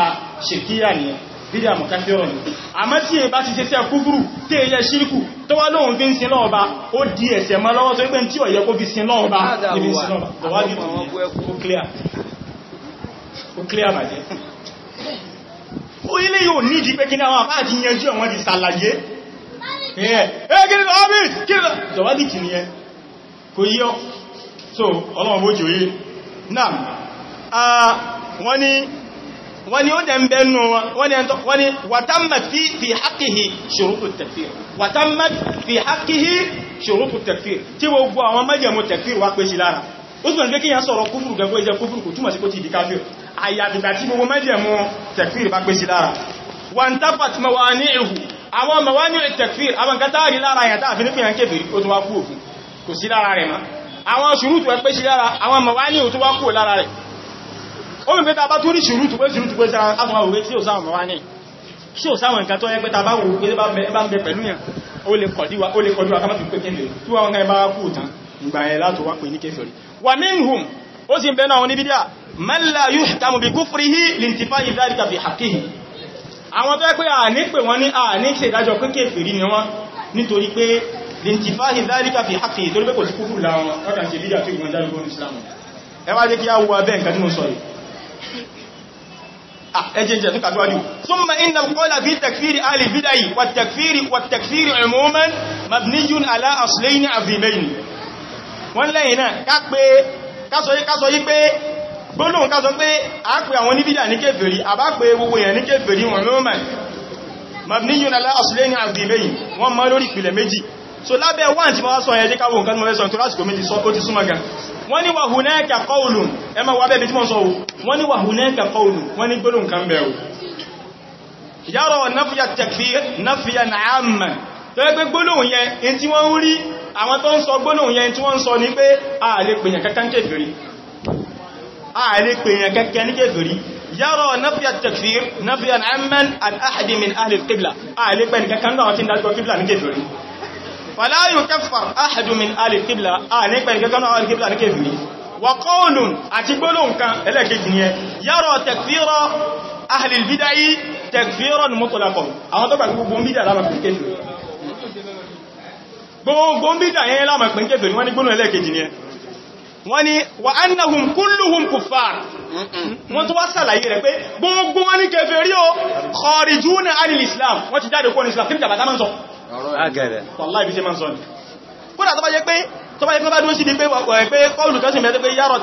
ṣèkíyà nìyẹn bídíà mọ̀káfíọ̀rọ̀ ni àmọ́ tí è bá ti ṣe sẹ́ kúfúrù tí è yẹ ṣíríkù tó wá lóhun fi ń sin lọ́wọ́ bá ó di ẹ̀ṣẹ̀ mọ́ lọ́wọ́ tó pé tí ó yẹ kó fi sin lọ́wọ́ bá níbi sin lọ́wọ́ bá ó clear bàjẹ́ ó ilé yóò nídìí pé kí ní àwọn àpá àti yanjú àwọn ti ṣàlàyé ẹ̀ kò yíyọ́ so ọlọ́run bó jò yé náà wọ́n ni ó dẹ̀ ń bẹ́nu wọ́n ni wàtàmàt fi haqqihi ṣurutu takfir wàtàmàt fi haqqihi ṣurutu takfir tí gbogbo àwọn májẹ̀mú takfir wá pé sí lára ó túnmọ̀ sí pé kíyàn sọ̀rọ̀ kúfùrù gẹ́gẹ́ iṣẹ́ kúfùrù kò túnmọ̀ sí kó ti di káfír àyàfìgbà tí gbogbo májẹ̀mú takfir bá pé sí lára wọ́n tafat mawani'uhu àwọn mawani'u takfir àwọn nǹkan táàrí lára yẹn táàfi ní pìyàn kéfèrí ó tún wá kú òfin kò sí lára rẹ̀ mọ́ àwọn ṣùrútù ẹ pé sí lára àwọn mawani'u tó wá kú lára rẹ̀ ó mẹ́ pẹ́ta bá tó rí ṣùrútù pé ṣùrútù pé sára àwọn òwe tí ó sáwọn mọ̀wá ní ṣí ò sáwọn nǹkan tó yẹ pẹ́ta bá wò pé bá ń bẹ pẹ̀lú yàn ó lè kọ̀díwà ká má fi pé kí lè tí wọ́n ń bá kú tán Ìgbà yẹn látò wá pè ní kèfèrí. Wa minhum, ó sì ń bẹ náà àwọn oníbídíà, man la yuhkamu bi kufrihi lintifa'i dhalika fi haqqihi. Àwọn tó yẹ pé à ní pè wọ́n ní à ní ṣe ìdájọ́ pé kèfèrí ni wọ́n, nítorí pé lintifa'i dhalika fi haqqihi, torí pé kò sí kúfùrù lára wọn, wọ́n kàn ṣe bídíà tó ìgbọ̀n jáde kúrò ní Islam. Ẹ wá jẹ́ kí á wo abẹ́ nǹkan tí mo sọ yìí. Ẹjẹ́ jẹ́ tún kàtíwájú. Thumma inna al-qawla fi takfiri ahli al-bid'ah wa at-takfiri wa at-takfiri umuman mabniyun ala aslayni azimayn. Wọ́n lẹ́yìn náà ká pé ká sọ yí pé gbólóhùn ká sọ pé a pè àwọn oníbídà ní kèfèrí, àbá pé gbogbo èèyàn ní kèfèrí umuman mabniyun ala aslayni azimayn, wọ́n mọ́ lórí ìpìlẹ̀ méjì. So lábẹ́ wọ́n tí wọ́n sọ yẹn, jẹ́ ká wo nǹkan tí mo fẹ́ sọ tó lásìkò méjì sọ, ó ti súnmọ́ gan. Wọ́n ní wa hunaka qawlun, ẹ ma wà bẹ́ẹ̀ bí tí wọ́n sọ wọ́n ní wa hunaka qawlun, wọ́n ní gbólóhùn kan bẹ̀rù yàrá nafya takfir nafyan amman, tó yẹ pé gbólóhùn yẹn in tí wọ́n ń rí, àwọn tó ń sọ gbólóhùn yẹn, tí wọ́n ń sọ ní pé a lè pèyàn kankan kèfèrí, a lè pèyàn kankan ní kèfèrí. Yàrá nafya takfir nafyan amman an ahadi min ahli al-qibla, a lè pèyàn kankan náà tí ń dájọ́ kíblà ní kèfèrí. Fala yukaffar ahadu min ahli al-qibla, a ní pèyàn kankan náà ahli al-qibla ní kèfèrí. Wa qawlun, àti gbólóhùn kan ẹlẹ́ẹ̀kejì ni ẹ, yàrá takfira ahli al-bid'ah takfiran mutlaqan, àwọn tó gbà gbogbo bídà láàmà pín kèfèrí, gbogbo bídà yẹn láàmà pín kèfèrí. Wọ́n ní gbólóhùn ẹlẹ́ẹ̀kejì ni ẹ, wọ́n ní wa annahum kulluhum kuffar. Wọ́n tó wá sàlàyé rẹ̀ pé gbogbo wọn ní kèfèrí o, kharijuna anil islam, wọ́n ti jáde kó ní islam. Kí ní jàbátá máa ń sọ? Wallahi, bí ṣe máa ń sọ ní kódà tó bá jẹ́ pé tó bá jẹ́ pé bá dúró sí di pé pé kọlù kan sì mẹ́tẹ́ pé yàrọ̀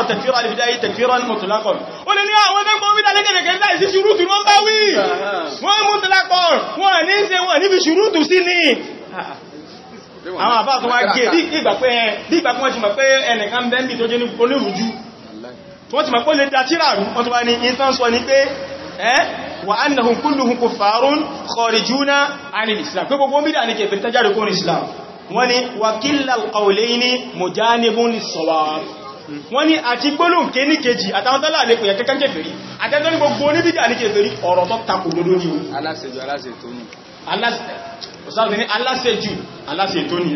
takfir al-bid'ah takfiran mutlaqan, ó lè ní àwọn ẹgbẹ́ gbọ́n bídà lẹ́kẹ̀ẹ́kẹ́ láì sí ṣùrútù wọ́n bá wí, wọ́n mutlaqan, wọ́n ní ṣe wọ́n níbi ṣùrútù sí ní àwọn àfáà tó wá gé bí ìgbà pé wọ́n ti mọ̀ pé ẹnìkan bẹ́m̀bì tó jẹ́ ní onírújú tí wọ́n ti mọ̀ pé ó lè dá tírà rú. Wọ́n tó wá ní ìtàn sọ ní pé wa annahum kulluhum kuffarun kharijuna anil islam, pé gbogbo bídà ní kèfèrí tán jáde kúrò ní islam. Wọ́n ní wa kilal qawlayni mujanibun lis-sawab. Wọ́n ní àti gbólóhùn ké ní kejì, àtàwọn tọ́lá lè pè kẹ́kẹ́ kèfèrí, àtẹ́tọ́ ní gbogbo oníbídà ní kèfèrí, ọ̀rọ̀ tó takò dodo ní o. Aláṣejù, aláṣetò ní. Aláṣejù, aláṣetò ní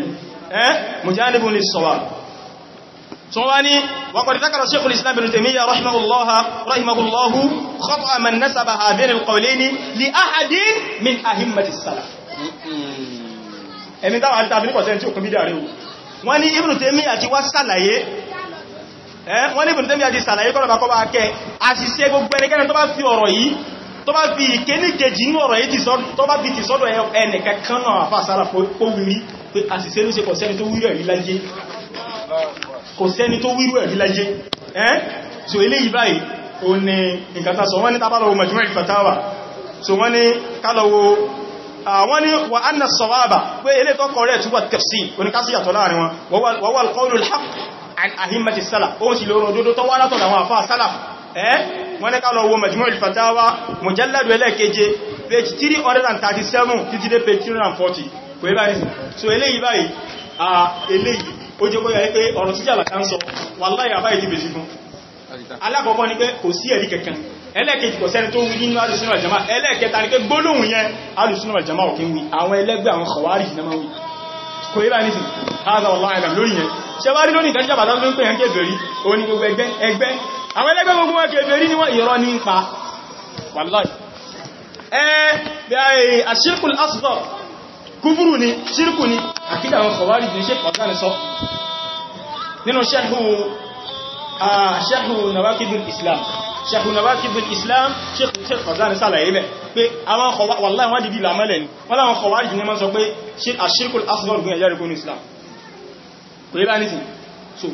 ẹ́ mujanibun lis-sawab. So wọ́n ní وقد ذكر شيخ الإسلام ابن تيمية رحمه الله رحمه الله خطأ من نسب هذين القولين لأحد من أئمة السلف. Ẹni táwà àti tàbí ní tí ó kún bídà rí o. Wọ́n ní Ibn Taymiyyah ti wá sàlàyé, wọ́n ní Ibn Taymiyyah ti sàlàyé kọ́nà bá kẹ́ àṣìṣe gbogbo ẹnikẹ́ni tó bá fi ọ̀rọ̀ yìí, tó bá fi ìkéní kejì ní ọ̀rọ̀ yìí, tó bá fi ti sọ́dọ̀ ẹnìkankan náà àfà sára kó wírí pé àṣìṣe ló ṣe. Kò sẹ́ni tó wírí ẹ̀rí láyé, kò sẹ́ni tó wírí ẹ̀rí láyé ẹ́. So eléyìí báyìí ó ní nǹkan tá sọ. Wọ́n ní tábàlọ́wọ́ Majmu' al-Fatawa, so wọ́n ní kálọ̀wọ́, àwọn ní wa anna as-sawaba, pé ilé tó kọ̀rẹ́ tí wà tafsir oníkásí yàtọ̀ láàrin wọn, wa huwa al-qawlu al-haqq an ahimmati salaf, ó sì lóòrò òdodo tó wá látọ̀dọ̀ àwọn àfáà salaf. Ẹ́ wọ́n ní ká lọ wo Majmu' al-Fatawa, mujalladu ẹlẹ́keje, page 337 títí dé page 340. Kò yí báyìí? So eléyìí báyìí, eléyìí ó jẹ́ kó yẹ pé ọ̀rọ̀ tí jàbàtà ń sọ, wallahi, àbáyìí ti bèsì fún. Alákọ̀ọ́kọ́ ni pé kò sí ẹ̀rí kankan. Ẹlẹ́ẹ̀kejì, kò sẹ́ni tó wí nínú alùsùnà àjàmá. Ẹlẹ́ẹ̀kẹta ni pé gbólóhùn yẹn, alùsùnà àjàmá ò kí ń wí, àwọn ẹlẹ́gbẹ́, àwọn Khawarij náà máa wí. Kò yí bá ní sí hádà. Wallahu a'lam lórí yẹn. Ṣe wá rí lónìí ìdájíjà bàtà tó ń pè yẹn kèfèrí, ó ní gbogbo ẹgbẹ́ ẹgbẹ́ àwọn ẹlẹ́gbẹ́, gbogbo wọn kèfèrí ni wọ́n, irọ́ ní ń pa, wallahi. Ẹ àṣírkul asghar kúfúrú ni, ṣírkù ni, àkídà àwọn Khawarij ní ṣe pọ̀tánì sọ nínú sharhu Nawaqidul Islam, sharhu Nawaqidul Islam. Sheikh Fawzan sàlàyé bẹ̀ pé àwọn wallahi, wọ́n dìdí làmọ́lẹ̀ ni wọ́n láwọn Khawarij ní wọ́n sọ pé àṣírkul asghar gún ẹ̀yà rẹ̀ Islam. Kò yí bá nísìn? So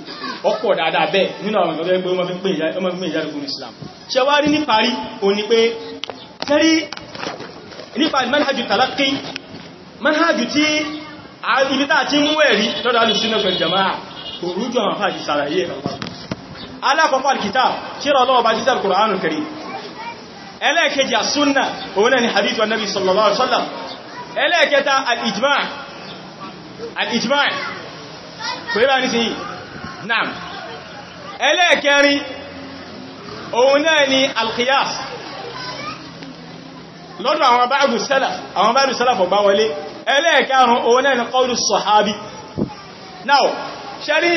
ọ̀pọ̀ dáadáa bẹ́ẹ̀ nínú àwọn ìgbẹ́ pé wọ́n fi ń pè ìyá rẹ̀ Islam. Ṣe wá rí ní parí, o ní pé tẹ́rí nípa manhaju talaqqi, manhaju tí ibi tá ti mú ẹ̀rí lọ́dọ̀ Ahlus-Sunnah wal Jamā'ah, kò rújú, àwọn àfáà ti sàlàyé. Alákọ̀ọ́kọ́, al-kitab, kíra Ọlọ́run bá títà al-Qur'anul Karim. Ẹlẹ́ẹ̀kejì, as-sunnah, òun náà ni hadith wa nabi sallallahu alaihi wasallam. Ẹlẹ́ẹ̀kẹta, al-ijma', al-ijma'. Kò yí bá ní sí yìí? Naam. Ẹlẹ́ẹ̀kẹrin, òun náà ni al-qiyas lọ́dọ̀ àwọn ba'du salaf, àwọn ba'du salaf ọgbá wọlé. Ẹlẹ́ẹ̀karùn, òun náà ni qawlu sahabi. Now, Ṣẹ́rí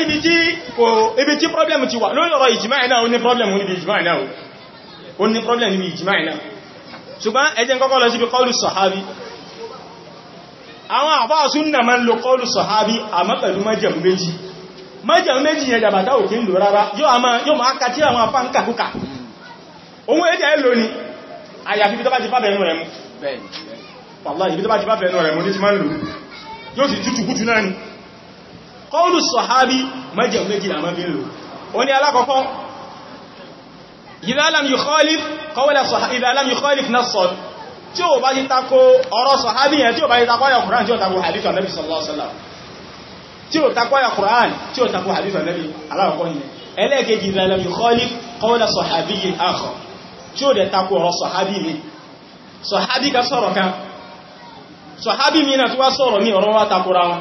ibi tí problem ti wà lórí ọ̀rọ̀ ìjìmáì náà, ó ní problem níbi ìjìmáì náà, ó ní problem níbi ìjìmáì náà. Ṣùgbọ́n ẹ jẹ́ n kọ́kọ́ lọ síbi kọlù sọ̀hábí. Àwọn àfáà súnnà máa ń lo kọlù sọ̀hábí, àmọ́ pẹ̀lú májẹ̀mú méjì. Májẹ̀mú méjì yẹn jàbàtà ò kí ń lò rárá, yóò máa kà tí àwọn afá ń kàkúkà. Òun ẹjẹ́ ẹ lò ní àyàfi ibi tó bá ti bá bẹ̀ẹ̀nù rẹ̀ mú. Wàláhì, ibi tó bá ti bá bẹ̀ẹ̀nù rẹ̀ mú ní ti máa ń lò, yóò sì tútù kútù náà ni. Kọlù sọ̀hábí, májẹ̀mú méjì làmọ́ fi ń lò. Ó ní alákọ̀ọ́kọ́, idha lam yukhalif qawla idha lam yukhalif nassan, tí ó bá ti tako ọ̀rọ̀ sọ̀hábí yẹn, tí ó bá ti tako àyà Kùránì, tí ó tako hadith Ànábì sallallahu alaihi wasallam, tí ó tako àyà Kùránì, tí ó tako hadith Ànábì, alákọ̀ọ́kọ́ yẹn. Ẹlẹ́ẹ̀kejì, idha lam yukhalif qawla sahabiyyin akhar, tí ó dẹ̀ tako ọ̀rọ̀ sọ̀hábí mi. Sọ̀hábí kan sọ̀rọ̀ kan, sọ̀hábí mi náà tó wá sọ̀rọ̀ mi, ọ̀rọ̀ wá takora wọn,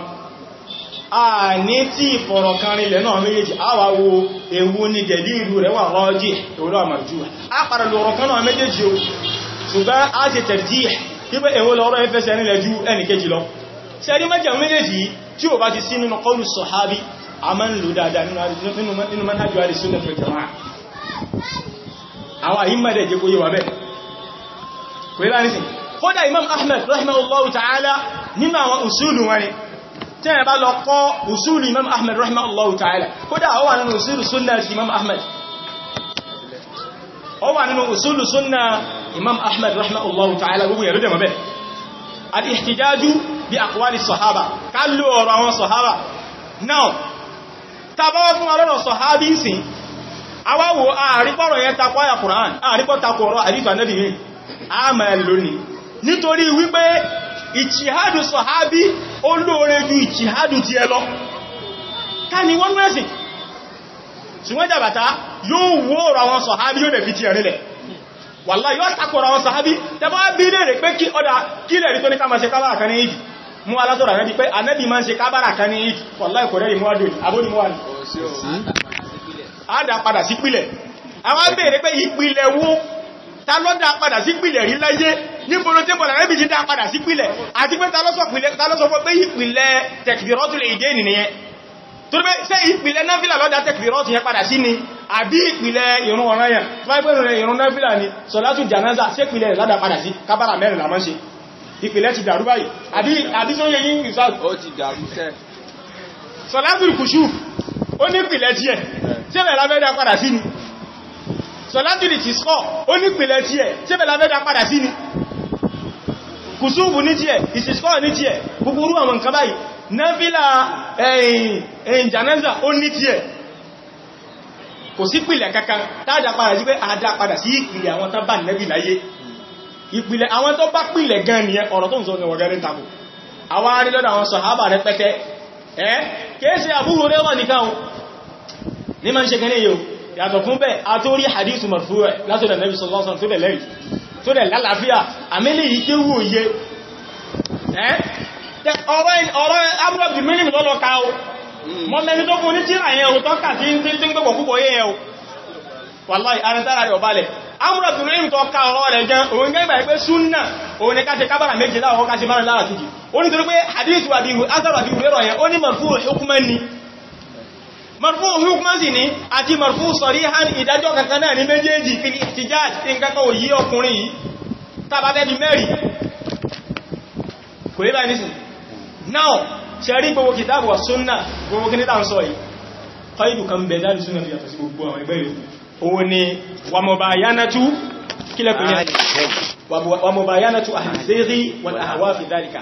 a ní tí ìfọ̀rọ̀ kan rinlẹ̀ náà méjèèjì, a wá wo èwo ni dẹ̀lílù rẹ̀ wà rọ́jì, èwo ló wà marjuh. A padà lò ọ̀rọ̀ kan náà méjèèjì o, ṣùgbọ́n a ti tarjih wípé èwo lọ́rọ̀ ẹfẹ́sẹ̀ nílẹ̀ ju ẹnìkejì lọ. Ṣe rí májẹ̀mú méjèèjì tí ó bá ti sí nínú qawlu sọ̀hábí, a máa ń lò dáadáa nínú manhaj ahli sunnah wal jama'ah. Àwọn àyíma dẹ̀ jẹ́ kó yé wa bẹ́ẹ̀. Kò yé bá ní sí. Kódà Imam Ahmad rahimahullahu ta'ala, nínú àwọn usulu wọn ni, tí ẹ bá lọ kọ́ usulu Imam Ahmad rahimahullahu ta'ala, kódà ó wà nínú usulu sunna ti Imam Ahmad, ó wà nínú usulu sunna Imam Ahmad rahimahullahu ta'ala, gbogbo yẹ̀rọ dẹ̀ mọ̀ bẹ́ẹ̀. Al-ihtijaju bí aqwali sahaba, ká lò ọ̀rọ̀ àwọn sahaba. Now, tàbá fún alọ́rọ̀ sahabi sí, awáwo àrípọ̀rọ̀ yẹn takọ àyà Kùránì, àrípọ̀ takọ ọ̀rọ̀ hadith Ànábì mi, a máa lónìí nítorí wípé ìjìhádù sọ̀hábí ó lóore ju ìjìhádù ti ẹ lọ. Ká ní wọ́n mẹ́sìn, ṣùgbọ́n jàbàtà yóò wó ọ̀rọ̀ àwọn sọ̀hábí, yóò lè fi ti ẹ̀rinlẹ̀. Wàláhì, yóò takọ̀ ọ̀rọ̀ àwọn sọ̀hábí. Tẹbá bí lè rẹ̀ pé kí ọ̀dà kí lè rí tó ní ká máa ṣe kábàrà kan ní ìdí mú alátọ̀rọ̀ Ànábì pé Ànábì máa ń ṣe kábàrà kan ní ìdí, wàláhì kò rẹ́rì mú wádùn abóní mú wà ní àdá padà sí pìlẹ̀. Àwọn béèrè pé ìpìlẹ̀ wo, ta ló dá padà sí pìlẹ̀ rí láyé? Níbo ló tẹ́bọ̀lá rẹ̀ bí ti dá padà sí pìlẹ̀? Àti pé ta ló sọ pé ìpìlẹ̀ tẹ̀kìdìrọ́tù lè dé nìyẹn? Tó pé ṣé ìpìlẹ̀ náfìlà ló dá tẹ̀kìdìrọ́tù yẹn padà sí ni, àbí ìpìlẹ̀ ìrun ọ̀ranyàn? Tó bá pẹ́ ìrun náfìlà ni sọ̀látù jànáza, ṣé ìpìlẹ̀ rẹ̀ ládá padà sí kábàrà mẹ́rin la máa ń ṣe? Ìpìlẹ̀ ti dàrú báyìí, àbí sóyẹ yín? Ó ti dàrú sẹ́. Sọ̀látù kùsù ó ní ìpìlẹ̀ tiẹ̀, ṣé bẹ̀ lábẹ́ dá padà sí ni? Sọ̀látù ti sọ́ ó ní ìpìlẹ̀ tiẹ̀, ṣé bẹ̀ lábẹ́ dá padà sí ni? Kùsùfù ní tiẹ̀, ìsìskọ́ ní tiẹ̀, gbogbo orú àwọn nǹkan báyìí. Náfílà ẹ̀yìn jànáza ó ní tiẹ̀. Kò sí ìpìlẹ̀ kankan tàdá padà sí pé àdá padà sí ìpìlẹ̀ àwọn tán bá Nẹ́bì láyé. Ìpìlẹ̀ àwọn tó bá pìlẹ̀ gan nìyẹn. Ọ̀rọ̀ tó ń sọ ní ọ̀gẹ́rin tako àwọn arílọ́dọ̀ àwọn sàhábà rẹpẹtẹ. Ẹ́ kéèsì Abu Hurairah nìkan ní ma ń ṣe kẹ́lẹ̀ yóò yàtọ̀ fún bẹ́ẹ̀, a tó rí hadithu marfu' látọ̀dọ̀ Nabi sallallahu alaihi wasallam tó dẹ̀ lẹ́rìí, tó dẹ̀ lálàáfíà. Àmìlẹ̀ yìí kéwù òye ọ̀rọ̀ abúrọ̀bìmínì lọ́lọ́ ká o mọ́ mẹ́ni tó fún ní tíra yẹn o tọ́ka tí ń tí ń gbogbo púpọ̀ yẹn o. Wàláhì, arìntára rẹ̀ ọ̀balẹ̀ abúrọ̀bìmínì tó ká ọ̀rọ̀ rẹ̀ gan òun gẹ́gbà pé súnnà òun ni ká ṣe kábàrà méje láwọn, ká ṣe márùn lára kejì. Ó ní torí pé hadith àbí azar àbí rẹ̀ yẹn, ó ní marfu' hukman ni, marfu hukman sì ní àti marfu sarihan, ìdájọ́ kankan náà ní méjèèjì fil ihtijaj. Tí n kankan òyí ọkùnrin yìí tàbá bẹ́ẹ̀ bí mẹ́rin kò rí báyìí nísìn. Now, ṣe rí gbogbo kìtàbù wà súnnà, gbogbo kí ní tàà ń sọ yìí, kọ́ìdù kan bẹ̀ dáàlù súnnà fi yàtọ̀ sí gbogbo àwọn ẹgbẹ́ yòókù, òun ni wà mubayanatu kílẹ̀kùn, wà mubayanatu ahli zaygi wal ahwa fi dhalika.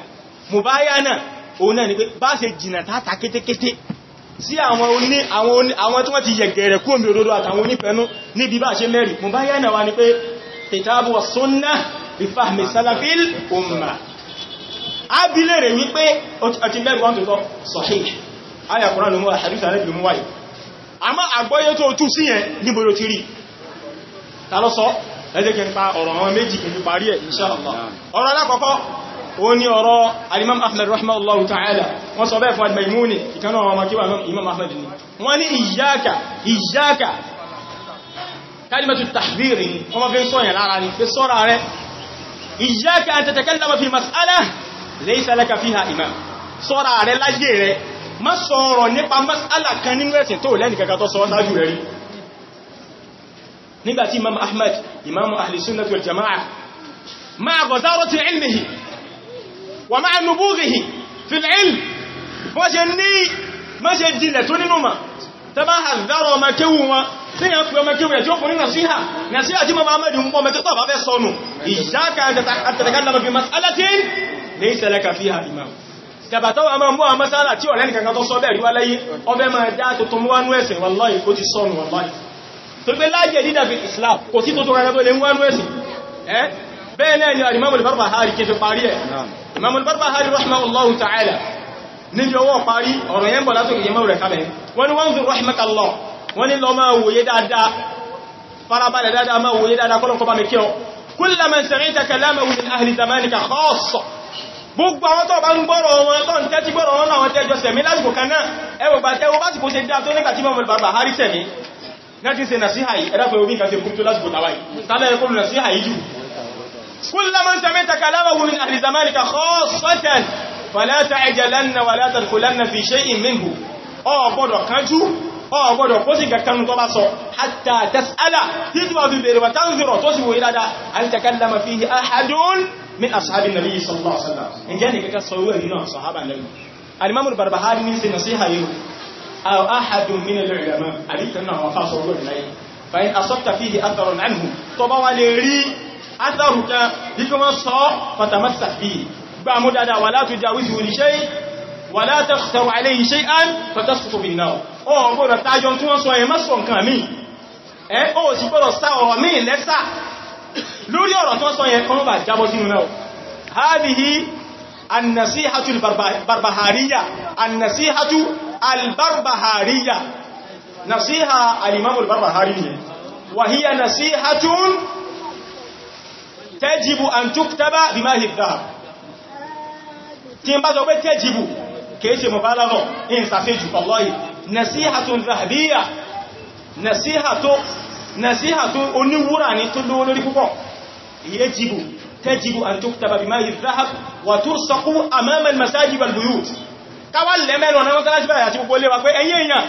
Mubayana òun náà ni pé bá ṣe jìnà tààtà kétékété sí àwọn oní àwọn tí wọ́n ti yẹ̀gẹ̀rẹ̀ kú omi òdodo àtàwọn onífẹ́nú níbi bá ṣe mẹ́rin. Mubayana wa ni pé kìtàbù wà súnnà bí fahmi salafil umma. Abilé rẹ̀ wípé ọtí mẹ́rin wọ́n tó tọ́ sahih ayà Kùránì mú hadith Ànábì mú wáyé, àmọ́ àgbọ́yé tó tú sí yẹn, níbo ló ti rí? Ta ló sọ? Ẹ jẹ́ kí n pa ọ̀rọ̀ àwọn méjì kí n fi parí ẹ̀, insha Allah. Ọ̀rọ̀ alákọ̀ọ́kọ́, ó ní ọ̀rọ̀ alimam Ahmad rahimahullahu ta'ala. Wọ́n sọ bẹ́ẹ̀ fún al-Maimuni, ìkanú àwọn ọmọ kíwà Imam Ahmad ni. Wọ́n ní iyyaka, iyyaka, kalimatu tahdhir ni wọ́n ma fi ń sọ́yàn lára ni pé sọ́ra rẹ̀. Iyyaka an tatakallama fi mas'ala laysa laka fiha imam. Sọ́ra rẹ̀ láyé rẹ̀, Má sọ̀rọ̀ nípa mas'ala kan nínú ẹ̀sìn tó lẹ́nì kankan tó sọ ṣáájú rẹ̀ rí. Nígbàtí Imam Ahmad, Imam Ahli Sunnah wal Jama'a, ma'a ghazarati ilmihi wa ma'a nubughihi fil ilm, wọ́n ṣe ní má ṣe jìnlẹ̀ tó nínú ma tẹ́ bá àzárọ̀ ọmọ kéwù wọn tí yàn pẹ ọmọ kéwù rẹ̀ tí ó fún ní nàṣíhà, nàṣíhà tí Imam Ahmad ń pọ̀ mẹ́tọ́ tó bá fẹ́ sọnù, iyyaka an tatakallama fi mas'alatin laysa laka fiha imam. Tàbátọ́ a máa mú àwọn masala tí ọ̀rẹ́ nìkankan tó sọ bẹ́ẹ̀ rí wá láyé, ọbẹ̀ máa dá tuntun mú wánú ẹ̀sìn, wallahi ó ti sọnù, wallahi. Tó pé láyé dídà fi Islam kò sí tuntun kankan tó lè ń wánú ẹ̀sìn. Bẹ́ẹ̀ náà ni Imam al-Barbahari kí fi parí ẹ̀. Imam al-Barbahari rahimahullahu ta'ala níbi ọwọ́ parí ọ̀rọ̀ yẹn bọ̀ látòkè yẹmọ́ rẹ̀ kalẹ̀. Wọ́n ni wanzur rahimakallah, wọ́n ni lọ máa wòye dáadáa, farabalẹ̀ dáadáa, máa wòye dáadáa kọ́lọ̀kọ́ bá mi kí ọ. Kulla man sami'ta kalamahu min ahli zamanika khassa, gbogbo àwọn tó bá ń gbọ́rọ̀ wọn tó ń tẹ́tí gbọ́rọ̀ wọn láwọn tẹ́jọ sẹ̀mí lásìkò kan náà, ẹwọ bá tẹ́wọ bá sì kó ṣe dá tó nígbà tí Imam al-Barbahari sẹ̀mí náà ti ṣe nàṣíhà yìí. Ẹ̀dàpọ̀ orí nǹkan ṣe burú tó lásìkò tàwà yìí tàbí ẹ̀kọ́ nàṣíhà yìí jù. Kulla man sami'ta kalamahu min ahli zamanika khassatan fala ta'jalanna wala tadkhulanna fi shay'in minhu, ó gbọ́dọ̀ kánjú, ó gbọ́dọ̀ kó sì kankan tó bá sọ, hatta tas'ala, títí wà fi bèèrè, wa tanzura, tó sì wòye dáadáa, hal takallama fihi ahadun min ashabi nabi sallallahu alaihi wasallam, ǹjẹ́ ní kankan sọ wẹ́rí náà sahaba nabi? Al-Imam al-Barbahari ní ṣe nasiha yìí, aw ahadun min al-ulama, àbí kan náà wọ́n fa sọ wẹ́rí láyé. Fa in asabta fihi atharun anhu, tó bá wà lè rí atharu kan bí kí wọ́n sọ, fatamassak bihi, gbà mú dáadáa, wala tujawizu li shay wala takhtaru alayhi shay'an fatasqutu bin-nar. Ó gbọ́dọ̀ tájọ tí wọ́n sọ ẹ̀, má sọ nǹkan míì, ẹ́ ó sì gbọ́dọ̀ sá ọ̀rọ̀ míì lẹ́sà lórí ọ̀rọ̀ tó sọ yẹn kan bá jábọ́ sínú náà. Hadhihi an-nasihatu al-barbahariyya, an-nasihatu al-barbahariyya, nasiha al-imam al-Barbahari ni, wa hiya nasihatun tajibu an tuktaba bimahi adh-dhahab. Tí n bá sọ pé tajibu, kìí ṣe mubalagha, in sàfẹ́jù, wallahi nasihatun dhahabiyya, nasiha tó oníwúrà ní tó lówó lórí púpọ̀. Yajibu tajibu an tuktaba bimahi adh-dhahab wa tursaqu amama al-masajid wal buyut. Káwà lẹ́mẹ́rin ọ̀nà mọ́sálásí báyà àti gbogbo léwa pé ẹ̀yin èèyàn,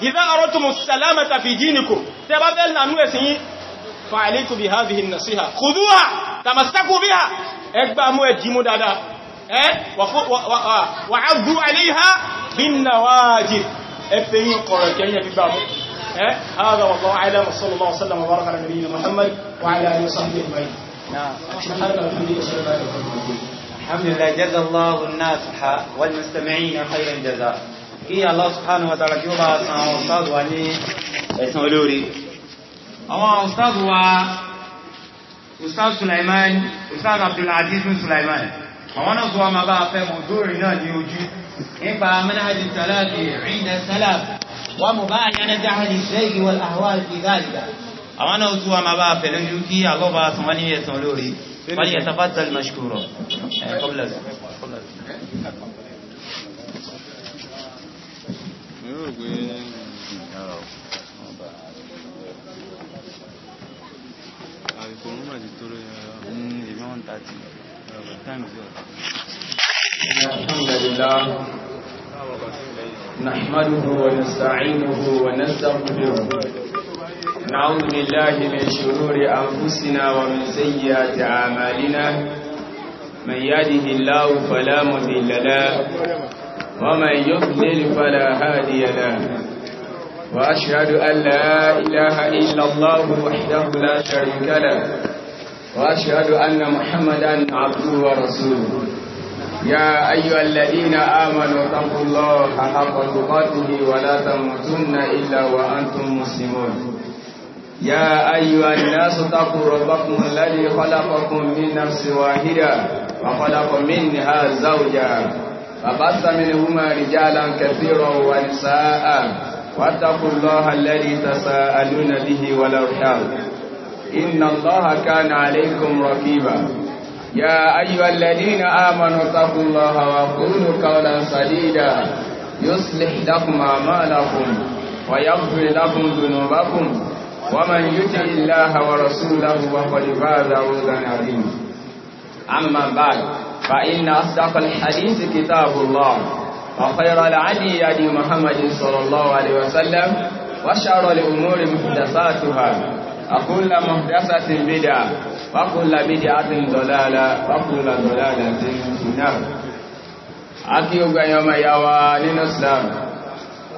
idha aradtumu as-salamata fi dinikum, tẹ́ bá fẹ́ lànú ẹ̀sìn yín, fa alaykum bi hadhihi an-nasiha khudhuha tamassaku biha, ẹgbà mú ẹ̀dì mú dáadáa, wa 'addu 'alayha bin nawajid, ẹfẹ́ yín kọ̀rọ̀ kẹ́yìn gbígbà mú. هذا والله أعلم، وصلى الله وسلم وبارك على نبينا محمد وعلى آله وصحبه أجمعين. سبحانك اللهم وبحمدك، أشهد أن لا إله إلا أنت. Alhamdulillah, jazallahu an-nasiha wal mustami'ina khayran jazaa. Kí Allah subhanahu wa ta'ala kí ó bá san àwọn ustaz wa ní ẹ̀san olóore. Àwọn ustaz wa, Ustaz Sulaiman, Ustaz Abdul Aziz bin Sulaiman, àwọn náà tó wà máa bá fẹ́ mọ̀dúrì náà ní ojú nípa manhaj salafi 'inda salaf wa mubayanati ahli az-zayg wal ahwa' fi dhalika. Àwọn náà tó wà máa bá fẹ́ lójú, kí Allah bá san wọ́n ní ẹ̀san olóore. فليتفضل مشكورا. قبل قبل Mi rò pé àìkò òun mà ti tó lórí ara. 11:30 time is up. الحمد لله نحمده ونستعينه ونستغفره، نعوذ بالله من شرور أنفسنا ومن سيئات أعمالنا، من يهده الله فلا مضل له ومن يضلل فلا هادي له، وأشهد أن لا إله إلا الله وحده لا شريك له، وأشهد أن محمدا عبده ورسوله. يا أيها الذين آمنوا اتقوا الله حق تقاته ولا تموتن إلا وأنتم مسلمون. يا أيها الناس اتقوا ربكم الذي خلقكم من نفس واحدة وخلق منها زوجها فبث منهما رجالا كثيرا ونساء، واتقوا الله الذي تساءلون به والأرحام، إن الله كان عليكم رقيبا. يا أيها الذين آمنوا اتقوا الله وقولوا قولا سديدا يصلح لكم أعمالكم ويغفر لكم ذنوبكم، ومن يطع الله ورسوله فقد فاز فوزا عظيما. أما بعد، فإن أصدق الحديث كتاب الله، وخير الهدي هدي محمد صلى الله عليه وسلم، وشر الأمور محدثاتها، وكل محدثة بدعة، وكل بدعة ضلالة، وكل ضلالة في النار. Akí ogun ẹ̀yọ́ ọmọ ìyá wa nínú Islam.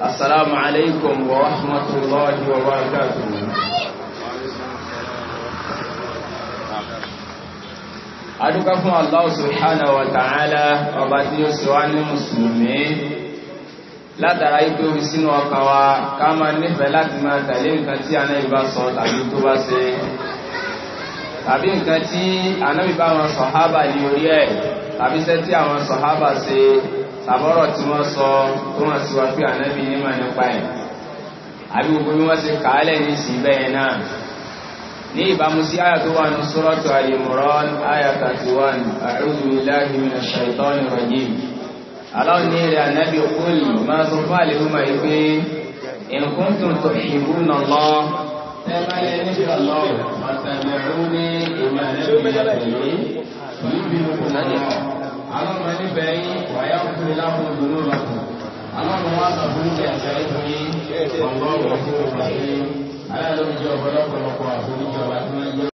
Assalamu alaikum wa rahmatullahi wa barakatuh. Adúpẹ́ fún Allah subhanahu wa ta'ala, ọba tí ó ṣe wá ní Mùsùlùmí. Látara ipé omi sínú ọkàn wa, ká máa nífẹ̀ẹ́ láti máa tẹ̀lé nǹkan tí Ànábì bá sọ tàbí tó bá ṣe, tàbí nǹkan tí Ànábì bá wọn sọ̀hábà ní orí ẹ̀, tàbí iṣẹ́ tí àwọn sọ̀hábà ṣe, tàbọ́rọ̀ tí wọ́n sọ tó wọ́n sì wá pé Ànábì nímọ̀ nípa ẹ̀, àbí gbogbo bí wọ́n ṣe kàálẹ̀ ní ìsìn bẹ́ẹ̀ náà. Ní ìbámu sí àyà tó wà ní Suratu Al-Imran, àyà 31, a'udhu billahi minash shaitani rajim. Allah ní rẹ̀ Ànábì, qul, máa sọ fún àlèhùnmá yìí pé in kuntum tuhibbuna Allah, tẹ́bálẹ̀ níbi Allah, fattabi'uni, ìmọ̀ Ànábì tẹ̀lé, yuhbibkumu Allah, àwọn ọmọ níbẹ̀ yín, wa yaghfir lakum dhunubakum, àwọn ọmọ wa sọ fún ìjẹ́ ìfún yín, wallahu ghafurur rahim. Aláàlójọ́ ọ̀pọ̀lọpọ̀ àforíjọba tí wọ́n jẹ́.